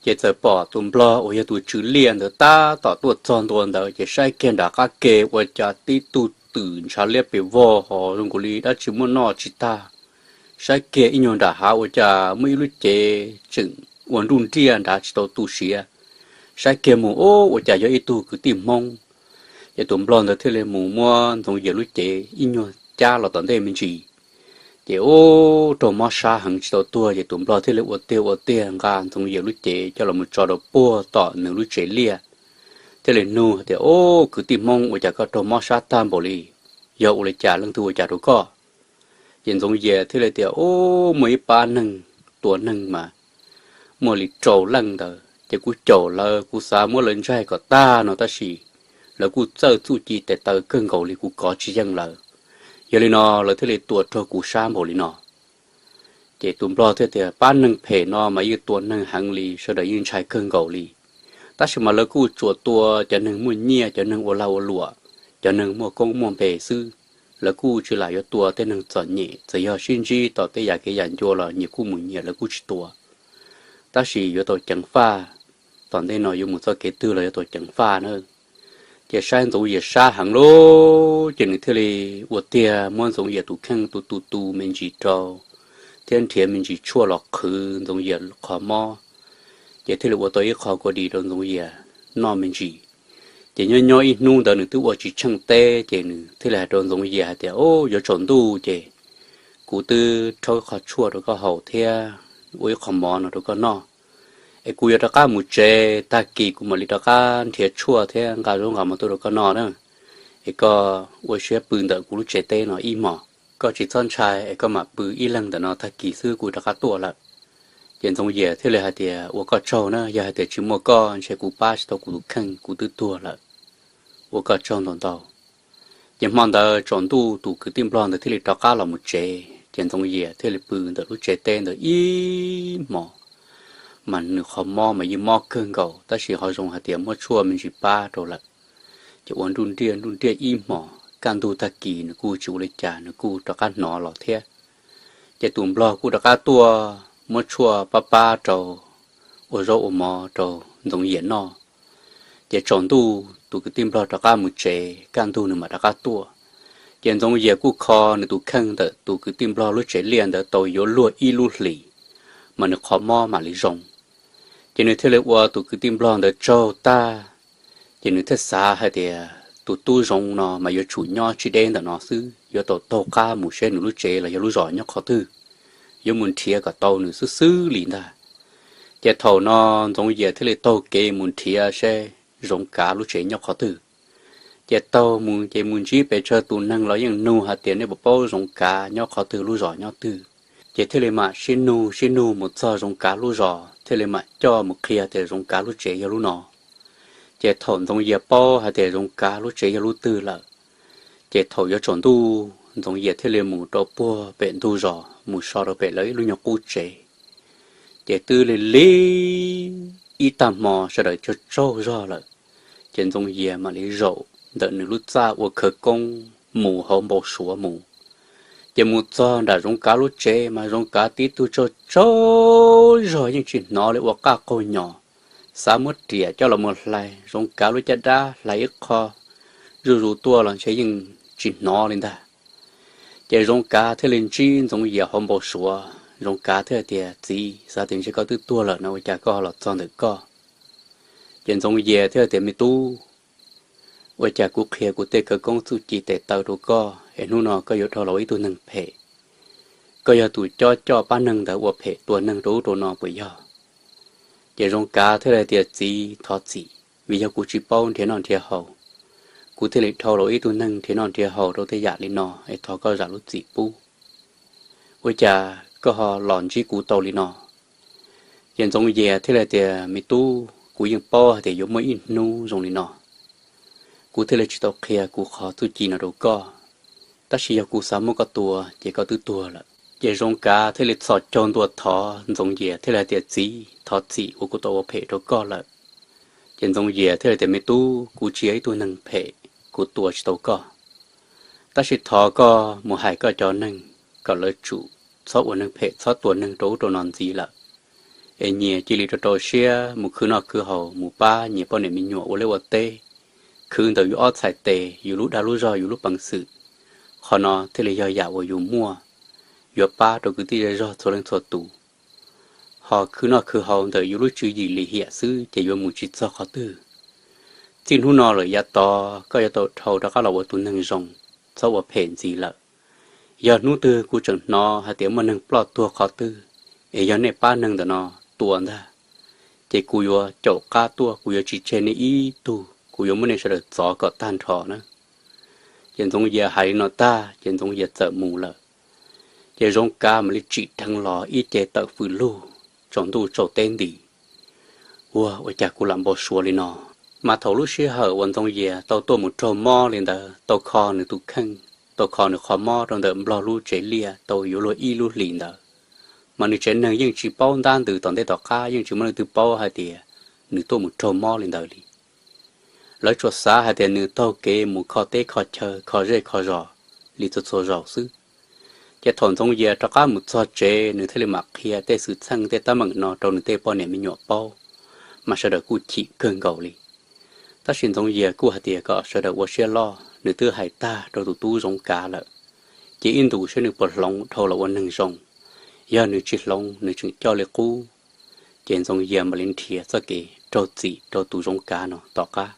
Ces txawm pom tus nplog uas yog tus tswv liaj ntawd tab tom tuaj txog ntua ntawd ces saib kiag nram qab ke ua cas tib tug twm ntshav liab pes vog ho zoo nkaus li dab tsi muaj noj tsis tag. Saib kiag ib nyuag nram hav ua cas muaj ib lub cev tseem ua nruj nriaj nrad tsis tau tu siav. Saib kiag mus, ub, ua cas yog ib tug kwv tij Hmoob. Ces tus nplog ntawd thiaj li mus muab Ntxoov Yias lub cev ib nyuag cab los tom ntej me ntsis. Ces ub, raug mob sab heev tsis tau tuag ces tus nplog thiaj li ua tiag ua tiag nqa Ntxoov Yias lub cev coj los mus tso rau puag tom nws lub tsev liaj. Thiaj li nug tias, Ub, kwv tij Hmoob, ua cas koj raug mob sab tag npaum li? Yog ua li cas, leej twg ua cas rau koj? Ces Ntxoov Yias thiaj li tias, Ub, muaj ib pab neeg tua neeg mas muaj li rau leej ntawd ces kuv caum lawv, kuv xav muab lawv ntsaig kom tag no tab sis lawv kuj txawj txuj ci tes taw kawg nkaus li, kuv kov tsis yeej lawv. Yog li no lawv thiaj li tua raug kuv sab npaum li no. Ces tus nplog thiaj tias, Pab neeg phem no mas yeej tua neeg heev li, sawv daws yeej ntshai kawg nkaus li. Tab sis mas lawv kuj tsuas tua cov neeg muaj nyiaj, cov neeg ua lag ua luam, cov neeg muaj koob muaj npe xwb. Lawv kuj tsis lam yuav tua tej neeg txom nyem, txawm yog sib ntsib tom tej yam kev yam ncua los nyias kuj mus nyias, lawv kuj tsis tua. Tab sis yuav tau ceev faj tom ntej no yuav mus txoj kev twg los yuav tau ceev faj na. Ces saib Ntxoov Yias sab heev lauj, ces nws thiaj li ua tiag muab Ntxoov Yias tus kheej tu tu tu me ntsis rau, thiab nrhiav me ntsis tshuaj los qhwv Ntxoov Yias qhov mob, ces thiaj li ua tau ib qho kua dis rau Ntxoov Yias noj me ntsis. Ces nyob nyob ib hnub ntawd nws twb ua tsis tsheej teb, ces nws thiaj li hais rau Ntxoov Yias hais tias, Au, yuav tsaus ntuj ces kuv twb rhaub ib qho tshuaj rau koj haus thiab ua ib qho mov no rau koj noj, es kuv yuav rov qab mus tsev, tag kis kuv mam li rov qab nrhiav tshuaj thiab nqa zaub nqa mov tuaj rau koj noj na. Es koj ua siab pw ntawm kuv lub tsev teb no ib hmos, koj tsis txhob ntshai, es koj mam pw ib leeg ntawm no, tag kis xwb kuv rov qab tuaj lawm. Ces Ntxoov Yias thiaj li hais tias, Ua koj tsaug na, yog hais tias tsis muaj koj ntshe kuv pab tsis tau kuv tus kheej, kuv twb tuag lawm. Ua koj tsaug ntau ntau. Ces hmo ntawd tsaus ntuj tus kwv tij nplog ntawd thiaj li rov qab los mus tsev, ces Ntxoov Yias thiaj li pw ntawm lub tsev teb ntawd ib hmos, mas nws qhov mob mas yeej mob kawg nkaus, tab sis ho zoo hais tias muab tshuaj me ntsis pab rau lawm. Ces ua nruj nriaj nruj nriaj ib hmos, kaj ntug tag kis nws kuj tsis ua li cas, nws kuj rov qab hnov los thiab. Ces tus nplog kuj rov qab tuaj muab tshuaj pab pab rau, ua zaub ua mov rau Ntxoov Yias noj. Ces tsaus ntuj tus kwv tij nplog rov qab mus tsev, kaj ntug nws mam rov qab tuaj. Ces Ntxoov Yias kuj kho nws tus kheej ntawm tus kwv tij nplog lub tsev liaj ntawd tau yuav luag ib lub hlis, mas nws qhov mob mam li zoo. Ces nws thiaj li ua tus kwv tij nplog ntawd tsaug tag, ces nws thiaj xav hais tias tus tub zoov no mas yuav tsum nyob tsis deb ntawm no xwb, yuav tau taug qab mus saib nws lub tsev los yog lub zos nyob qhov twg, yuav mus nrhiav kom tau nws xwb xwb li ntag. Ces thaum no Ntxoov Yias thiaj li taug kev mus nrhiav saib Zoov Kav lub tsev nyob qhov twg. Ces taug mus ces mus ntsib pes tsawg tus neeg los yeej nug hais tias nej puas paub Zoov Kav nyob qhov twg, lub zos nyob twg. Ces thiaj li mam sib nug sib nug mus txog Zoov Kav lub zos, thiaj li mam coj mus qhia tias Zoov Kav lub tsev yog lub no. Ces thaum Ntxoov Yias paub hais tias Zoov Kav lub tsev yog lub twg lawm, ces thaum yuav tsaus ntuj Ntxoov Yias thiaj li mus rau puag pem ntug zos mus so rau pem lawv ib lub nyuag qub tsev. Ces twb li li ib tag hmo sawv daws tsaug tsaug zog lawm, ces Ntxoov Yias mam li zaum ntawm nws lub txaj ua khawv koob mus hauv npau suav mus. Ces mus txog nram Zoov Kav lub tsev mas Zoov Kav tib tug tsaug tsaug zog yeej tsis hnov li, ua qaj qaug nyos, xav muab riam coj los mus hlais Zoov Kav lub caj dab, hlais ib qho zuj zus tuaj los ntshe yeej tsis hnov li ntag. Ces Zoov Kav thiaj li ntsib Ntxoov Yias hauv npau suav, Zoov Kav thiaj tias, Txiv, xav tias ntshe koj twb tuag lawm no, ua cas koj ho los txog ntawm koj? Ces Ntxoov Yias thiaj tias, Me tub, ua cas kuv qhia kuv tej khawv koob txuj ci tes taw rau koj es hnub no koj yuav dhau los ua ib tug neeg phem? Koj yog tus cob coj pab neeg ntawd ua phem tua neeg rau ub rau no puas yog? Ces Zoov Kav thiaj li tias, Txiv, thov txim, vim yog kuv tsis paub nrhiav noj nrhiav haus, kuv thiaj li dhau los ua ib tug neeg nrhiav noj nrhiav haus rau tej yam li no, es thov koj zam lub txim pub. Ua cas koj ho los ntsib kuv tau li no? Ces Ntxoov Yias thiaj li tias, Me tub, kuv yeej paub hais tias yuav muaj ib hnub zoo li no, kuv thiaj li tsis tau qhia kuv qhov txuj ci no rau koj. Tab sis yog kuv xav muab koj tua ces koj twb tuag lawm. Ces Zoov Kav thiaj li txhos caug ntua thov Ntxoov Yias thiaj li hais tias, Txiv, thov txim uas kuv tau ua phem rau koj lawm. Ces Ntxoov Yias thiaj li tias, Me tub, kuv tsis yog ib tug neeg phem, kuv tua tsis tau koj. Tab sis thov koj mus hais koj cov neeg kom lawv tsum txhob ua neeg phem, txhob tua neeg rau ub rau no ntxiv lawm, es nyias cia li rau rau siab mus khwv noj khwv haus, mus pab nyias poj niam me nyuam ua liaj ua teb, khwv ntawm yus ob txhais tes, yus lub dag lub zog, yus lub peev xwm. Qhov no thiaj li yog yam uas yus muaj, yuav pab rau kwv tij zej zog txhua leej txhua tus. Ho khwv noj khwv haus ntawm yus lub tswv yim lim hiam xwb ces yuav mus tsis txog qhov twg. Txij hnub no lawm yav tod koj yuav tau dhau rov qab los ua tus neeg zoo, txhob ua phem ntxiv lawm. Yog hnub twg kuv tseem hnov hais tias muaj neeg ploj tuag qhov twg, es yog nej pab neeg ntawm no tua ntag, ces kuv yuav caum qab tuaj, kuv yuav tsis tseg nej ib tug, kuv yuav muab nej sawv daws txov kom tag nrho na. Ces Ntxoov Yias hais li no tag ces Ntxoov Yias txawm mus lawm. Ces Zoov Kav mam li tsim dheev los ib ce tawm fws lug, tsaus ntuj tsaus teb nti. Ua, ua cas kuv lam npau suav li no? Mas thaum lub sij hawm uas Ntxoov Yias tau tuaj mus raug mob li ntawd, tau kho nws tus kheej, tau kho nws qhov mob rau ntawm nplog lub tsev liaj tau yuav luag ib lub hlis ntawd, mas nws tsev neeg yeej tsis paub ntab ntws tom ntej tom qab, yeej tsis muaj leej twg paub hais tias nws tuaj mus raug mob li ntawd li. Lawv tsuas xav hais tias nws taug kev mus kho teb kho chaw, kho zej kho zos li txhua txhua zaus xwb. Ces thaum Ntxoov Yias rov qab mus txog tsev, nws thiaj li mam qhia tej xwm txheej tej teeb meem no rau nws tej poj niam me nyuam paub. mas sawv daws kuj chim kawg nkaus li. Tab sis Ntxoov Yias kuj hais tias kom sawv daws ua siab loj, nws twb hais tag rau tus tub Zoov Kav lawm, ces ib ntus saib nws puas hloov dhau los ua neeg zoo. Yog nws tsis hloov, nws tseem coj li qub, ces Ntxoov Yias mam li nrhiav txoj kev raug txim rau tus Zoov Kav no tom qab.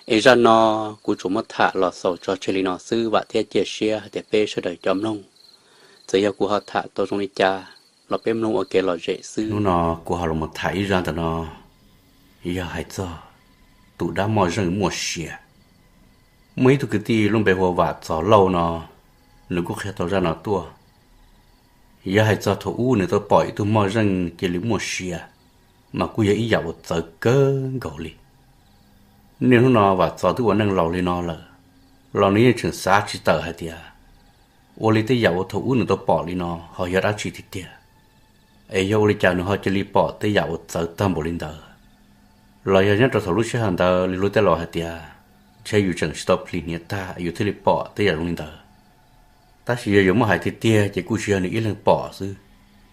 Es zaj no kuv tsuas muab tham los xaus tso tseg li no xwb, vam thiab cia siab hais tias peb sawv daws cov mloog, txawm yog kuv ho tham tau zoo li cas los peb mloog ua kev lom zem xwb. Hnub no kuv ho los tham ib zaj ntawm no, yog hais txog tus dab moj zeej muaj sia. Muaj ib tug kwv tij lub npe hu ua Vam Txos Lauj no, nws kuj qhia tau zaj no tuaj. Yog hais txog thaum ub nws tau pom ib tug moj zeej cia li muaj sia, mas kuj yog ib yam uas txawv kawg nkaus li. Niaj hnub no Vam Txos twb ua neej laus li no lawm, los nws yeej tseem xav tsis tawm hais tias ua li tej yam uas thaum ub nws tau pom li no ho yog dab tsi tiag tiag, es yog ua li cas nws ho cia li pom tej yam uas txawv tag npaum li ntawd. Los yog nyob rau thaum lub sij hawm ntawd li luag tej laus hais tias, ntshe yus tseem tsis tau plhis hniav tag yus thiaj li pom tej yam zoo li ntawd. Tab sis yog yuav muab hais tiag tiag ces kuj tsis yog nws ib leeg pom xwb,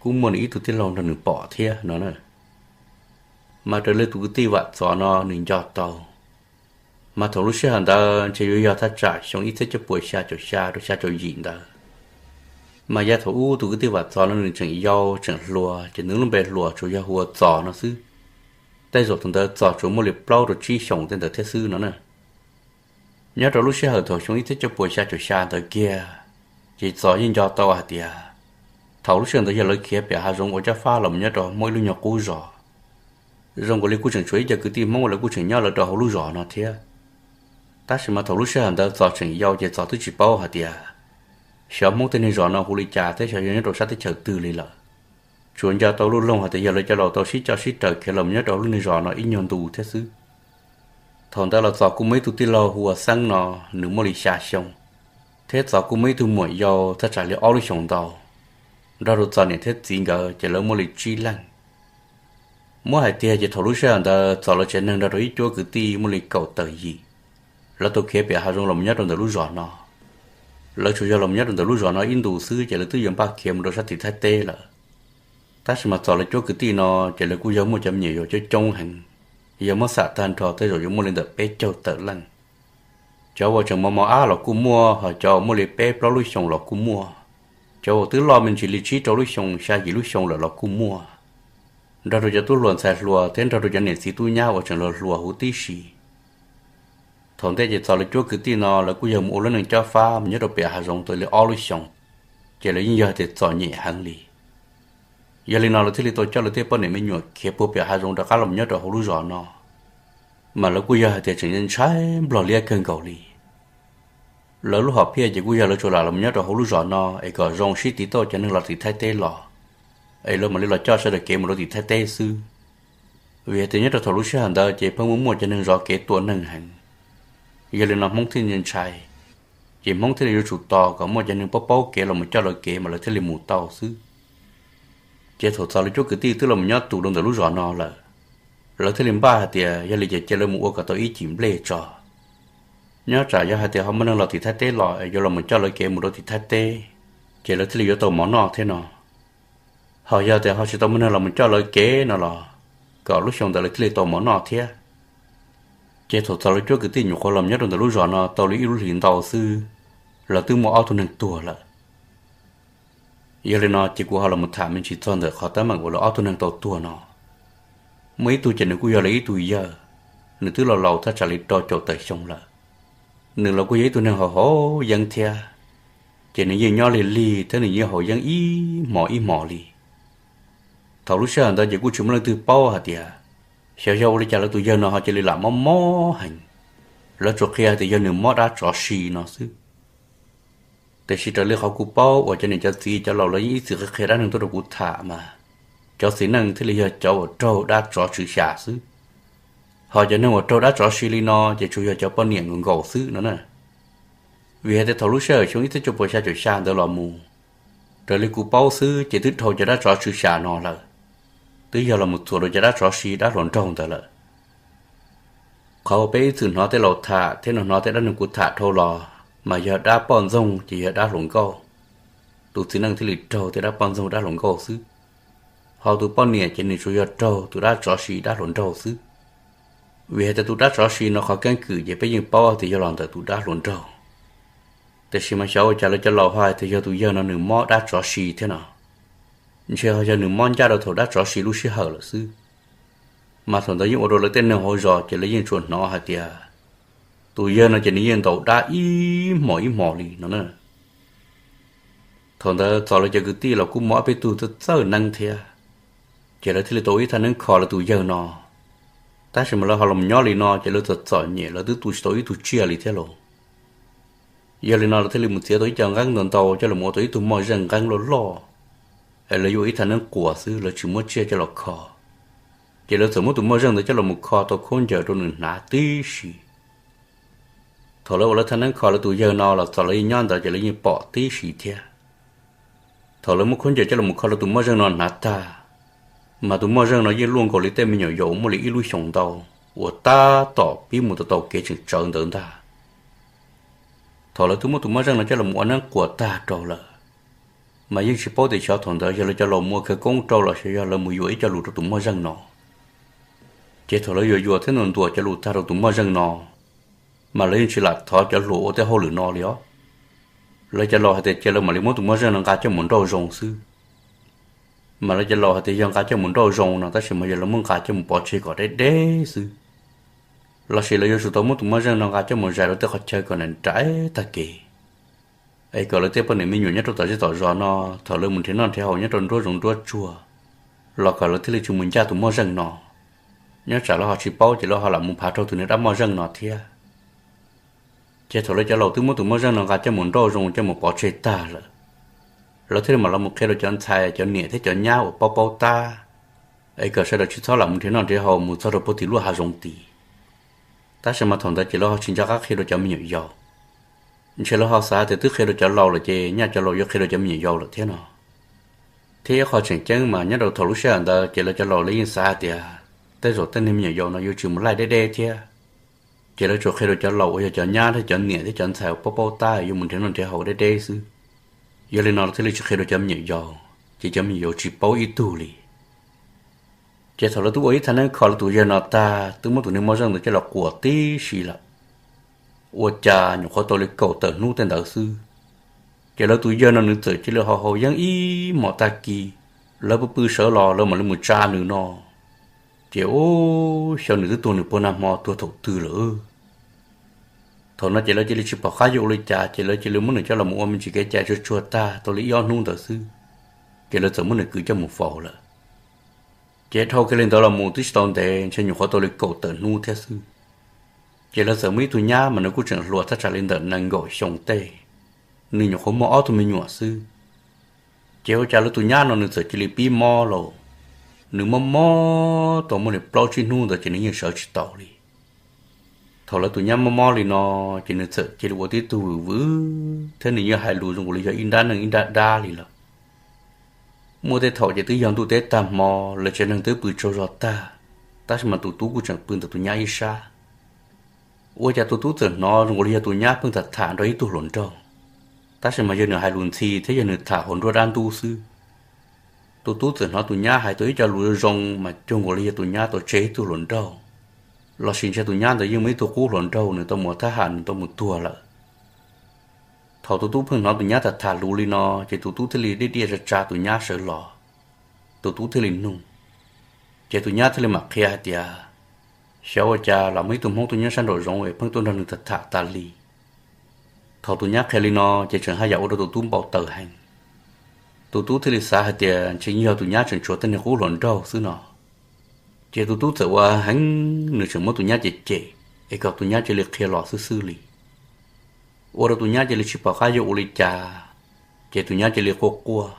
kuj muaj nws ib tug tij laug nrog nws pom thiab no na. Mas raws li tus kwv tij Vam Txos no nws nco tau, mas thaum lub sij hawm ntawd ntshe yuav yog thaj tsam xyoo ib txhiab cuaj puas xya caum xya rau xya caum yim ntawd. Mas yav thaum ub tus kwv tij Vam Txos no nws tseem yau tseem hluas, ces nws lub npe hluas tsuas yog hu ua Txos no xwb. Tej zaum thaum ntawd Txos tsuas muaj li plaub rau tsib xyoos tej ntawd thiab xwb no na. Nyob rau lub sij hawm thaum xyoo ib txhiab cuaj puas xya caum xya ntawd kiag, ces Txos yeej nco tau hais tias thaum lub sij hawm ntawd yog lawv khiav pem hav zoov ua cob fab los mus nyob rau Hmoob ib lub nyuag qub zos. Zoo nkaus li kuj tseem tshuav ib co kwv tij Hmoob lawv kuj tseem nyob lawv rau hauv lub zos no thiab. Tab sis mas thaum lub sij hawm ntawd Txos tseem yau ces Txos twb tsis paub hais tias xyov Hmoob tej niag zos no hu li cas thiab xyov yog nyob rau sab teb chaws twg li lawm. Tsuas nco tau lub loog hais tias yog lawv cov laus tau sib coj sib raws khiav los mus nyob rau hauv lub niag zos no ib nyuag ntu thiab xwb. Thaum ntawd los Txos kuj muaj ib tug tij laug hu ua Xeeb no, nws muaj li xya xyoo, thiab Txos kuj muaj ib tug muam yau thaj tsam li ob lub xyoos ntau. Nrog rau Txos niam thiab txiv nkawd ces lawv muaj li tsib leeg. Muab hais tiag ces thaum lub sij hawm ntawd Txos lawv tsev neeg nrog rau ib cuab kwv tij muaj li kaum tawm yim, lawv tau khiav pem hav zoov los mus nyob rau ntawm lub zos no. Lawv tsuas yog los mus nyob rau ntawm lub zos no ib ntus xwb ces lawv twb yuav npaj khiav mus rau sab tim Thaib teb lawm. Tab sis mas Txos lawv cuab kwv tij no ces lawv kuj yog muaj cov me nyuam yaus coob coob heev, yog muab xam tag nrho tej zaum yuav muaj li ntawm peb caug tawm leej. Cov uas tseem mos mos ab los kuj muaj, ho cov uas muaj li peb plaub lub xyoos los kuj muaj. Cov uas twb loj me ntsis li tsib rau lub xyoos xya yim lub xyoos lawm los kuj muaj, nrog rau cov tub hluas ntxhais hluas thiab nrog rau cov niam txiv tub nyab uas tseem hluas hluas huv tib si. Thaum ntej ces Txos lawv cuab kwv tij no lawv kuj yog mus ua lub neej cob fab mus nyob rau pem hav zoov tau li ob lub xyoos, ces lawv yeej yog tias txom nyem heev li. Yog li no lawv thiaj li tau coj lawv tej poj niam me nyuam khiav puag pem hav zoov rov qab los mus nyob rau hauv lub zos no. Mas lawv kuj yog hais tias tseem ntshai nplog liab kawg nkaus li. Lawv lub hom phiaj ces kuj yog lawv tsuas lam los nyob rau hauv lub zos no es kom zoo sib tiv tauj cov neeg los tim Thaib teb los, es lawv mam li los coj sawv daws kev mus rau tim Thaib teb xwb. Vim hais tias nyob rau thaum lub sij hawm ntawd ces pheej muaj muaj cov neeg zov kev tua neeg heev. Yog li no Hmoob thiaj li ntshai, ces Hmoob thiaj li yuav tsum tos kom muaj cov neeg paub paub kev los mus coj lawv kev mas lawv thiaj li mus tau xwb. Ces thaum Txos lawv cuab kwv tij twb los mus nyob tus rau ntawm lub zos no lawm, lawv thiaj li npaj hais tias yog li ces cia lawv mus ua kom tau ib cim nplej tso. Nyob tsam yog hais tias ho muaj neeg los tim Thaib teb los es yuav los mus coj lawv kev mus rau tim Thaib teb, ces lawv thiaj li yuav tau mov noj thiab no. Ho yog tias ho tsis tau muaj neeg los mus coj lawv kev no los kom lub xyoo ntawd lawv thiaj li tau mov noj thiab. Ces thaum Txos lawv cuab kwv tij nyuam qhuav los nyob rau ntawm lub zos no tau li ib lub hlis ntau xwb, lawv twb muaj ob tug neeg tuag lawm. Yog li no ces kuv ho los mus tham me ntsis txog ntawm qhov teeb meem uas lawv ob tug neeg tau tuag no. Muaj ib tug ces nws kuj yog lawv ib tug yawg, nws twb laus laus thaj tsam li rau caum tawm xyoo lawm. Nws los kuj yog ib tug neeg haus haus yeeb thiab, ces nws yeej nyob lig lig thiab nws yeej haus yeeb ib hmos ib hmos li. Thaum lub sij hawm ntawd ces kuj tsis muaj leej twg paub hais tias xyov yog ua li cas lawv tus yawg no ho cia li lam mob mob heev. Lawv tsuas qhia hais tias yog nws mob dab tsov si no xwb. Tiam sis raws li qhov kuv paub uas cov niam cov txiv cov laus lawv yeej ib txwm qhia qhia dab neeg tuaj rau kuv tham mas, cov txiv neej thiaj li yog cov uas raug dab tsov tswv xya xwb. Ho cov neeg uas raug dab tsov si li no ces tsuas yog cov poj niam nkaus nkaus xwb no na. Vim hais tias thaum lub sij hawm xyoo ib txhiab cuaj puas xya caum xya ntawd los mus, raws li kuv paub xwb ces twb dhau cov dab tsov tswv xya no lawm, twb yog los mus txuas rau cov dab tsov si dab hluas nraug ntawd lawm. Qhov uas peb ib txwm hnov tej laus tham thiab hnov tej dab neeg kuv tham dhau los mas yog dab poj ntxoog ces yog dab hluas nkauj. Tus txiv neej thiaj li raug tej dab poj ntxoog dab hluas nkauj xwb. Ho tus poj niam ces nws tsuas yog raug tus dab tsov si dab hluas nraug xwb. Vim hais tias tus dab tsov si no qhov keeb kwm ces peb yeej paub tias yog los ntawm tus dab hluas nraug. Tiam sis mas xyov ua cas lawv cov laus ho hais tias yog tus yawg no nws mob dab tsov si thiab no, ntshe ho yog nws mob ncaj rau thaum dab tsov si lub sij hawm lawm xwb. Mas thaum ntawd yeej ua rau lawv tej neeg hauv zos ces lawv yeej tsuas hnov hais tias tus yawg no ces nws yeej ntaus dab ib hmos ib hmos li no na. Thaum ntawd txog lawv cov kwv tij los kuj mob ob peb tug txawj txawj neeb thiab, ces lawv thiaj li tau ib thaj neeb kho lawv tus yawg no. Tab sis mas lawv ho los nyob li no ces lawv txom txom nyem, lawv twb tu tsis tau ib tug tsiaj li thiab los. Yog li no lawv thiaj li mus txiav tau ib co nqeeb ntau ntau coj los ua tau ib tug moj zeej nqeeb loj loj, es lawv yuav ib thaj neeb quas xwb, lawv tsis muab tsiaj coj los kho. Ces lawv txawm muab tus moj zeej ntawd coj los mus kho tau khaub ncaws rau nws hnav tib si. Thaum lawv ua lawv thaj neeb kho lawv tus yawg no los txog lawv yeej nyob ntawd ces lawv yeej pom tib si thiab. Thaum lawv muab khaub ncaws coj los kho lawv tus moj zeej no hnav tag, mas tus moj zeej no yeej luaj nkaus li tej me nyuam yaus muaj li ib lub xyoos ntau uas tab tom pib mus tau tau kev tseem tsawv ntawd ntag. Thaum lawv twb muab tus moj zeej no coj los ua neeb quas tag rau lawm, mas yeej tsis paub tias xyov thaum ntawd yog lawv cov laus mus ua khawv koob rau los xyov yog lawv mus yuam ib co lus rau tus moj zeej no. Ces thaum lawv yuav yuam thiab ntuas ntuas cov lus tag rau tus moj zeej no, mas lawv yeej tsis lam thov cov hluas ua tej hauj lwm no li os. Lawv cov laus hais tias cia lawv mam li muab tus moj zeej no nqa coj mus nrauj zoo xwb. Mas lawv cov laus hais tias yog nqa coj mus nrauj zoo no, tab sis mas yog lawv muab nqa coj mus pov tseg kom deb deb xwb, los sis lawv yuav tsum tau muab tus moj zeej no nqa coj mus zais rau tej qhov chaw kom nws nraiv tag kev, es kom lawv tej poj niam me nyuam nyob rau tom zej tom zos no, thaum lawv mus nrhiav noj nrhiav haus nyob rau nruab zoov nruab tsuag, los kom lawv thiaj li tsis mus ncaj tus moj zeej no. Nyob tsam lawv ho tsis paub ces lawv ho lam mus phav rau tus niag dab moj zeej no thiab. Ces thaum lawv cov laus twb muab tus moj zeej no nqa coj mus nrauj zoo coj mus pov tseg tag lawm, lawv thiaj li mam los mus qhia rau cov ntxhais cov niam thiab cov nyab uas paub paub tab, es kom sawv daws tsis txhob lam mus nrhiav noj nrhiav haus mus txog rau puag tim luaj hav zoov tid. Tab sis mas thaum ntawd ces lawv ho tsis nco qab qhia rau cov me nyuam yaus. Ntshe lawv ho xav tias twb qhia rau cov laus lawm ces nyaj cov laus yuav qhia rau cov me nyuam yaus lawm thiab no. Thiab ib qho tseem ceeb mas nyob rau thaum lub sij hawm ntawd ces lawv cov laus lawv yeej xav hais tias tej zaum tej niag me nyuam yaus no yuav tsis mus laij deb deb thiab. Ces lawv tsuas qhia rau cov laus uas yog cov nyab thiab cov niam thiab cov ntxhais uas paub paub tab yuav mus nrhiav noj nrhiav haus deb deb xwb. Yog li no lawv thiaj li tsis qhia rau cov me nyuam yaus, ces cov me nyuam yaus tsis paub ib tug li. Ces thaum lawv twb ua ib thaj neeb kho lawv tus yawg no tag, twb muab tus niag moj zeej ntawd coj los quas tib si lawm, ua cas nyuam qhuav tau li kaum tawm hnub tej ntawd xwb, ces lawv tus yawg no nws txawm cia li haus haus yeeb ib hmos tag kis, lawv pw pw sawv los lawv mam li mus tsa nws no. Ces ub, xyov nws twb tuag nws puag nag hmo tuag thaum twg lawm. Thaum no ces lawv cia li tsis pom qab yuav ua li cas, ces lawv cia li muab nws coj los mus ua me ntsis kev cai tsuag tsuag tag tau li ib ob hnub ntawd xwb, ces lawv txawm muab nws kwv coj mus faus lawm. Ces dhau kiag li ntawd los mus twb tsis tau ntev, ntshe nyuam qhuav tau li kaum tawm hnub thiab xwb, ces lawv txawm muaj ib tug nyab mas nws kuj tseem hluas thaj tsam li ntawm nees nkaum xyoo tej, nws nyuam qhuav muaj ob tug me nyuam xwb. Ces ua cas lawv tus nyab no nws txawm cia li pib mob lauj. Nws mob mob tau muaj li plaub tsib hnub ntawd ces nws yeej sawv tsis tau li. Thaum lawv tus nyab mob mob li no, ces nws txawm cia li ua tib tug vwm vwm thiab nws yeej hais lus zoo nkaus li yog ib nrab neeg ib nrab dab li lawm. Muaj tej thaum ces twb yog ntuj teb tag hmo, lawv tsev neeg twb pw tsaug zog tag, tab sis mas tus tub kuj tseem pw ntawm tus nyab ib sab. Ua cas tus tub txawm hnov zoo nkaus li yog tus nyab pheej tham tham nrog ib tug hluas nraug, tab sis mas yog nws hais lus ntxhi thiab yog nws tham hauv nruab dab ntub xwb. Tus tub txawm hnov tus nyab hais tau ib co lus zoo mas cuag nkaus li yog tus nyab tau tseg ib tug hluas nraug, los sis ntshe tus nyab ntawd yeej muaj ib tug qub hluas nraug nws tau mus thab ham nws tau mus tuag lawm. Thaum tus tub pheej hnov tus nyab tham tham lus li no, ces tus tub thiaj li diaj diaj tsa tsa tus nyab sawv los, tus tub thiaj li nug. Ces tus nyab thiaj li mam qhia hais tias, xyov ua cas los muaj ib tug Hmoob tuaj nyob sab nraum zoov es pheej tuaj nrog nws tham tham tas li. Thaum tus nyab qhia li no, ces tseem haj yam ua rau tus tub npau taws heev. Tus tub thiaj li xav hais tias ntshe yog tus nyab tseem tshuav tej niag qub hluas nraug xwb no. Ces tus tub txawm ua heev, nws tseem muab tus nyab cem cem, es kom tus nyab cia li qhia los xwb xwb li. Ua rau tus nyab cia li tsis pom qab yuav ua li cas, ces tus nyab cia li quaj quaj.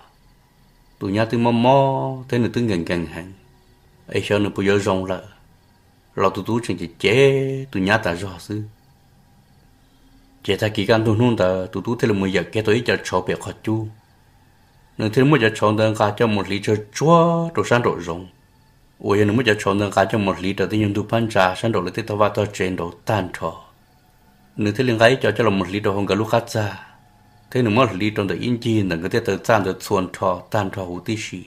Tus nyab twb mob mob thiab nws twb nkees nkees heev, es xyov nws puas yuav zoo lawm, los tus tub tseem cem cem tus nyab tas zog xwb. Ces tag kis kaj ntug hnub ntawd tus tub thiaj li mus yawm kiag tau ib co tshauv pem qhov cub. Nws thiaj li muab cov tshauv ntawd nqa coj mus hliv tsawg tsuag rau sab nraum zoov, uas yog nws muab cov tshauv ntawd nqa coj mus hliv rau tej nyuag ntug phab ntsa sab nraum lawv tej tog vaj tog tsev nraud tag nrho. Nws thiaj li nqa ib co coj los mus hliv rau hauv nkawd lub qab txag, thiab nws muab hliv rau ntawm ib ncig ntawm nkawd tej taw txaj ntawd txhua nrho tag nrho huv tib si.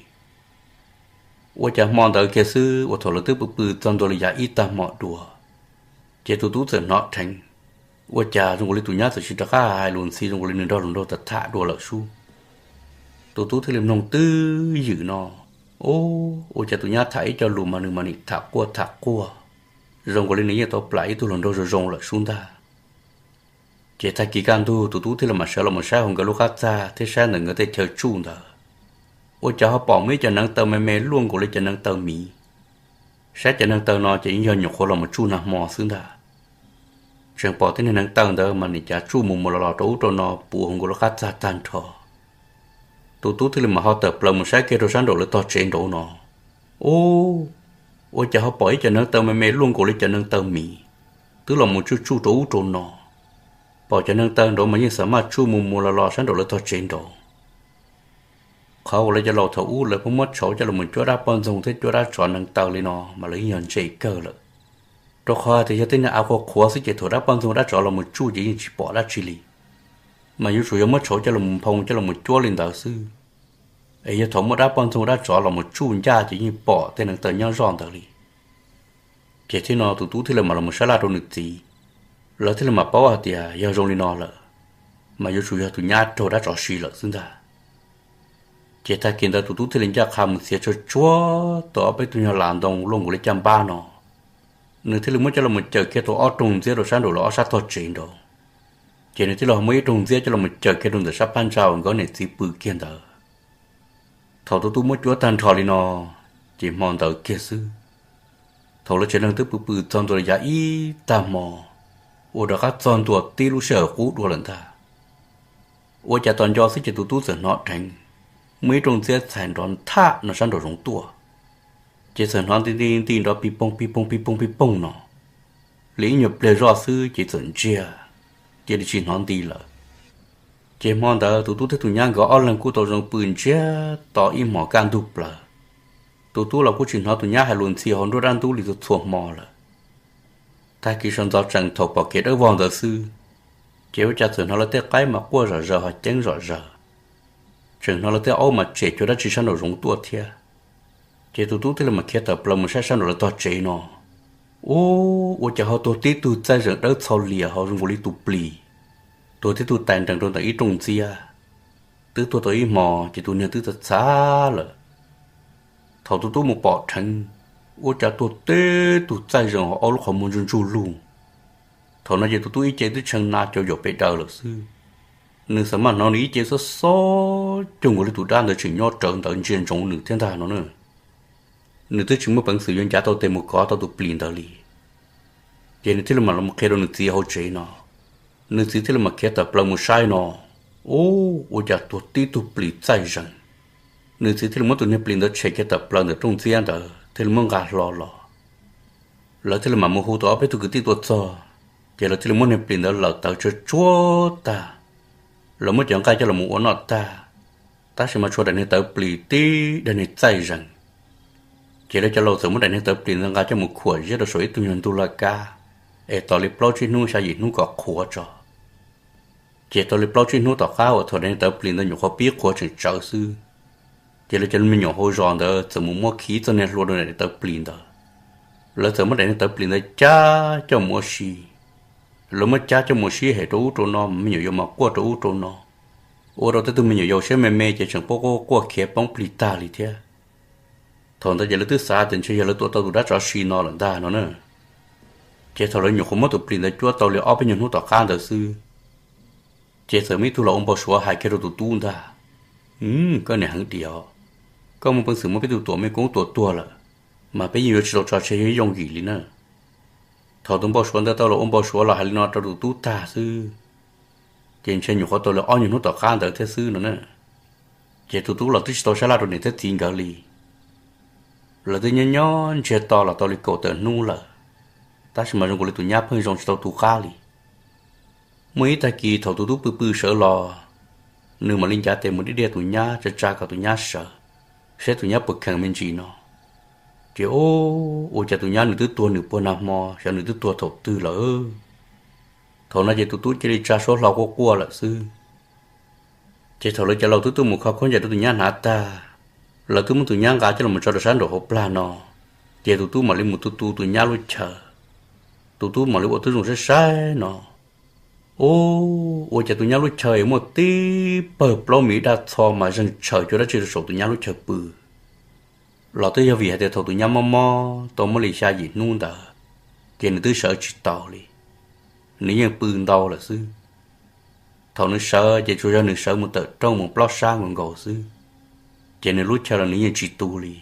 Ua cas hmo ntawd kiag xwb uas thaum lawv twb pw pw txog ntua li yav ib tag hmo dua, ces tus tub txawm hnov dheev. Ua cas zoo nkaus li tus nyab txawm sis rov qab hais lus ntxhi zoo nkaus li nws nrog luag nraug tham tham dua lawm sub. Tus tub thiaj li mloog twb ywm no, ua cas tus nyab tham ib co lus mas nws mas nim tham quaj tham quaj, zoo nkaus li nws yeej tau plam ib tug hluas nraug zoo zoo lawm sub ntag. Ces tag kis kaj ntug tus tub thiaj li mam sawv los mus saib hauv nkawd lub qab txag thiab saib ntawm nkawd tej chaw tsuj ntawd, ua cas ho pom muaj ib co neev taw me me luaj nkaus li cov neev taw miv. Saib cov neev taw no ces yeej yog nyuam qhuav los mus tsuj nag hmo xwb ntag. Tseem pom tej neev taw ntawd mas nim cav tsuj mus mus los los rau ub rau no puv hauv nkawd lub qab txag tag nrho. Tus tub thiaj li mam ho tawm plaws mus saib kiag rau sab nraum lawv tog tsev nraud no, ua cas ho pom ib co neev taw me me luaj nkaus li cov neev taw miv, twb los mus tsuj tsuj rau ub rau no. Pom cov neev taw nraud mas yeej xav maj tsuj mus mus los los sab nraum lawv tog tsev nraud. Qhov uas lawv cov laus thaum ub lawv pheej muab tshauv coj los cuab dab poj ntxoog thiab cuab dab tsov neev taw li no mas lawv yeej yog ntse kawg lawm. Rau qhov tias yog tej niag av qhuav qhuav xwb ces thaum dab poj ntxoog dab tsov los mus tsuj ces yeej tsis pom dab tsi li. Mas yuav tsum yog muab tshauv coj los nphoo coj los cuab li ntawd xwb, es yog thaum muaj dab poj ntxoog dab tsov los mus tsuj ncaj ces yeej pom tej neev taw nyob zoj ntawd li. Ces thiab no tus tub thiaj li mam los sab laj rau nws txiv. Lawv thiaj li mam paub hais tias yog zoo li no lawm, mas yuav tsum yog tus nyab raug dab tsov si lawm xwb ntag. Ces tag kis ntawd tus tub thiaj li ncaj qha mus txiav tsuag tsuag tau ob peb tug nyuag las ntoo luaj nkaus li caj npab no, nws thiaj li muab coj los cawm kiag tau ob rooj ntxiab rau sab nraum lawv ob sab tog tsev nraud. Ces nws thiaj li ho muab ib rooj ntxiab coj los cawm kiag rau ntawm sab phab ntsa uas nkawd niam txiv pw kiag ntawd. Thaum tus tub muab cuab tag nrho li no, ces hmo ntawd kiag xwb, thaum lawv tsev neeg twb pw pw txog ntua li yav ib tag hmo, ua rov qab txog ntua tib lub sij hawm qub dua lawm ntag. Ua cas tos nco xwb ces tus tub txawm hnov dheev muaj ib rooj ntxiab txhais nrov nthaj no sab nraum zoov tuaj. Ces txawm hnov nti nti nti nrov pis poog pis poog pis poog pis poog no li ib nyuag pliag zoj xwb ces txawm ntsiag, cia li tsis hnov nti lawm. Ces hmo ntawd tus tub thiab tus nyab nkawd ob leeg kuj tau zoo pw ntsiag to ib hmos kaj ntug plaws. Tus tub los kuj tsis hnov tus nyab hais lus ntxhi hauv nruab dab ntub li txhua txhua hmo lawm. Tag kis sawv ntxov tseem thaum pom kev dawb vog ntawd xwb, ces ua cas txawm hnov lawv tej qaib mas quaj zom zaws ho ceeb zom zaws, tseem hnov lawv tej aub mas tsem cuag dab tsi sab nraum zoov tuaj thiab. Ces tus tub thiaj li mam khiav tawm plaws mus saib sab nraum lawv tog tsev no, ua, ua cas ho tuag tib tug txaij zeem dawb txhau lias ho zoo nkaus li tus plis, tuag tib tug tais nrees rau ntawm ib rooj ntxiab. Twb tuag tau ib hmos ces tus niag twb txhav txhav lawm. Thaum tus tub mus pom dheev, ua cas tuag tib tug txaij zeem ho ob lub qhov muag ntsuj ntsuj lug. Thaum no ces tus tub ib ce twb tshee na cau yaum pes daws lawm xwb. Nws xav mas hnov nws ib ce xob xob cuag nkaus li tus dab ntawd tseem nyob rawv ntawd ntsia ntsoov nws thiab ntag no na. Nws twb tsis muaj peev xwm yuav ncav tau tes mus kov tau tus plis ntawd li. Ces nws thiaj li mam los qhia rau nws txiv hauv tsev no. Nws txiv thiaj li mam khiav tawm plaws mus saib no, ua, ua cas tuag tib tug plis txaij zeem. Nws txiv thiaj li muab tus niag plis ntawd tshem kiag tawm plaws ntawm rooj ntxiab ntawd thiaj li muab nqa hlo los. Lawv thiaj li mam mus hu tau ob peb tug kwv tij tuaj txog, ces lawv thiaj li muab niag plis ntawd lawm tawv tsuag tsuag tag. Lawv muab cov nqaij coj los ua noj tag, tab sis mas tshuav daim niag tawv plis tib daim niag txaij zeem. Ces lawv cov laus txawm muab daim niag tawv plis ntawd nqa coj mus khuam ziab rau saum ib tug nyuag ntug laj kab, es tos li plaub tsib hnub xya yim hnub kom qhuav tso. Ces tau li plaub tsib hnub tom qab uas thaum daim niag tawv plis ntawd nyuam qhuav pib qhuav tseem tsawv xwb, ces lawv cov me nyuam hauv zos ntawd txawm mus muab khi txoj niag hlua rau daim niag tawv plis ntawd. Lawv txawm muab daim niag tawv plis ntawd cab coj mus ua si. Lawv muab cab coj mus ua si hem rau ub rau no, me nyuam yaus mas quaj rau ub rau no, ua rau tej tug me nyuam yaus siab me me ces tseem quaj quaj quaj khiav poob plig tag li thiab. Thaum ntawd ces lawv twb xav tias ntshe yog lawv tua tau tus dab tsov si no lawm ntag no na. Ces thaum lawv nyuam qhuav muab tus plis ntawd cuab tau li ob peb nyuag hnub tom qab ntawd xwb, ces txawm muaj ib tug los ua npau suav hais kiag rau tus tub ntag, koj niam heev diam, koj muaj peev xwm muab peb tug tuam mej koob tua tuag lawm, mas peb yeej yuav tsis tau tso tseg yooj yim li na. Thaum tus npau suav ntawd tau los ua npau suav los hais li no rau tus tub tag xwb, ces ntshe nyuam qhuav tau li ob nyuag hnub tom qab ntawd thiab xwb no na. Ces tus tub los twb tsis tau sab laj rau niam thiab txiv nkawd li. Lawv twb nyob nyob ntsiag to los tau li kaum tawm hnub lawm, tab sis mas zoo nkaus li tus nyab pheej zoo tsis tau tu qab li. Muaj ib tag kis thaum tus tub pw pw sawv los, nws mam li ncav tes mus diaj diaj tus nyab tsa tsa kom tus nyab sawv, saib tus nyab puas kheev me ntsis no. Ces ua cas tus nyab nws twb tuag nws puag nag hmo, xyov nws twb tuag thaum twg lawm. Thaum no ces tus tub cia li tsa suab hlo quaj quaj lawm xwb. Ces thaum lawv cov laus twb tuaj mus kho khaub ncaws rau tus nyab hnav tag, Lawv twb muab tus nyab nqa coj los tso rau sab nraum hauv plag no, ces tus tub mam li mus tu tu tus nyab lub chaw. Tus tub mam li ua tib zoo saib saib no, ub, ua cas tus nyab lub chaw es muaj tib pawg plaub mis daj txho mas zeeg tshaws cuag dab tsi rau saum tus nyab lub chaw pw. Los twb yog vim hais tias thaum tus nyab mob mob tau muaj li xya yim hnub ntawd, ces nws twb sawv tsis tau li, nws yeej pw ntau lawm xwb. Thaum nws sawv ces tsuas yog nws sawv mus tawm rooj mus plob sab nkaus nkaus xwb, ces nws lub chaw los nws yeej tsis tu li.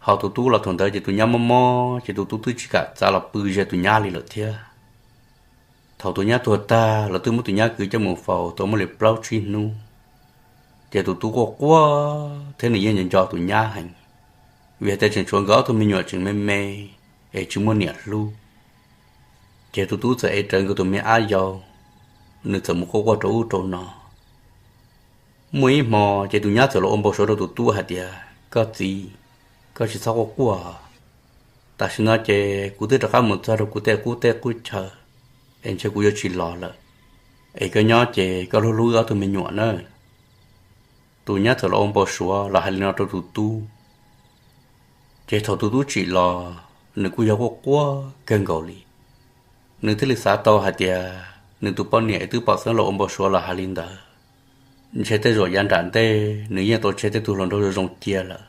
Ho tus tub los thaum ntawd ces tus nyab mob mob ces tus tub twb tsis kam txav los pw ze tus nyab li lawm thiab. Thaum tus nyab tuag tag, lawv twb muab tus nyab kwv coj mus faus tau muaj li plaub tsib hnub, ces tus tub quaj quaj thiab nws yeej nco nco tus nyab heev, vim hais tias tseem tshuav nkawd ob tug me nyuam tseem me me es tsis muaj niam hlub. Ces tus tub txawm ev rawv nkawd tus me ab yau, nws txawm mus quaj quaj rau ub rau no. Muaj ib hmo ces tus nyab txawm los ua npau suav rau tus tub hais tias, Koj txiv, koj tsis txhob quaj quaj. Tam sim no ces kuv twb rov qab mus txog rau kuv tej qub teb qub chaw, es ntshe kuv yuav tsis los lawm. Es koj nyob ces koj hlub hlub wb ob tug me nyuam nawb. Tus nyab txawm los ua npau suav los hais li no rau tus tub. Ces thaum tus tub tsim los, nws kuj yog quaj quaj kawg nkaus li. Nws thiaj li xav tau hais tias nws tus poj niam twb pom xeeb los ua npau suav los hais li ntawd, ntshe tej zaum yav nram ntej nws yeej tau tseg tej tug hluas nraug zoo zoo cia lawm,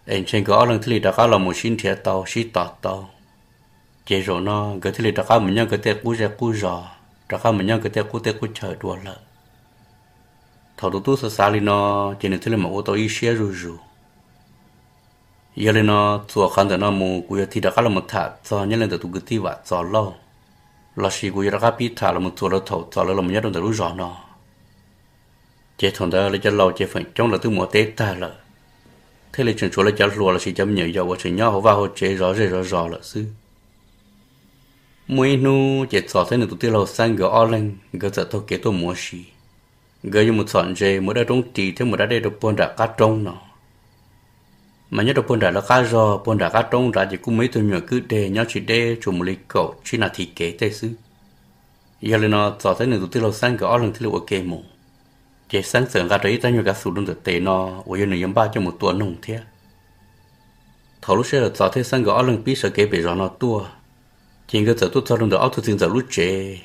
es ntshe nkawd ob leeg thiaj li rov qab los mus sib nrhiav tau sib tos tau. Ces zaum no nkawd thiaj li rov qab mus nyob nkawd tej qub zej qub zos, rov qab mus nyob nkawd tej qub teb qub chaw dua lawm. Thaum tus tub xav xav li no, ces nws thiaj li mam ua tau ib siab zuj zus. Yog li no, txuas qhov ntawm no mus kuv yuav tig rov qab los tham txog nyob li ntawm tus kwv tij Vam Txos Lauj, lossis kuv yuav rov qab pib tham los mus txuas rau thaum Txos lawv los nyob rau ntawm lub zos no. Ces thaum ntawd lawv cov laus ces feem coob lawv twb mus ua teb tag lawm, thiaj li tseem tshuav lawv cov hluas lossis cov me nyuam yaus uas tseem nyob hauv vaj hauv tsev zov zej zov zos lawm xwb. Muaj ib hnub ces Txos thiab nws tus tij laug Xeeb nkawd ob leeg nkawd txawm taug kev tuaj mus ua si. Nkawd yuav mus txhom ntses mus dawb roob ris thiab mus da dej rau puag nram qab roob no. Mas nyob rau puag nram lawv qab zog puag nram qab roob nrad ces kuj muaj ib tug me nyuam kwj deg nyob tsis deb tsuas mus li kaum tsib nas this kev tej xwb. Yog li no Txos thiab nws tus tij laug Xeeb nkawd ob leeg thiaj li ua ke mus. Ces Xeeb txawm nqa rau ib tag nyuag kav xum rau ntawm tes no uas yog nws yuav npaj coj mus tua noog thiab. Thaum lub sij hawm Txos thiab Xeeb nkawd ob leeg pib sawv kev pem zos no tuaj, ces nkawd txawm tuaj txog rau ntawm ob tug txiv ntxawm lub tsev.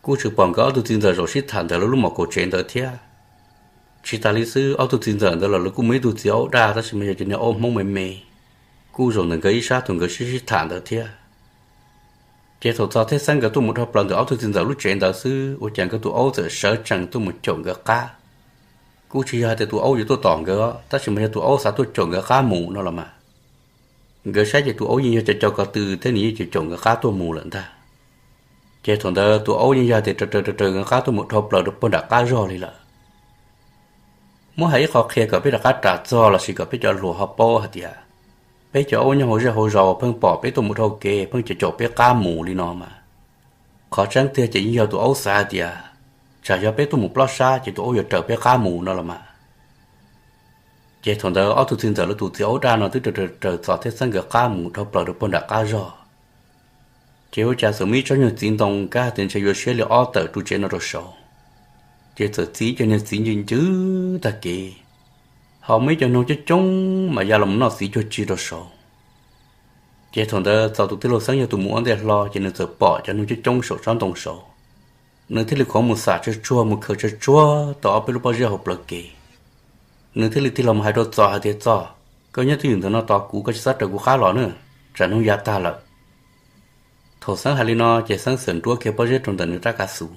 Kuj tsis pom nkawd ob tug txiv ntxawm zaum sib tham ntawm lawv lub mom kaum tsev ntawd thiab. Tsis tas li xwb, ob tug txiv ntxawm ntawd los lawv kuj muaj ib tug txiv aub daj tab sis mas yog cov niag aub Hmoob me me, kuj zaum ntawm nkawd ib sab thaum nkawd sib sib tham ntawd thiab. Ces thaum Txos thiab Xeeb nkawd tuaj mus dhau plaws ntawm ob tug txiv ntxawm lub tsev ntawd xwb, ua cas nkawd tus aub txawm sawv tsees tuaj mus caum nkawd qab. Kuj tsis yog hais tias tus aub yuav tuaj tom nkawd, tab sis mas yog tus aub xav tuaj caum nkawd qab mus no los mas. Nkawd saib ces tus aub yeej yog cov co ko tw thiab nws yeej caum caum nkawd qab tuaj mus lawm ntag. Ces thaum ntawd tus aub yeej yog hais tias raws raws raws raws nkawd qab tuaj mus dhau plaws rau puag nram qab zog li lawm. Muab hais ib qho qhia kom peb rov qab ras txog lossis kom peb cov hluas ho paub hais tias, peb cov aub nyob hauv zej hauv zos uas pheej pom peb tuaj mus dhau kev pheej caum caum peb qab mus li no mas, qhov tseeb tiag ces yeej yog tus aub xav hais tias, tsam yog peb tuaj mus plob sab ces tus aub yuav raws peb qab mus no los mas. Ces thaum ntawd ob tug txiv ntxawm lawv tus txiv aub daj no twb raws raws raws Txos thiab Xeeb nkawd qab mus dhau plaws rau puag nram qab zog. Ces ua cas txawm muaj ib tsob nyuag txiv ntoo kab hais tias ntshe yuav siab li ob tawm ru tsev no rau saud. Ces txawm txiv ib co niag txiv ncw ncw tag kev, ho muaj ib co noog coob coob mas ya los noj txiv cuag tsi rau saud. Ces thaum ntawd Txos tus tij laug Xeeb yog tus mus ua ntej hlo ces nws txawm pom cov noog coob coob saum tsob ntoo saud. Nws thiaj li khuav mus xam tsawg tsuag mus khaws tsawg tsuag tau ob peb lub pob zeb hauv plawv kev. Nws thiaj li tig los mus hais rau Txos hais tias, Txos, koj nyob twj ywm ntawm no tos kuv, koj tsis txhob raws kuv qab los na, tsam noog ya tag lawm. Thaum Xeeb hais li no ces Xeeb txawm nruab kiag pob zeb rau ntawm nws rab kav xus.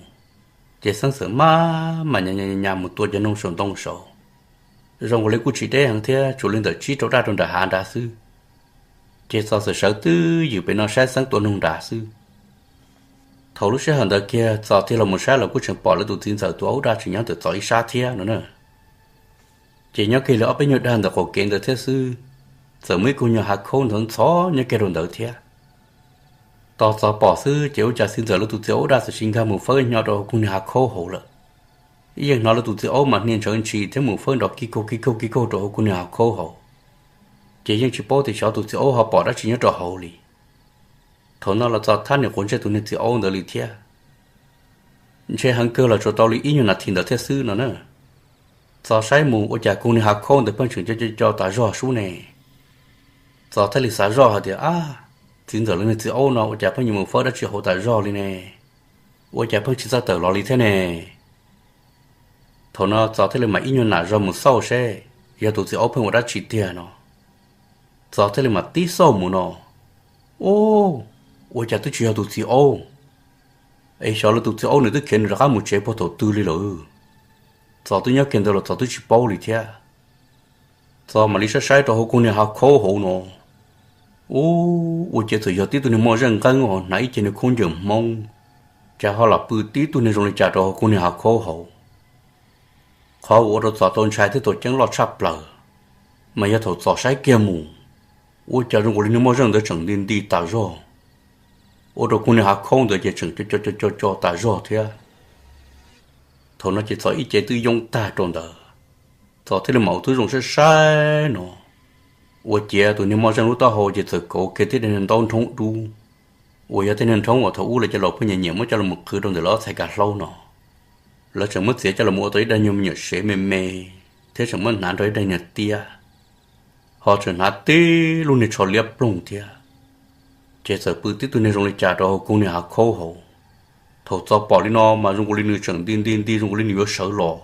Ces Xeeb txawm maj mam nyas nyas mus tua cov noog saum ntoo saud. Zoo nkaus li kuj tsis deb heev thiab, tsuas li ntawm tsib rau daj rau nram hav nrad xwb. Ces Txos txawm sawv twj ywm pem no saib Xeeb tua noog nrad xwb. Thaum lub sij hawm ntawd kiag Txos tig los mus saib los kuj tseem pom lawv tus txiv ntxawm tus aub daj tseem nyob ntawm Txos ib sab thiab no na. Ces nyob kiag li ob peb nyuag dag ntawm qaum kev ntawd thiab xwb, txawm muaj ib koog nyuag hav khaub ntxhov ntxhov nyob kiag rau ntawd thiab. Tos Txos pom xwb ces ua cas txiv ntxawm lawv tus txiv aub daj txawm sis nkag mus fawb hnyo rau hauv koog niag hav khaub hauv lawm. Yeej hnov lawv tus txiv aub mas hnia ntshawv ntshis thiab mus fawb nrov kig kaug kig kaug kig kaug rau hauv koog niag hav khaub hauv. Ces yeej tsis paub tias xyov tus txiv aub ho pom dab tsi nyob rau hauv li. Thaum no los Txos thab niam quav ntsej tus niag txiv aub ntawd li thiab. Ntshe heev kawg los tsuas tau li ib nyuag nas this ntawd thiab xwb no na. Txos saib mus ua cas kuv niag hav khaub ntawd pheej tseem co co co tas zog sub ne. Txos thiaj li xav zoj hais tias, Ab, txiv ntxawm lawv niag txiv aub no ua cas pheej yuav mus fawb dab tsi hauv tas zog li ne? Ua cas pheej tsis txawj tawm los li thiab ne? Thaum no Txos thiaj li mam ib nyuag nam zog mus xauj seb yog tus txiv aub pheej ua dab tsi tiag no. Txos thiaj li mam tib xauj mus no, Ub, ua cas twb tsis yog tus txiv aub, es xyov lawv tus txiv aub nws twb khiav nws rov qab mus tsev puag thaum twg li lawm. Txos twb nyob kiag ntawd los Txos twb tsis paub li thiab. Txos mam li saib saib rau hauv kuv niag hav khaub hauv no, ub, ua cas txawm yog tib tug niag moj zeej nqeeb os, hnav ib ce niag khaub ncaws Hmoob, cas ho los pw tib tug niag zoo li cas rau hauv kuv niag hav khaub hauv. Qhov uas ua rau Txos tau ntshai thiab tau ceeb loj tshaj plaws mas yog thaum Txos saib kiag mus, ua cas zoo nkaus li niag moj zeej ntawd tseem nti nti tas zog, ua rau kuv niag hav khaub ntawd ces tseem co co co co tas zog thiab. Thaum no ces Txos ib ce twb yoob tag rau ntawd. Txos thiaj li mam ua tib zoo saib saib no, ua ciav tus niag moj zeej lub taub hau ces txawm kauv kiag tib daim niag ntaub nrhoob dub, uas yog tej niag nrhoob uas thaum ub lawv cov laus pheej nyiam nyiam muab coj los qhwv rau ntawm lawv ob txhais kav hlaub no. Lawv tseem muab txiav coj los ua tau ib daim nyuag me nyuam sev me me, thiab tseem muab hnav nrog ib daim niag tiab, ho tseem hnav tib lub niag tsho liab ploog thiab. Ces txawm pw tib tug niag zoo li cas rau hauv kuv niag hav khaub hauv. Thaum Txos pom li no mas zoo nkaus li nws tseem nti nti nti zoo nkaus li nws yuav sawv los.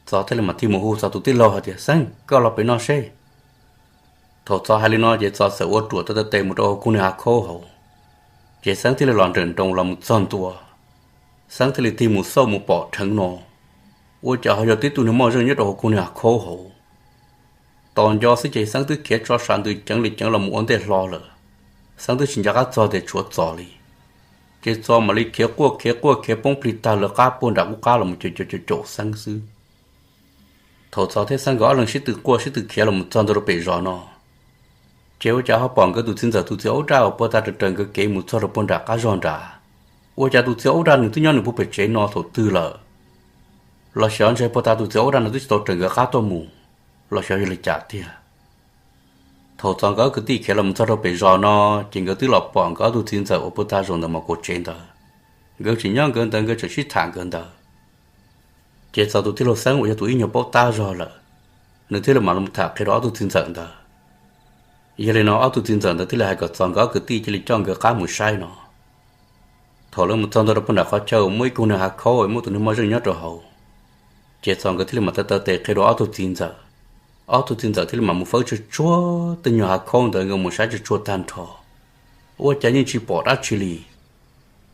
Txos thiaj li mam tig mus hu Txos tus tij laug hais tias, Xeeb, koj los pem no seb. Thaum Txos hais li no ces Txos txawm ua ruam tau tes mus rau hauv kuv niag hav khaub hauv. Ces Xeeb thiaj li los nrawm nroos los mus txog ntua. Xeeb thiaj li tig mus xauj mus pom dheev no, ua cas ho yog tib tug niag moj zeej nyob rau hauv kuv niag hav khaub hauv. Tos nco xwb ces Xeeb twb khiav tso sam ntws ceev li ceev los mus ua ntej hlo lawm. Xeeb twb tsis nco qab txog tias tshuav Txos li. Ces Txos mam li khiav quaj khiav quaj khiav poob plig tag lawv qab puag nram qub qab los mus caum caum caum Xeeb xwb. Thaum Txos thiab Xeeb nkawd ob leeg sib tw quaj sib tw khiav los mus txog ntua rau pem zos no, ces ua cas ho pom nkawd tus txiv ntxawm tus txiv aub daj uas puag ta raws raws nkawd kev mus txog rau puag nram qab zog nrad. Ua cas tus txiv aub daj nws twb nyob nws puag pem tsev no thaum twg lawm? Los xyov ntshe puag ta tus txiv aub daj no twb tsis tau raws nkawd qab tuaj mus, los xyov yog li cas tiag. Thaum Txos nkawd ob kwv tij khiav los mus txog rau pem zos no, ces nkawd twb los pom nkawd ob tug txiv ntxawm uas puag ta zaum ntawm mas kaum tsev ntawd. Nkawd tseem nyob nkawd ntawd, nkawd tseem sib tham nkawd ntawd. Ces Txos tus tij laug Xeeb uas yog tus ib nyuag paub tab zog lawm, nws thiaj li mam los tham qhia rau ob tug txiv ntxawm ntawd. Yog li no ob tug txiv ntxawm ntawd thiaj li hais kom Txos nkawd ob kwv tij cia li coj nkawd qab mus saib no. Thaum lawv mus txog ntua rau puag nram qhov chaw muaj ib kug niag hav khaub muaj tus niag moj zeej nyob rau hauv, ces Txos nkawd thiaj li mam taw taw tes qhia rau ob tug txiv ntxawm. Ob tug txiv ntxawm thiaj li mam mus fawb tsuag tsuag tej nyuag hav khaub ntawd nkawd mus saib tsuag tsuag tag nrho, ua cas yeej tsis pom dab tsi li.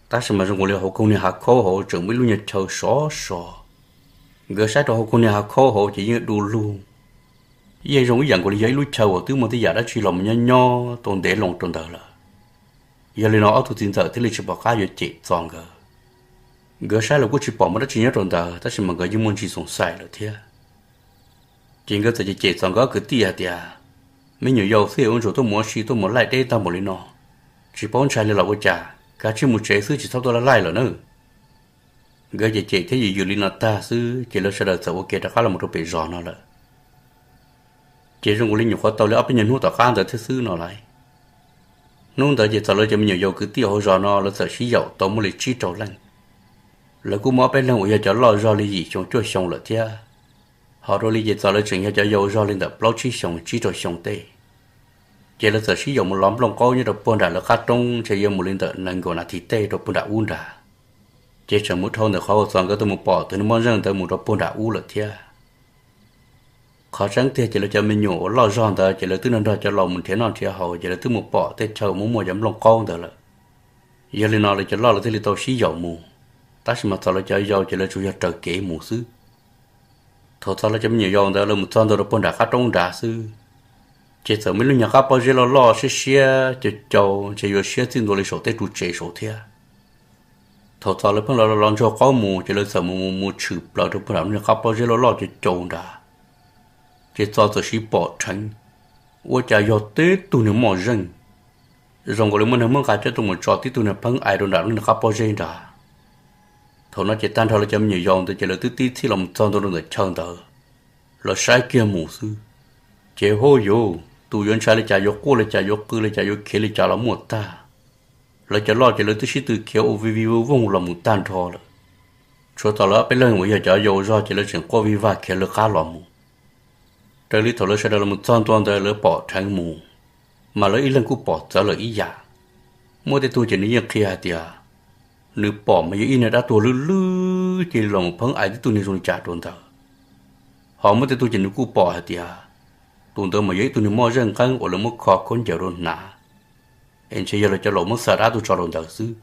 Tab sis mas zoo nkaus li hauv kug niag hav khaub hauv tseem muaj ib lub nyuag chaw sov sov. Nkawd saib rau hauv kug niag hav khaub hauv ces yeej du lug, yeej zoo ib yam nkaus li yog ib lub chaw uas twb muaj tej yam dab tsi los mus nyob nyob tau ntev loo rau ntawd lawm. Yog li no ob tug txiv ntxawm thiaj li tsis pom qab yuav cem Txos nkawd. Nkawd saib los kuj tsis pom muaj dab tsi nyob rau ntawd, tab sis mas nkawd yeej muaj ntsis xoom xaim lawm thiab. Ces nkawd txawm cem cem Txos nkawd ob kwv tij hais tias, Me nyuam yaus xwb ua ntsuas tuaj mus ua si tuaj mus laij deb tag npaum li no, tsis paub ntshai li los ua cas, kav tsij mus tsev xwb tsis txhob tuaj laij laij lawm na. Nkawd cem cem thiab yws yws li no tag xwb ces lawv sawv daws txawm ua ke rov qab los rau pem zos no lawm. Ces zoo nkaus li nyuam qhuav tau li ob peb nyuag hnub tom qab ntawd thiab xwb no lauj. Hnub ntawd ces Txos lawv cov me nyuam yaus kwv tij hauv zos no lawv txawm sib yaum tau muaj li tsib rau leej. Lawv kuj muaj ob peb leeg uas yog cov loj zog li yim xyoo cuaj xyoo lawm thiab. Ho dua li ces Txos lawv tseem yog cov yau zog li ntawm plaub tsib xyoos tsib rau xyoo tej. Ces lawv txawm sib yaum mus lov nplooj qaub nyob rau puag nram lawv qab roob ntshe yuav mus li ntawm nees nkaum nas this tej rau puag nram ub nrad. Ces tseem mus dhau ntawm qhov uas Txos nkawd tuaj mus pom tus niag moj zeej ntawd mus rau puag nram ub lawm thiab. Qhov tseeb tiag ces lawv cov me nyuam uas loj zog ntawd ces lawv twb nrog nrog cov laus mus nrhiav noj nrhiav haus ces lawv twb mus pom tej chaw muaj muaj cov nplooj qaub ntawd lawm. Yog li no lawv cov loj lawv thiaj li tau sib yaum mus, tab sis mas Txos lawv cov yau ces lawv tsuas yog raws kev mus xwb. Thaum Txos lawv cov me nyuam yaus ntawd lawv mus txog ntua rau puag nram qab roob nrad xwb, ces txawm muaj ib lub nyuag qab pob zeb loj loj siab siab cau cau ntshe yuav siab txij ntua li saum tej ru tsev saud thiab. Thaum Txos lawv pheej los los ntsuag qaub mus ces lawv txawm mus mus mus tshwm plaws rau puag nram lub nyuag qab pob zeb loj loj cau cau nrad. Ces Txos txawm siv pom dheev, ua cas yog tib tug niag moj zeej, zoo nkaus li muaj neeg muab nqa coj tuaj mus tso tib tug niag pheeb ais rau nram lub niag qab pob zeb nrad. Thaum no ces tag nrho lawv cov me nyuam yaus ntawd ces lawv twb tib txhij los mus txog ntua rau ntawm chaw ntawd, lawv saib kiag mus xwb, ces huj yuv tus yuav ntshai li cas yuav quaj li cas yuav qw li cas yuav khiav li cas los muaj tag. Lawv cov loj ces lawv twb sib tw khiav ua vij vij voog voog los mus tag nrho lawm. Tshuav tom lawv ob peb leeg uas yog cov yau zog ces lawv tseem quaj vij vag khiav lawv qab los mus. Raws li thaum lawv sawv daws los txog ntua ntawd lawv pom dheev mus, mas lawv ib leeg kuj pom txawv lawm ib yam. Muaj tej tug ces nws yeej qhia hais tias nws pom mas yog ib niag dab tuag lwj lwj cia li los pheeb ais tib tug niag zoo li cas rau ntawd. Ho muaj tej tug ces nws kuj pom hais tias tus ntawd mas yog ib tug niag moj zej nqeeb uas lawv muab kho khaub ncaws rau hnav, es ntshe yog lawv cov laus muab xa dab tuag tso rau ntawd xwb.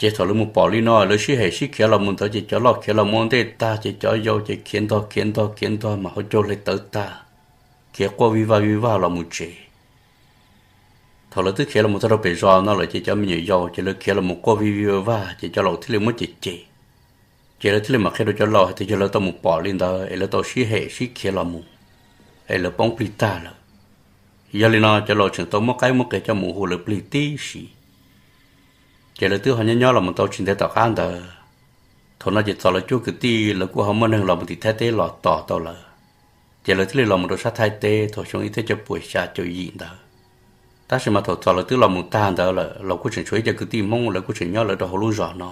Ces thaum lawv mus pom li no lawv sib hem sib khiav los mus ntawd ces cov loj khiav los mus ua ntej tag ces cov yau ces khiav ntog khiav ntog khiav ntog mas hauv caug hle tawv tag, khiav quaj vij vag vij vag los mus tsev. Thaum lawv twb khiav los mus txog rau pem zos no lawm ces cov me nyuam yaus ces lawv khiav los mus quaj vij vij vag vag ces cov laus thiaj li muab cem cem. Ces lawv thiaj li mam qhia rau cov laus hais tias yog lawv tau mus pom li ntawd es lawv tau sib hem sib khiav los mus, es lawv poob plig tag lawm. Yog li no cov laus tseem tau muab qaib muab qe coj mus hu lawv plig tib si. Ces lawv twb ho nyob nyob los mus tau tsis ntev tom qab ntawd. Thaum no ces txog lawv cuab kwv tij lawv kuj ho muaj neeg los mus tim Thaib teb los tos tau lawv. Ces lawv thiaj li los mus rau sab Thaib teb thaum xyoo ib txhiab cuaj puas xya caum yim ntawd. Tab sis mas thaum txog lawv twb los mus tag ntawd lawm los kuj tseem tshuav ib co kwv tij Hmoob lawv kuj tseem nyob lawv rau hauv lub zos no.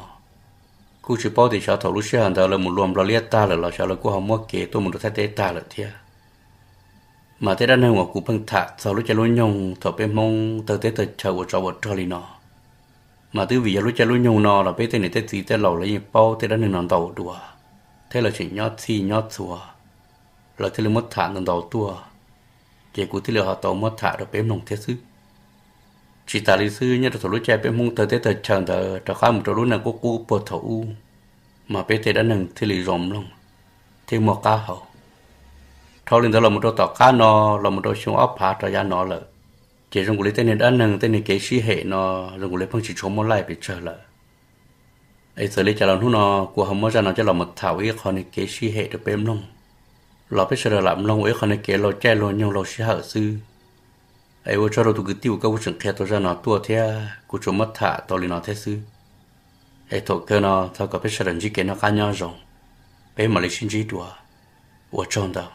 Kuj tsis paub tias xyov thaum lub sij hawm ntawd lawv mus luag nplog liab tag lawm los xyov lawv kuj ho muab kev tuaj mus rau Thaib teb tag lawm thiab. Mas tej dab neeg uas kuv pheej tham txog lub caij lub nyoog thaum peb Hmoob tawg teb tawg chaw ua tsov ua rog li no, mas twb vim yog lub caij lub nyoog no los peb tej niam tej txiv tej laus lawv yeej paub tej dab neeg no ntau dua, thiab lawv tseem nyob txhij nyob txhua, lawv thiaj li muab tham ntau ntau tuaj, ces kuv thiaj li ho tau muab tham rau peb mloog thiab xwb. Tsis tas li xwb, nyob rau thaum lub caij peb Hmoob tawg teb tawg chaw ntawd rov qab mus rau lub neej qub qub puag thaum ub, mas peb tej dab neeg thiaj li zoo mloog thiab muaj qab hau. Dhau li ntawd los mus rau tom qab no, los mus rau xyoo ob phav rov yav no lawm, ces zoo nkaus li tej niag dab neeg tej niag kev sib hem no zoo nkaus li pheej tsis tshua muaj laij pes tsawg lawm. Es txawm li cas los hnub no kuv ho muab zaj no coj los mus tham ua ib qho niag kev sib hem rau peb mloog, los peb sawv daws lam mloog ua ib qho niag kev laug caij laug nyoog laug sij hawm xwb. Es ua tsaug rau tus kwv tij uas koj kuj tseem qhia tau zaj no tuaj thiab kuv tsuas muab tham tau li no thiab xwb. Es thaum kawg no thov kom peb sawv daws ntsib kev noj qab nyob zoo, peb mam li sib ntsib dua. Ua tsaug ntau.